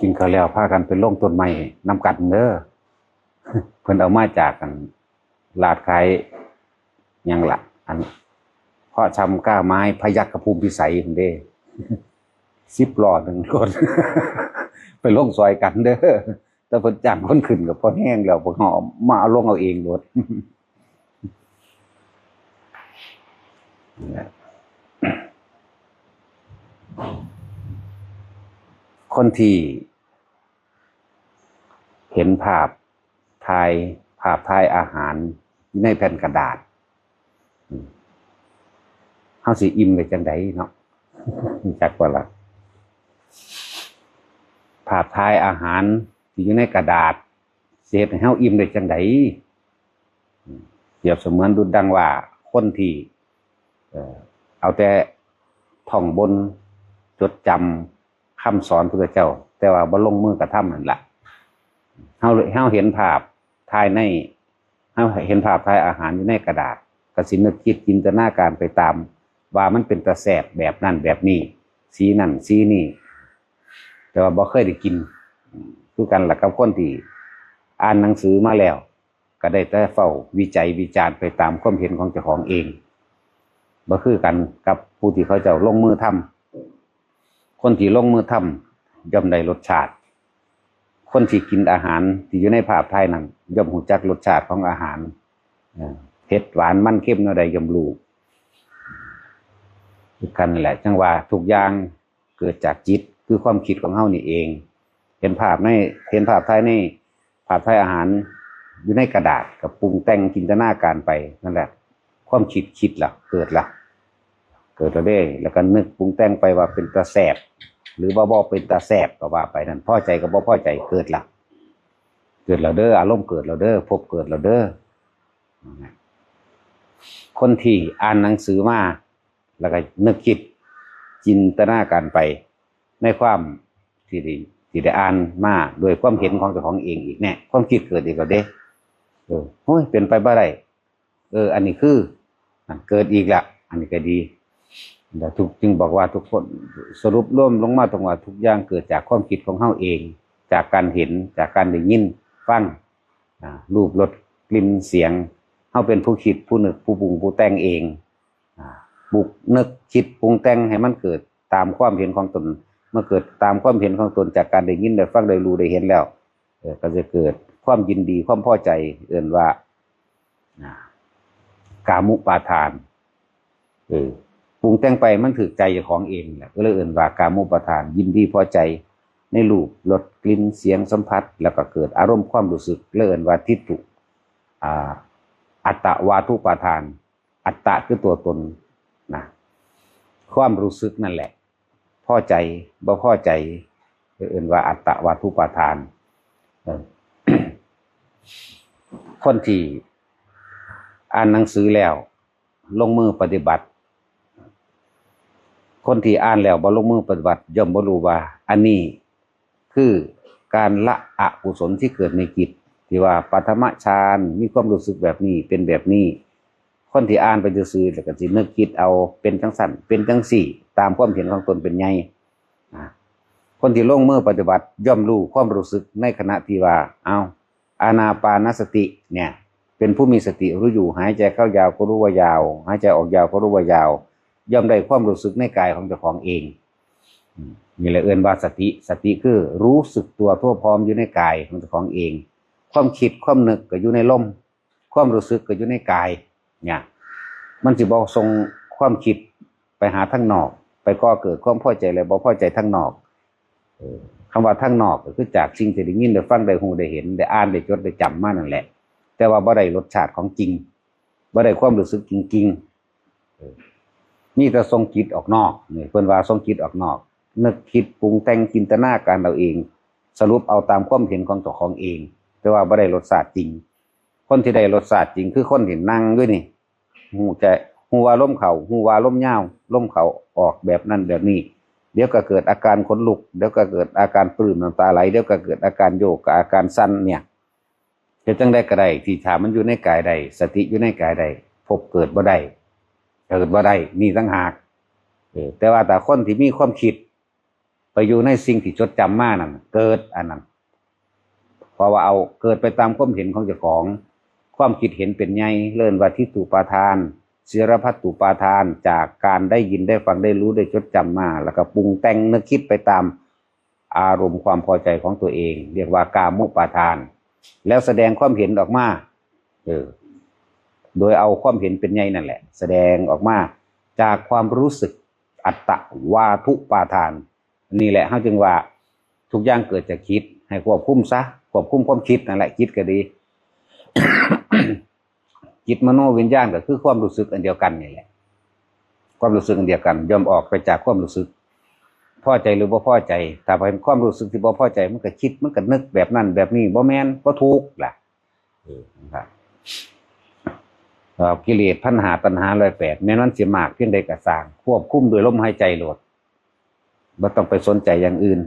กินข้าวแล้วพากันไปลงต้นไม้นำกันเด้อ เพิ่นเอามาจากอัน ลาดขายหยังล่ะ อัน เพาะชำกล้าไม้พยัคฆภูมิพิสัยหั่นเด้ สิบล้อหนึ่งรถ ไปลงซอยกันเด้อ แต่เพิ่นจ้างคนขึ้นก็พอแฮงแล้ว พวกเฮามาเอาลงเอาเองโลด คนที่ เห็นภาพถ่าย ภาพถ่ายอาหารอยู่ในแผ่นกระดาษ อืม เฮาสิอิ่มได้จั่งใดเนาะ จักว่าล่ะ ภาพถ่ายอาหารที่อยู่ในกระดาษ สิเฮ็ดให้เฮาอิ่มได้จั่งใด อืม เปรียบเสมือนดุจดังว่าคนที่ เอ่อ เอาแต่ท่องบน จดจำ คำสอนพุทธเจ้า แต่ว่าบ่ลงมือกระทำนั่นล่ะ เฮา เฮาเห็นภาพถ่ายใน เฮาเห็นภาพถ่ายอาหารอยู่ในกระดาษ ก็สินึกคิดจินตนาการไปตาม ว่ามันเป็นตาแซ่บแบบนั้นแบบนี้ สีนั่นสีนี่ แต่ว่าบ่เคยได้กิน คือกันล่ะกับคนที่อ่านหนังสือมาแล้ว ก็ได้แต่เฝ้าวิจัยวิจารณ์ไปตามความเห็นของเจ้าของเอง บ่คือกันกับผู้ที่เขาเจ้าลงมือทำ คนที่ลงมือทำย่อมได้รสชาติ คนที่กินอาหารที่อยู่ในภาพถ่ายนั้นย่อมรู้จักรสชาติของอาหาร เอ่อ เผ็ดหวานมันเค็มแนวใดย่อมรู้ คือกันนั่นแหละ จั่งว่าทุกอย่างเกิดจากจิต คือความคิดของเฮานี่เอง เห็นภาพใน เห็นภาพถ่ายใน ภาพถ่ายอาหารอยู่ในกระดาษ ก็ปรุงแต่งจินตนาการไป นั่นแหละ ความคิดคิดละ เกิดละ เกิดละเด้ แล้วก็นึกปรุงแต่งไปว่าเป็นตาแซ่บ หรือว่าบ่เป็นตาแซ่บก็ว่าไปนั่น พอใจกับบ่พอใจเกิดละ เกิดแล้วเด้อ อารมณ์เกิดแล้วเด้อ ภพเกิดแล้วเด้อ คนที่อ่านหนังสือมา แล้วก็นึกคิดจินตนาการไป ในความที่ได้ที่ได้อ่านมาด้วยความเห็นของเจ้าของเองอีกแน่ ความคิดเกิดอีกแล้วเด้ เออโอ้ยเป็นไปบ่ได้ เออ อันนี้คืออันเกิดอีกละ อันนี้ก็ดี แล้วทุกจึงบอกว่าทุกคนสรุปรวมลงมาตรงว่าทุกอย่างเกิดจากความคิดของเฮาเอง จากการเห็น จากการได้ยินฟัง อ่า รูปรสกลิ่นเสียง เฮาเป็นผู้คิดผู้นึกผู้ปรุงผู้แต่งเอง อ่า ปรุงนึกคิดปรุงแต่งให้มันเกิดตามความเห็นของตน เมื่อเกิดตามความเห็นของตนจากการได้ยินได้ฟังได้รู้ได้เห็นแล้ว เออ ก็จะเกิดความยินดีความพอใจ เอิ้นว่า อ่า กามุปาทาน เออ ปรุงแต่งไปมันถืกใจเจ้าของเองแหละ ก็เลยเอิ้นว่ากามุปาทาน ยินดีพอใจในรูปรสกลิ่นเสียงสัมผัส แล้วก็เกิดอารมณ์ความรู้สึก เลยเอิ้นว่าทิฏฐุ อ่า อัตตวาทุปาทาน อัตตะคือตัวตนนะ ความรู้สึกนั่นแหละ พอใจบ่พอใจ เอิ้นว่าอัตตวาทุปาทาน เออ คนที่อ่านหนังสือแล้ว ลงมือปฏิบัติ คนที่อ่านแล้วบ่ลงมือปฏิบัติ ย่อมบ่รู้ว่า อันนี้คือการละอกุศลที่เกิดในจิต ที่ว่าปฐมฌานมีความรู้สึกแบบนี้ เป็นแบบนี้ คนที่อ่านไปซื่อๆแล้วก็สินึกคิดเอา เป็นจังซั่น เป็นจังซี่ ตามความเห็นของตนเป็นใหญ่นะ คนที่ลงมือปฏิบัติย่อมรู้ความรู้สึกในขณะที่ว่า เอา อานาปานสติเนี่ย เป็นผู้มีสติรู้อยู่ หายใจเข้ายาวก็รู้ว่ายาว หายใจออกยาวก็รู้ว่ายาว ย่อมได้ความรู้สึกในกายของเจ้าของเอง อืม นี่แหละเอิ้นว่าสติ สติคือรู้สึกตัวทั่วพร้อมอยู่ในกายของเจ้าของเอง ความคิดความนึกก็อยู่ในลม ความรู้สึกก็อยู่ในกาย เนี่ย มันสิบ่ส่งความคิดไปหาทางนอก ไปก่อเกิดความพอใจและบ่พอใจทางนอก เออ คำว่าทางนอกก็คือจากสิ่งที่ได้ยินได้ฟังได้ฮู้ได้เห็นได้อ่านได้จดได้จำมานั่นแหละ แต่ว่าบ่ได้รสชาติของจริง บ่ได้ความรู้สึกจริงๆ เออ มีแต่ส่งจิตออกนอก นี่เพิ่นว่าส่งจิตออกนอก นึกคิดปรุงแต่งจินตนาการเอาเอง สรุปเอาตามความเห็นของเจ้าของเอง แต่ว่าบ่ได้รสชาติจริง คนที่ได้รสชาติจริงคือคนที่นั่งอยู่นี่ ฮู้ใจ ฮู้ว่าลมเข้า ฮู้ว่าลมยาว ลมเข้าออกแบบนั้นแบบนี้ เดี๋ยวก็เกิดอาการขนลุก เดี๋ยวก็เกิดอาการปลื้มน้ำตาไหล เดี๋ยวก็เกิดอาการโยกกับอาการสั่นเนี่ย เฮ็ดจั่งใดก็ได้ที่ถ้ามันอยู่ในกายได้ สติอยู่ในกายได้ ภพเกิดบ่ได้ เกิดบ่ได้ นี่ต่างหาก เออ แต่ว่าถ้าคนที่มีความคิด ไปอยู่ในสิ่งที่จดจำมานั่น เกิดอันนั้น เพราะว่าเอาเกิดไปตามความเห็นของเจ้าของ ความคิดเห็นเป็นใหญ่ เอิ้นว่าทิฏฐุปาทาน ศีลพัตตุปาทาน จากการได้ยินได้ฟังได้รู้ได้จดจำมา แล้วก็ปรุงแต่งนึกคิดไปตามอารมณ์ความพอใจของตัวเอง เรียกว่ากามุปาทาน แล้วแสดงความเห็นออกมา เออ โดยเอาความเห็นเป็นใหญ่นั่นแหละ แสดงออกมาจากความรู้สึก อัตตวาทุปาทาน นี่แหละเฮาจึงว่าทุกอย่างเกิดจากจิต ให้ควบคุมซะ ควบคุมความคิดนั่นแหละ จิตก็ดี จิตมโนวิญญาณก็คือความรู้สึกอันเดียวกันนี่แหละ ความรู้สึกอันเดียวกัน ย่อมออกไปจากความรู้สึก พอใจหรือบ่พอใจ ถ้าเป็นความรู้สึกที่บ่พอใจ มันก็คิด มันก็นึกแบบนั้นแบบนี้ บ่แม่น บ่ถูกล่ะ เออ นะครับ เอ่อ กิเลสพันหาตัณหาร้อยแปด แม้นมันสิมากเพียงใดก็ซ่าง ควบคุมด้วยลมหายใจโลด บ่ต้องไปสนใจอย่างอื่น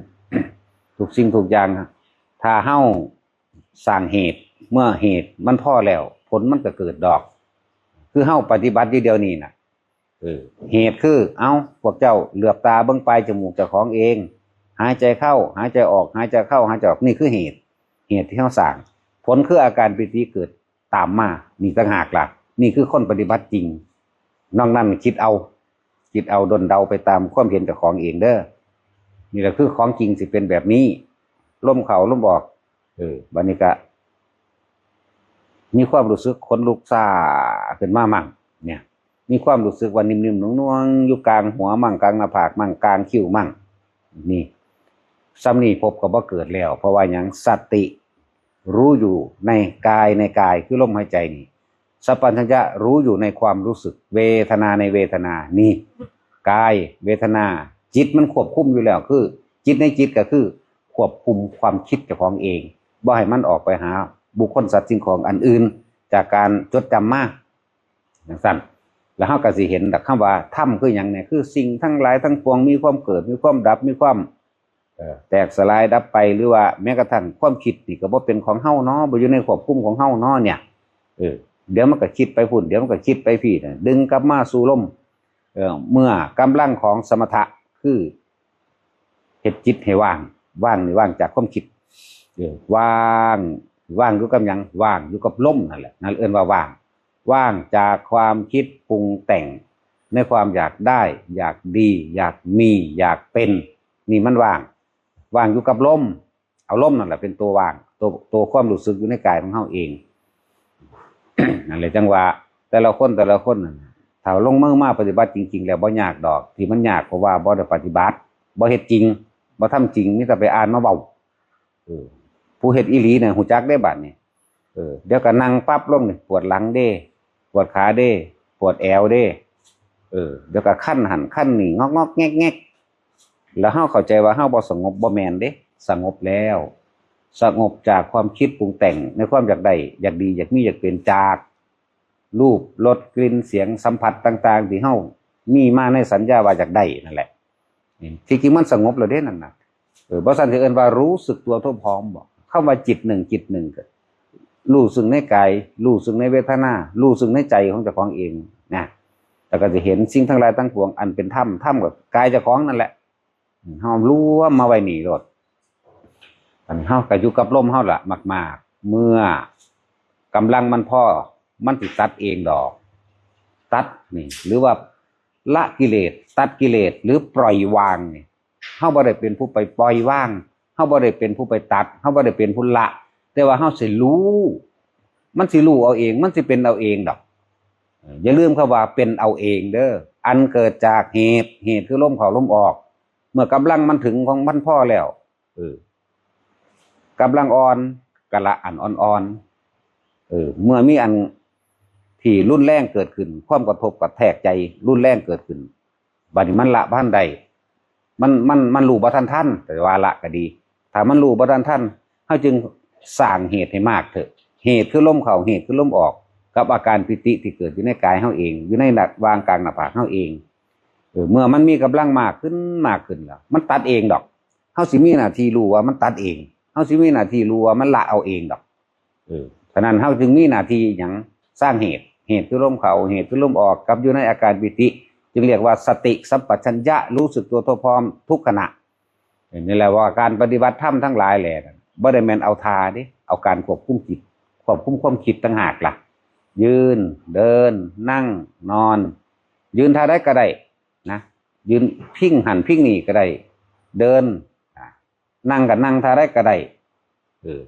ทุกสิ่งทุกอย่าง ถ้าเฮาสร้างเหตุ เมื่อเหตุมันพอแล้ว ผลมันก็เกิดดอก คือเฮาปฏิบัติอยู่เดี๋ยวนี้น่ะ เออ เหตุคือ เอ้า พวกเจ้าเหลือบตาเบิ่งปลายจมูกเจ้าของเอง หายใจเข้า หายใจออก หายใจเข้า หายใจออก นี่คือเหตุ เหตุที่เฮาสร้าง ผลคืออาการปีติเกิดตามมา นี่ต่างหากล่ะ นี่คือคนปฏิบัติจริง นอกนั้นคิดเอา คิดเอาด้นเดาไปตามความเห็นเจ้าของเองเด้อ นี่แหละคือของจริงสิเป็นแบบนี้ ลมเข้าลมออก เออ บัดนี้ก็ มีความรู้สึกขนลุกซ่าขึ้นมามั่ง เนี่ย มีความรู้สึกว่านิ่มๆหน่วงๆอยู่กลางหัวมั่ง กลางหน้าผากมั่ง กลางคิ้วมั่ง นี่ ส่ำนี้ภพก็บ่เกิดแล้ว เพราะว่าหยัง สติรู้อยู่ในกาย ในกายคือลมหายใจนี่ สัมปชัญญะรู้อยู่ในความรู้สึก เวทนาในเวทนา นี่ กาย เวทนา จิตมันควบคุมอยู่แล้ว คือ จิตในจิตก็คือ ควบคุมความคิดเจ้าของเอง บ่ให้มันออกไปหาบุคคลสัตว์สิ่งของอันอื่น จากการจดจำมาจั่งซั้น แล้วเฮาก็สิเห็นดอกคำว่าธรรมคือหยังเนี่ย คือสิ่งทั้งหลายทั้งปวงมีความเกิด มีความดับ มีความ เอ่อ แตกสลายดับไป หรือว่าแม้กระทั่งความคิดนี่ก็บ่เป็นของเฮาเนาะ บ่อยู่ในควบคุมของเฮาเนาะเนี่ย เออ เดี๋ยวมันก็คิดไปพุ้น เดี๋ยวมันก็คิดไปพี้นะ ดึงกลับมาสู่ลม เอ่อ เมื่อกำลังของสมถะ คือเฮ็ดจิตให้ว่าง ว่างนี่ว่างจากความคิด เออ ว่าง ว่างอยู่กับหยัง ว่างอยู่กับลมนั่นแหละ นั่นเอิ้นว่าว่าง ว่างจากความคิดปรุงแต่ง ในความอยากได้ อยากดี อยากมี อยากเป็น นี่มันว่าง ว่างอยู่กับลม เอาลมนั่นแหละเป็นตัวว่าง ตัว ตัวความรู้สึกอยู่ในกายของเฮาเอง นั่นแหละจั่งว่า แต่ละคนแต่ละคนนั่นน่ะ ถ้าลงมือมาปฏิบัติจริงๆ แล้วบ่ยากดอก ที่มันยากเพราะว่าบ่ได้ปฏิบัติ บ่เฮ็ดจริง บ่ทำจริง มีแต่ไปอ่านมาเว้า เออ ผู้เฮ็ดอีหลีเนี่ยฮู้จักเด้บัดนี้ เออ เดี๋ยวก็นั่งปั๊บลงนี่ ปวดหลังเด้ ปวดขาเด้ ปวดแอวเด้ เออ เดี๋ยวก็คันหั่นคันนี่ งอกๆ แงกๆ แล้วเฮาเข้าใจว่าเฮาบ่สงบ บ่แม่นเด้ สงบแล้ว สงบจากความคิดปรุงแต่งในความอยากได้ อยากดี อยากมี อยากเป็น จากรูป รส กลิ่น เสียง สัมผัสต่างๆ ที่เฮามีมาในสัญญาว่าอยากได้นั่นแหละ นี่ ที่จริงมันสงบแล้วเด้นั่นน่ะ เออ บ่ซั้นสิเอิ้นว่ารู้สึกตัวทั่วพร้อมบ่ คำว่าจิตหนึ่ง จิตหนึ่งก็ รู้ซึ่งในกาย รู้ซึ่งในเวทนา รู้ซึ่งในใจของเจ้าของเองนะ แล้วก็สิเห็นสิ่งทั้งหลายทั้งปวงอันเป็นธรรม ธรรมก็กายเจ้าของนั่นแหละ เฮารวมมาไว้นี่โลด อันเฮาก็อยู่กับลมเฮาล่ะมากๆ เมื่อกำลังมันพอ มันสิตัดเองดอก ตัดนี่ หรือว่าละกิเลส ตัดกิเลส หรือปล่อยวางนี่ เฮาบ่ได้เป็นผู้ไปปล่อยวาง เฮาบ่ได้เป็นผู้ไปตัด เฮาบ่ได้เป็นผู้ละ แต่ว่าเฮาสิรู้ มันสิรู้เอาเอง มันสิเป็นเอาเองดอก เออ อย่าลืมคำว่าเป็นเอาเองเด้อ อันเกิดจากเหตุ เหตุคือลมเข้าลมออก เมื่อกำลังมันถึงของมันพอแล้ว เออ กำลังอ่อน กะละอันอ่อนๆ เออ เมื่อมีอันที่รุนแรงเกิดขึ้น ความกระทบกระแทกใจรุนแรงเกิดขึ้น บัดนี้มันละบ่ทันได้ มัน มัน มันรู้บ่ทันทัน แต่ว่าละก็ดี ถ้ามันรู้บ่ทันทัน เฮาจึงสร้างเหตุให้มากเถอะ เหตุคือลมเข้า เหตุคือลมออก กับอาการปีติที่เกิดอยู่ในกายเฮาเอง อยู่ในหน้า วางกลางหน้าผากเฮาเอง เออ เมื่อมันมีกำลังมากขึ้น มากขึ้นแล้ว มันตัดเองดอก เฮาสิมีหน้าที่รู้ว่ามันตัดเอง เฮาสิมีหน้าที่รู้ว่ามันละเอาเองดอก เออ ฉะนั้นเฮาจึงมีหน้าที่หยัง สร้างเหตุ เหตุคือลมเข้า เหตุคือลมออก กับอยู่ในอาการปีติ จึงเรียกว่าสติสัมปชัญญะ รู้สึกตัวทั่วพร้อมทุกขณะ นี่แหละว่าการปฏิบัติธรรมทั้งหลายแหละ บ่ได้แม่นเอาท่าเด้ เอาการควบคุมจิต ควบคุมความคิดต่างหากล่ะ ยืน เดิน นั่ง นอน ยืนท่าใดก็ได้นะ ยืนพิงหั้นพิงนี่ก็ได้ เดิน อ่า นั่งก็นั่งท่าใดก็ได้ เออ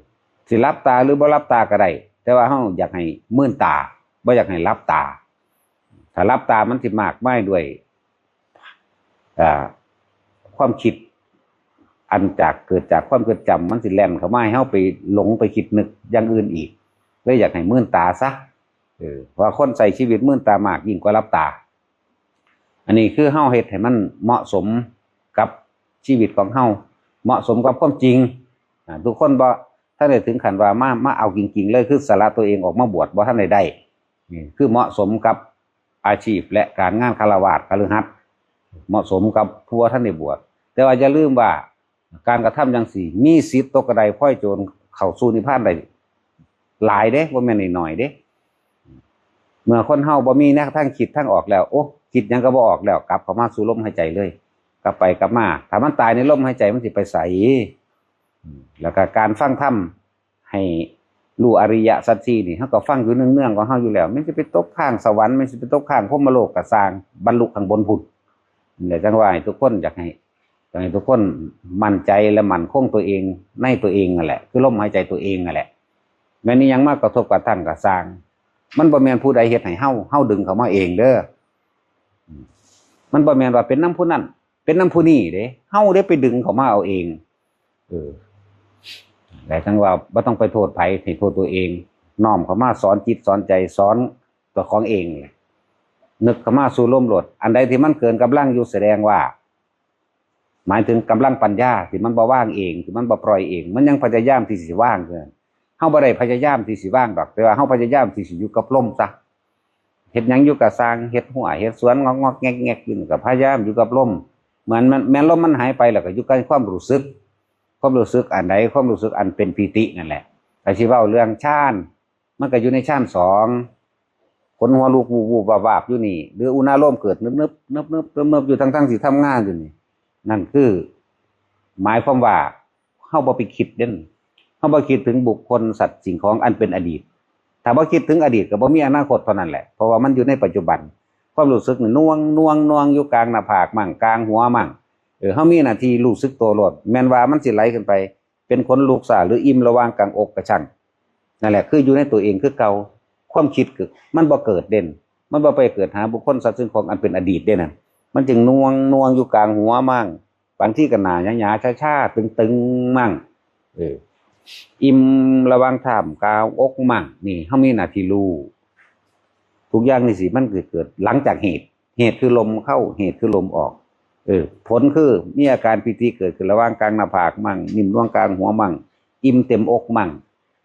สิหลับตาหรือบ่หลับตาก็ได้ แต่ว่าเฮาอยากให้มืนตา บ่อยากให้หลับตา ถ้าหลับตามันสิมากมายด้วย อ่า ความคิด อันจากเกิดจากความจดจำ มันสิแล่นเข้ามาให้เฮาไปหลงไปคิดนึกอย่างอื่นอีก เลยอยากให้มืนตาซะ เออ เพราะว่าคนใช้ชีวิตมืนตามากยิ่งกว่าหลับตา อันนี้คือเฮาเฮ็ดให้มันเหมาะสมกับชีวิตของเฮา เหมาะสมกับความจริง อ่า ทุกคนบ่ทันได้ถึงขั้นว่ามา มาเอาจริงๆเลย คือสละตัวเองออกมาบวช บ่ทันได้ได้ นี่คือเหมาะสมกับอาชีพและการงานฆราวาส คฤหัสถ์ เหมาะสมกับผู้บ่ทันได้บวช แต่ว่าอย่าลืมว่าการกระทำจั่งซี้ มีสิทธิ์ตกกระไดพลอยโจรเข้าสู่นิพพานได้หลายเด้ บ่แม่นน้อยๆเด้ เมื่อคนเฮาบ่มีแนวทางคิดทางออกแล้ว โอ้ คิดหยังก็บ่ออกแล้ว กลับเข้ามาสู่ลมหายใจเลย กลับไปกลับมา ถ้ามันตายในลมหายใจมันสิไปไส อืม แล้วก็การฟังธรรมให้รู้อริยสัจสี่นี่ เฮาก็ฟังอยู่เนืองๆของเฮาอยู่แล้ว มันสิไปตกทางสวรรค์ มันสิไปตกทางพรหมโลกก็ซ่าง บรรลุข้างบนพุ้น นี่แหละจั่งว่าให้ทุกคนอยากให้ อยากให้ทุกคนมั่นใจและมั่นคงตัวเองในตัวเองนั่นแหละ คือลมหายใจตัวเองนั่นแหละ แม่นอิหยังมากระทบกระทั่งก็ซ่าง มันบ่แม่นผู้ใดเฮ็ดให้เฮา เฮาดึงเข้ามาเองเด้อ อืม มันบ่แม่นว่าเป็นนำผู้นั้น เป็นนำผู้นี้เด้ เฮาเด้ไปดึงเข้ามาเอาเอง เออ แต่จั่งว่าบ่ต้องไปโทษไผ ให้โทษตัวเอง น้อมเข้ามาสอนจิตสอนใจ สอนตัวของเอง นึกเข้ามาสู่ลมโลด อันใดที่มันเกินกำลังอยู่แสดงว่า หมายถึงกำลังปัญญาที่มันบ่วางเอง ที่มันบ่ปล่อยเอง มันยังพยายามที่สิวางอยู่นั่น เฮาบ่ได้พยายามที่สิวางดอก แต่ว่าเฮาพยายามที่สิอยู่กับลมซะ เฮ็ดหยังอยู่กะซ่าง เฮ็ดฮั้วเฮ็ดสวนงอกๆแงกๆอยู่นี่กะพยายามอยู่กับลม เหมือนมัน แม่นลมมันหายไปแล้วกะอยู่กับความรู้สึก ความรู้สึกอันใด ความรู้สึกอันเป็นปีตินั่นแหละ กะสิเว้าเรื่องฌาน มันกะอยู่ในฌานสอง ขนหัวลุกวูบๆวาบๆอยู่นี่ หรืออุณาโลมเกิดนึบๆนึบๆนึบๆอยู่ ทั้งๆที่ทำงานอยู่นี่ นั่นคือ หมายความว่า เฮาบ่ไปคิดเด้น เฮาบ่คิดถึงบุคคลสัตว์สิ่งของอันเป็นอดีต ถ้าบ่คิดถึงอดีตกะบ่มีอนาคตเท่านั้นแหละ เพราะว่ามันอยู่ในปัจจุบัน ความรู้สึกนี่หน่วงหน่วงหน่วงอยู่กลางหน้าผากมั่ง กลางหัวมั่ง เออ เฮามีหน้าที่รู้สึกตัวโลด แม่นว่ามันสิไหลขึ้นไป เป็นขนลุกซ่า หรืออิ่มระหว่างกลางอกกะชั่ง นั่นแหละ คืออยู่ในตัวเองคือเก่า ความคิดคือมันบ่เกิดเด้น มันบ่ไปเกิดหาบุคคลสัตว์สิ่งของอันเป็นอดีตเด้นั่น มันจึงหน่วงหน่วงอยู่กลางหัวมั่ง บางทีกะหน้าหยาๆชาๆตึงๆมั่ง เออ อิ่มระหว่างท่ามกลางอกมั่ง นี่เฮามีหน้าที่รู้ ทุกอย่างนี่สิมันเกิด เกิดหลังจากเหตุ เหตุคือลมเข้า เหตุคือลมออก เออ ผลคือมีอาการปีติเกิดขึ้นระหว่างกลางหน้าผากมั่ง นิ่มหน่วงกลางหัวมั่ง อิ่มเต็มอกมั่ง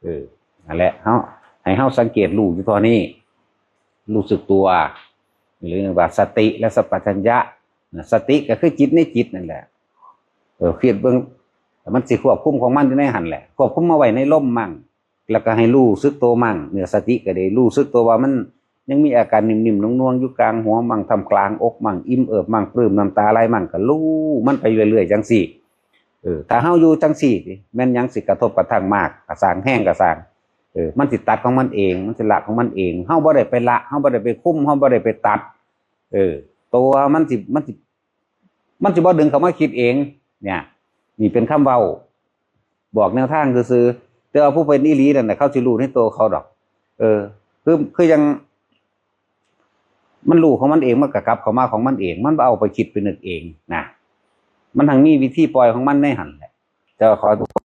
เออ นั่นแหละ เฮา ให้เฮาสังเกตรู้อยู่เท่านี้ รู้สึกตัว หรือว่าสติและสัมปชัญญะนะ สติกะคือจิตในจิตนั่นแหละ เออ คิดเบิ่ง มันสิควบคุมของมันอยู่ในหั่นแหละ ควบคุมมาไว้ในลมมั่ง แล้วกะให้รู้สึกตัวมั่ง เนี่ย สติกะได้รู้สึกตัวว่ามันยังมีอาการนิ่มๆหน่วงๆอยู่กลางหัวมั่ง ท่ามกลางอกมั่ง อิ่มเอิบมั่ง ปลื้มน้ำตาไหลมั่ง กะรู้มันไปเรื่อยๆจังซี่ เออ ถ้าเฮาอยู่จังซี่ แม่นหยังสิกระทบกระทั่งมากกะซ่าง แฮงกะซ่าง เออ มันสิตัดของมันเอง มันสิละของมันเอง เฮาบ่ได้ไปละ เฮาบ่ได้ไปคุม เฮาบ่ได้ไปตัด เออ ตัวมันสิ มันสิ มันสิบ่ดึงเข้ามาคิดเอง เนี่ย นี่เป็นคำเว้า บอกแนวทางซื่อๆ แต่ว่าผู้เป็นอีหลีนั่นน่ะ เขาสิรู้ในตัวเขาดอก เออ คือ คือยัง มันรู้ของมันเอง มันกะกลับเข้ามาของมันเอง มันบ่เอาไปคิดไปนึกเองนะ มันทั้งมีวิธีปล่อยของมันในหั่นแหละ แต่ว่าขอทุกคน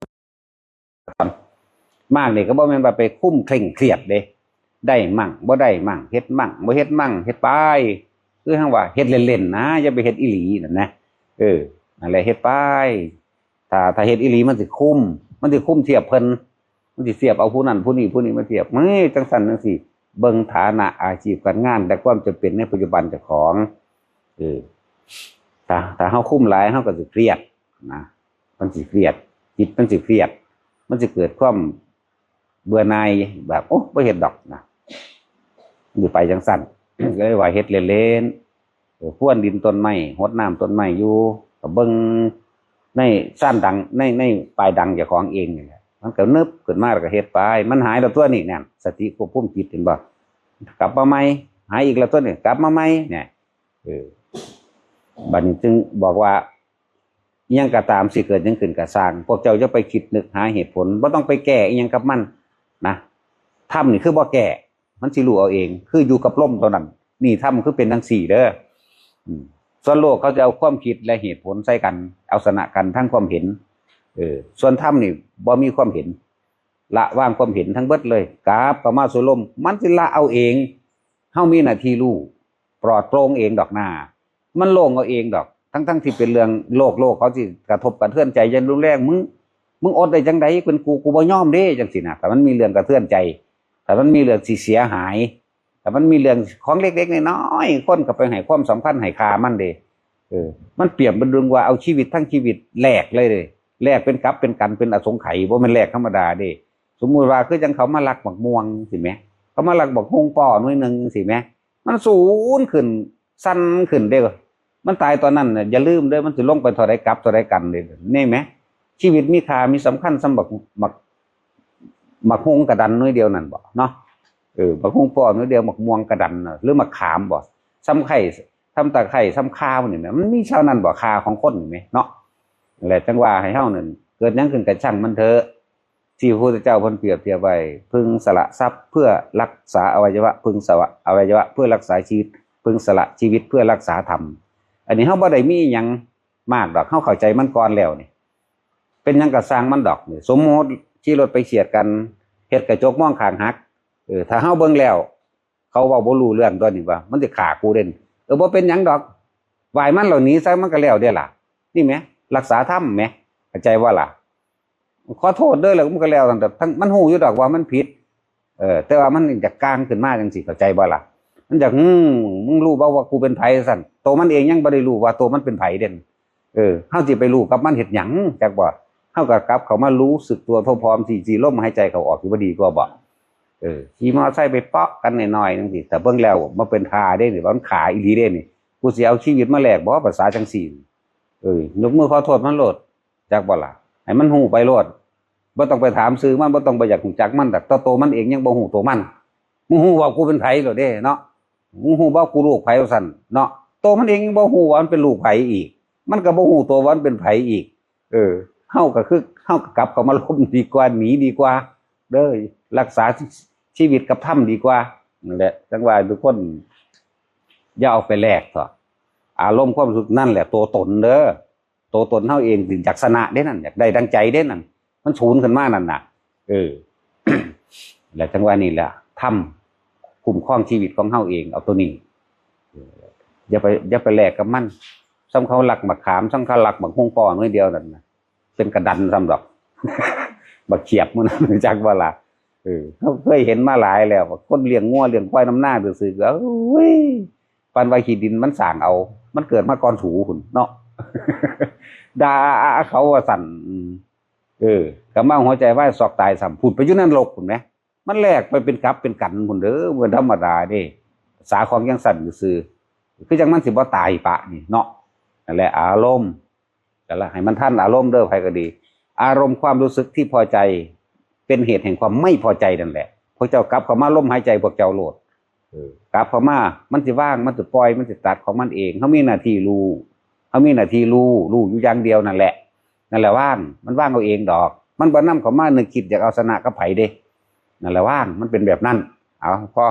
มากนี่กะบ่แม่นว่าไปคุมเคร่งเครียดเด้ ได้มั่ง บ่ได้มั่ง เฮ็ดมั่ง บ่เฮ็ดมั่ง เฮ็ดไป คือจั่งว่าเฮ็ดเล่นๆนะ อย่าไปเฮ็ดอีหลีนั่นนะ เออ นั่นแหละ เฮ็ดไป ถ้า ถ้าเฮ็ดอีหลีมันสิคุม มันสิคุมเทียบเพิ่น มันสิเทียบเอาผู้นั้นผู้นี้ผู้นี้มาเทียบ เฮ้ย จั่งซั้นจั่งซี้ เบิ่งฐานะอาชีพการงานและความจำเป็นในปัจจุบันเจ้าของ เออ ถ้า ถ้าเฮาคุมหลายเฮากะสิเครียดนะ มันสิเครียด จิตมันสิเครียด มันสิเกิดความเบื่อหน่าย แบบ โอ้ บ่เฮ็ดดอกนะ อยู่ไปจั่งซั้น กะเลยว่าเฮ็ดเล่นๆ เออ พรวนดินต้นไม้ หดน้ำต้นไม้อยู่ กะเบิ่งในซ่านดัง ใน ในปลายดังเจ้าของเองนี่แหละ มันกะนึบขึ้นมาแล้วกะเฮ็ดไป มันหายแล้วตั๊วนี่ นั่น สติควบคุมจิต เห็นบ่ กลับมาใหม่ หายอีกแล้วตั๊วนี่ กลับมาใหม่ เนี่ย เออ บัดนี้จึงบอกว่า อิหยังกะตามสิเกิดหยังขึ้นกะซ่าง พวกเจ้าอย่าไปคิดนึกหาเหตุผล บ่ต้องไปแก้อิหยังกับมันนะ ธรรมนี่คือบ่แก้ มันสิรู้เอาเอง คืออยู่กับลมเท่านั้น นี่ธรรมคือเป็นจั่งซี้เด้อ อืม ส่วนโลกเขาจะเอาความคิดและเหตุผลใส่กัน เอาชนะกันทางความเห็น เออ ส่วนธรรมนี่บ่มีความเห็น ละวางความเห็นทั้งเบิดเลย กลับเข้ามาสู่ลม มันสิละเอาเอง เฮามีหน้าที่รู้ ปลอดโปร่งเองดอกนา มันโล่งเอาเองดอก ทั้งๆที่เป็นเรื่องโลก โลกเขาสิกระทบกระเทือนใจอย่างรุนแรง มึง มึงอดได้จั่งใด เป็นกู กูบ่ยอมเด้ จั่งซี้นะ ถ้ามันมีเรื่องกระเทือนใจ ถ้ามันมีเรื่องสิเสียหาย ถ้ามันมีเรื่องของเล็กๆน้อยๆ คนกะไปให้ความสำคัญให้ค่ามันเด้ เออ มันเปรียบเหมือนดังว่าเอาชีวิตทั้งชีวิตแลกเลยเด้ แลกเป็นกับเป็นกัน เป็นอสงไขย บ่แม่นแลกธรรมดาเด้ สมมุติว่าคือจั่งเขามาลักบักม่วงสิแหม เขามาลักบักฮุ่งป้อหน่วยหนึ่งสิแหม มันสูนขึ้น สั่นขึ้นเด้อ มันตายตอนนั้นน่ะ อย่าลืมเด้อ มันสิลงไปเท่าใดกับเท่าใดกันเด้อ นี่แหม ชีวิตมีค่ามีสำคัญส่ำบัก บัก บักฮุ่งกะดันหน่วยเดียวนั่นบ่เนาะ เออ บักฮุ่งป้อหน่วยเดียว บักม่วงกะดันน่ะ หรือบักขามบ่ ส่ำไคร้ ส่ำตะไคร้ ส่ำข่านี่แหม มันมีเท่านั้นบ่ ค่าของคนนี่แหมเนาะ นั่นแหละ จั่งว่าให้เฮานั่น เกิดหยังขึ้นกะซ่างมันเถาะ ที่พระพุทธเจ้าเพิ่นเปรียบเทียบไว้ พึงสละทรัพย์เพื่อรักษาอวัยวะ พึงสละอวัยวะเพื่อรักษาชีวิต พึงสละชีวิตเพื่อรักษาธรรม อันนี้เฮาบ่ได้มีหยังมากดอก เฮาเข้าใจมันก่อนแล้วนี่ เป็นหยังกะซ่างมันดอกนี่ สมมุติขี่รถไปเฉียดกัน เฮ็ดกระจกมองข้างหัก เออ ถ้าเฮาเบิ่งแล้ว เขาเว้าบ่รู้เรื่องตั๊วนี่ว่า มันสิฆ่ากูเด้น เออ บ่เป็นหยังดอก ไหว้มันแล้วหนีซะ มันกะแล้วเด้ล่ะ นี่แหม รักษาธรรมแหม เข้าใจบ่ล่ะ ขอโทษเด้อ แล้วมันก็แล้ว แต่ทั้งมันฮู้อยู่ดอกว่ามันผิด เออ แต่ว่ามันอยากกางขึ้นมาจังซี่ เข้าใจบ่ล่ะ มันอยาก อืม มึงรู้บ่ว่ากูเป็นไผ ซั่น ตัวมันเองยังบ่ได้รู้ว่าตัวมันเป็นไผเด้ เออ เฮาสิไปรู้กับมันเฮ็ดหยัง จักบ่ เฮาก็กลับเข้ามารู้สึกตัวพร้อมๆ ที่ ที่ลมหายใจเข้าออก สิบ่ดีกว่าบ่ เออ ขี่มอไซค์ไปเปาะกันหน่อยๆ จังซี่ แต่เบิ่งแล้วบ่เป็นท่าเด้นี่ มันขาอีหลีเด้นี่ กูสิเอาชีวิตมาแลกบ่ ภาษาจังซี่ เออ ยกมือขอโทษมันโลด จักบ่ล่ะ ให้มันฮู้ไปโลด บ่ต้องไปถามชื่อมัน บ่ต้องไปอยากรู้จักมัน แต่ตัวมันเองยังบ่ฮู้ตัวมัน มึงฮู้ว่ากูเป็นไผโลดเด้เนาะ มึงฮู้บ่กูลูกไผว่าซั่นเนาะ ตัวมันเองยังบ่ฮู้ว่ามันเป็นลูกไผอีก มันก็บ่ฮู้ตัวว่ามันเป็นไผอีก เออ เฮาก็คือ เฮาก็กลับเข้ามาลมดีกว่า หนีดีกว่า เด้อ รักษาชีวิตกับธรรมดีกว่า นั่นแหละ จั่งว่าทุกคน อย่าเอาไปแลกเถาะ อารมณ์ความรู้สึกนั่นแหละตัวตนเด้อ ตัวตนเฮาเองถึงอยากชนะเด้นั่น อยากได้ดังใจเด้นั่น มันสูญขึ้นมานั่นน่ะ เออ และจั่งว่านี่แหละ ธรรมคุ้มครองชีวิตของเฮาเอง เอาตัวนี้ เออ อย่าไป อย่าไปแลกกับมัน ส่ำเขาลักบักขาม ส่ำเขาลักบักฮุ่งป้อหน่วยเดียวนั่นน่ะ เป็นกระดันส่ำดอก บักเขียบมื้อนั้น จักบ่ล่ะ เออ เฮาเคยเห็นมาหลายแล้ว คนเลี้ยงงัวเลี้ยงควายนำนาซื่อๆ ก็ โอ้ย ปานว่าขี้ดินมันสร้างเอา มันเกิดมาก่อนสูพุ้นเนาะ ด่าเขาว่าซั่น อืม เออ ก็มาหัวใจวายซอกตายซ้ำ พุ้นไปอยู่นรกพุ้นแหม มันแลกไปเป็นกับเป็นกันพุ้นเด้อ บ่ธรรมดาเด้ สาของจั่งซั่นซื่อๆ คือจั่งมันสิบ่ตายปะนี่เนาะ นั่นแหละอารมณ์ ก็ละให้มันทันอารมณ์เด้อ ไผก็ดี อารมณ์ความรู้สึกที่พอใจ เป็นเหตุแห่งความไม่พอใจนั่นแหละ พวกเจ้ากลับเข้ามาลมหายใจพวกเจ้าโลด เออ กลับเข้ามา มันสิวาง มันสิปล่อย มันสิตัดของมันเอง เฮามีหน้าที่รู้ เฮามีหน้าที่รู้ รู้อยู่อย่างเดียวนั่นแหละ นั่นแหละวาง มันวางเอาเองดอก มันบ่นำเข้ามานึกคิดอยากเอาชนะกับไผเด้ นั่นแหละวาง มันเป็นแบบนั้น เอา พอ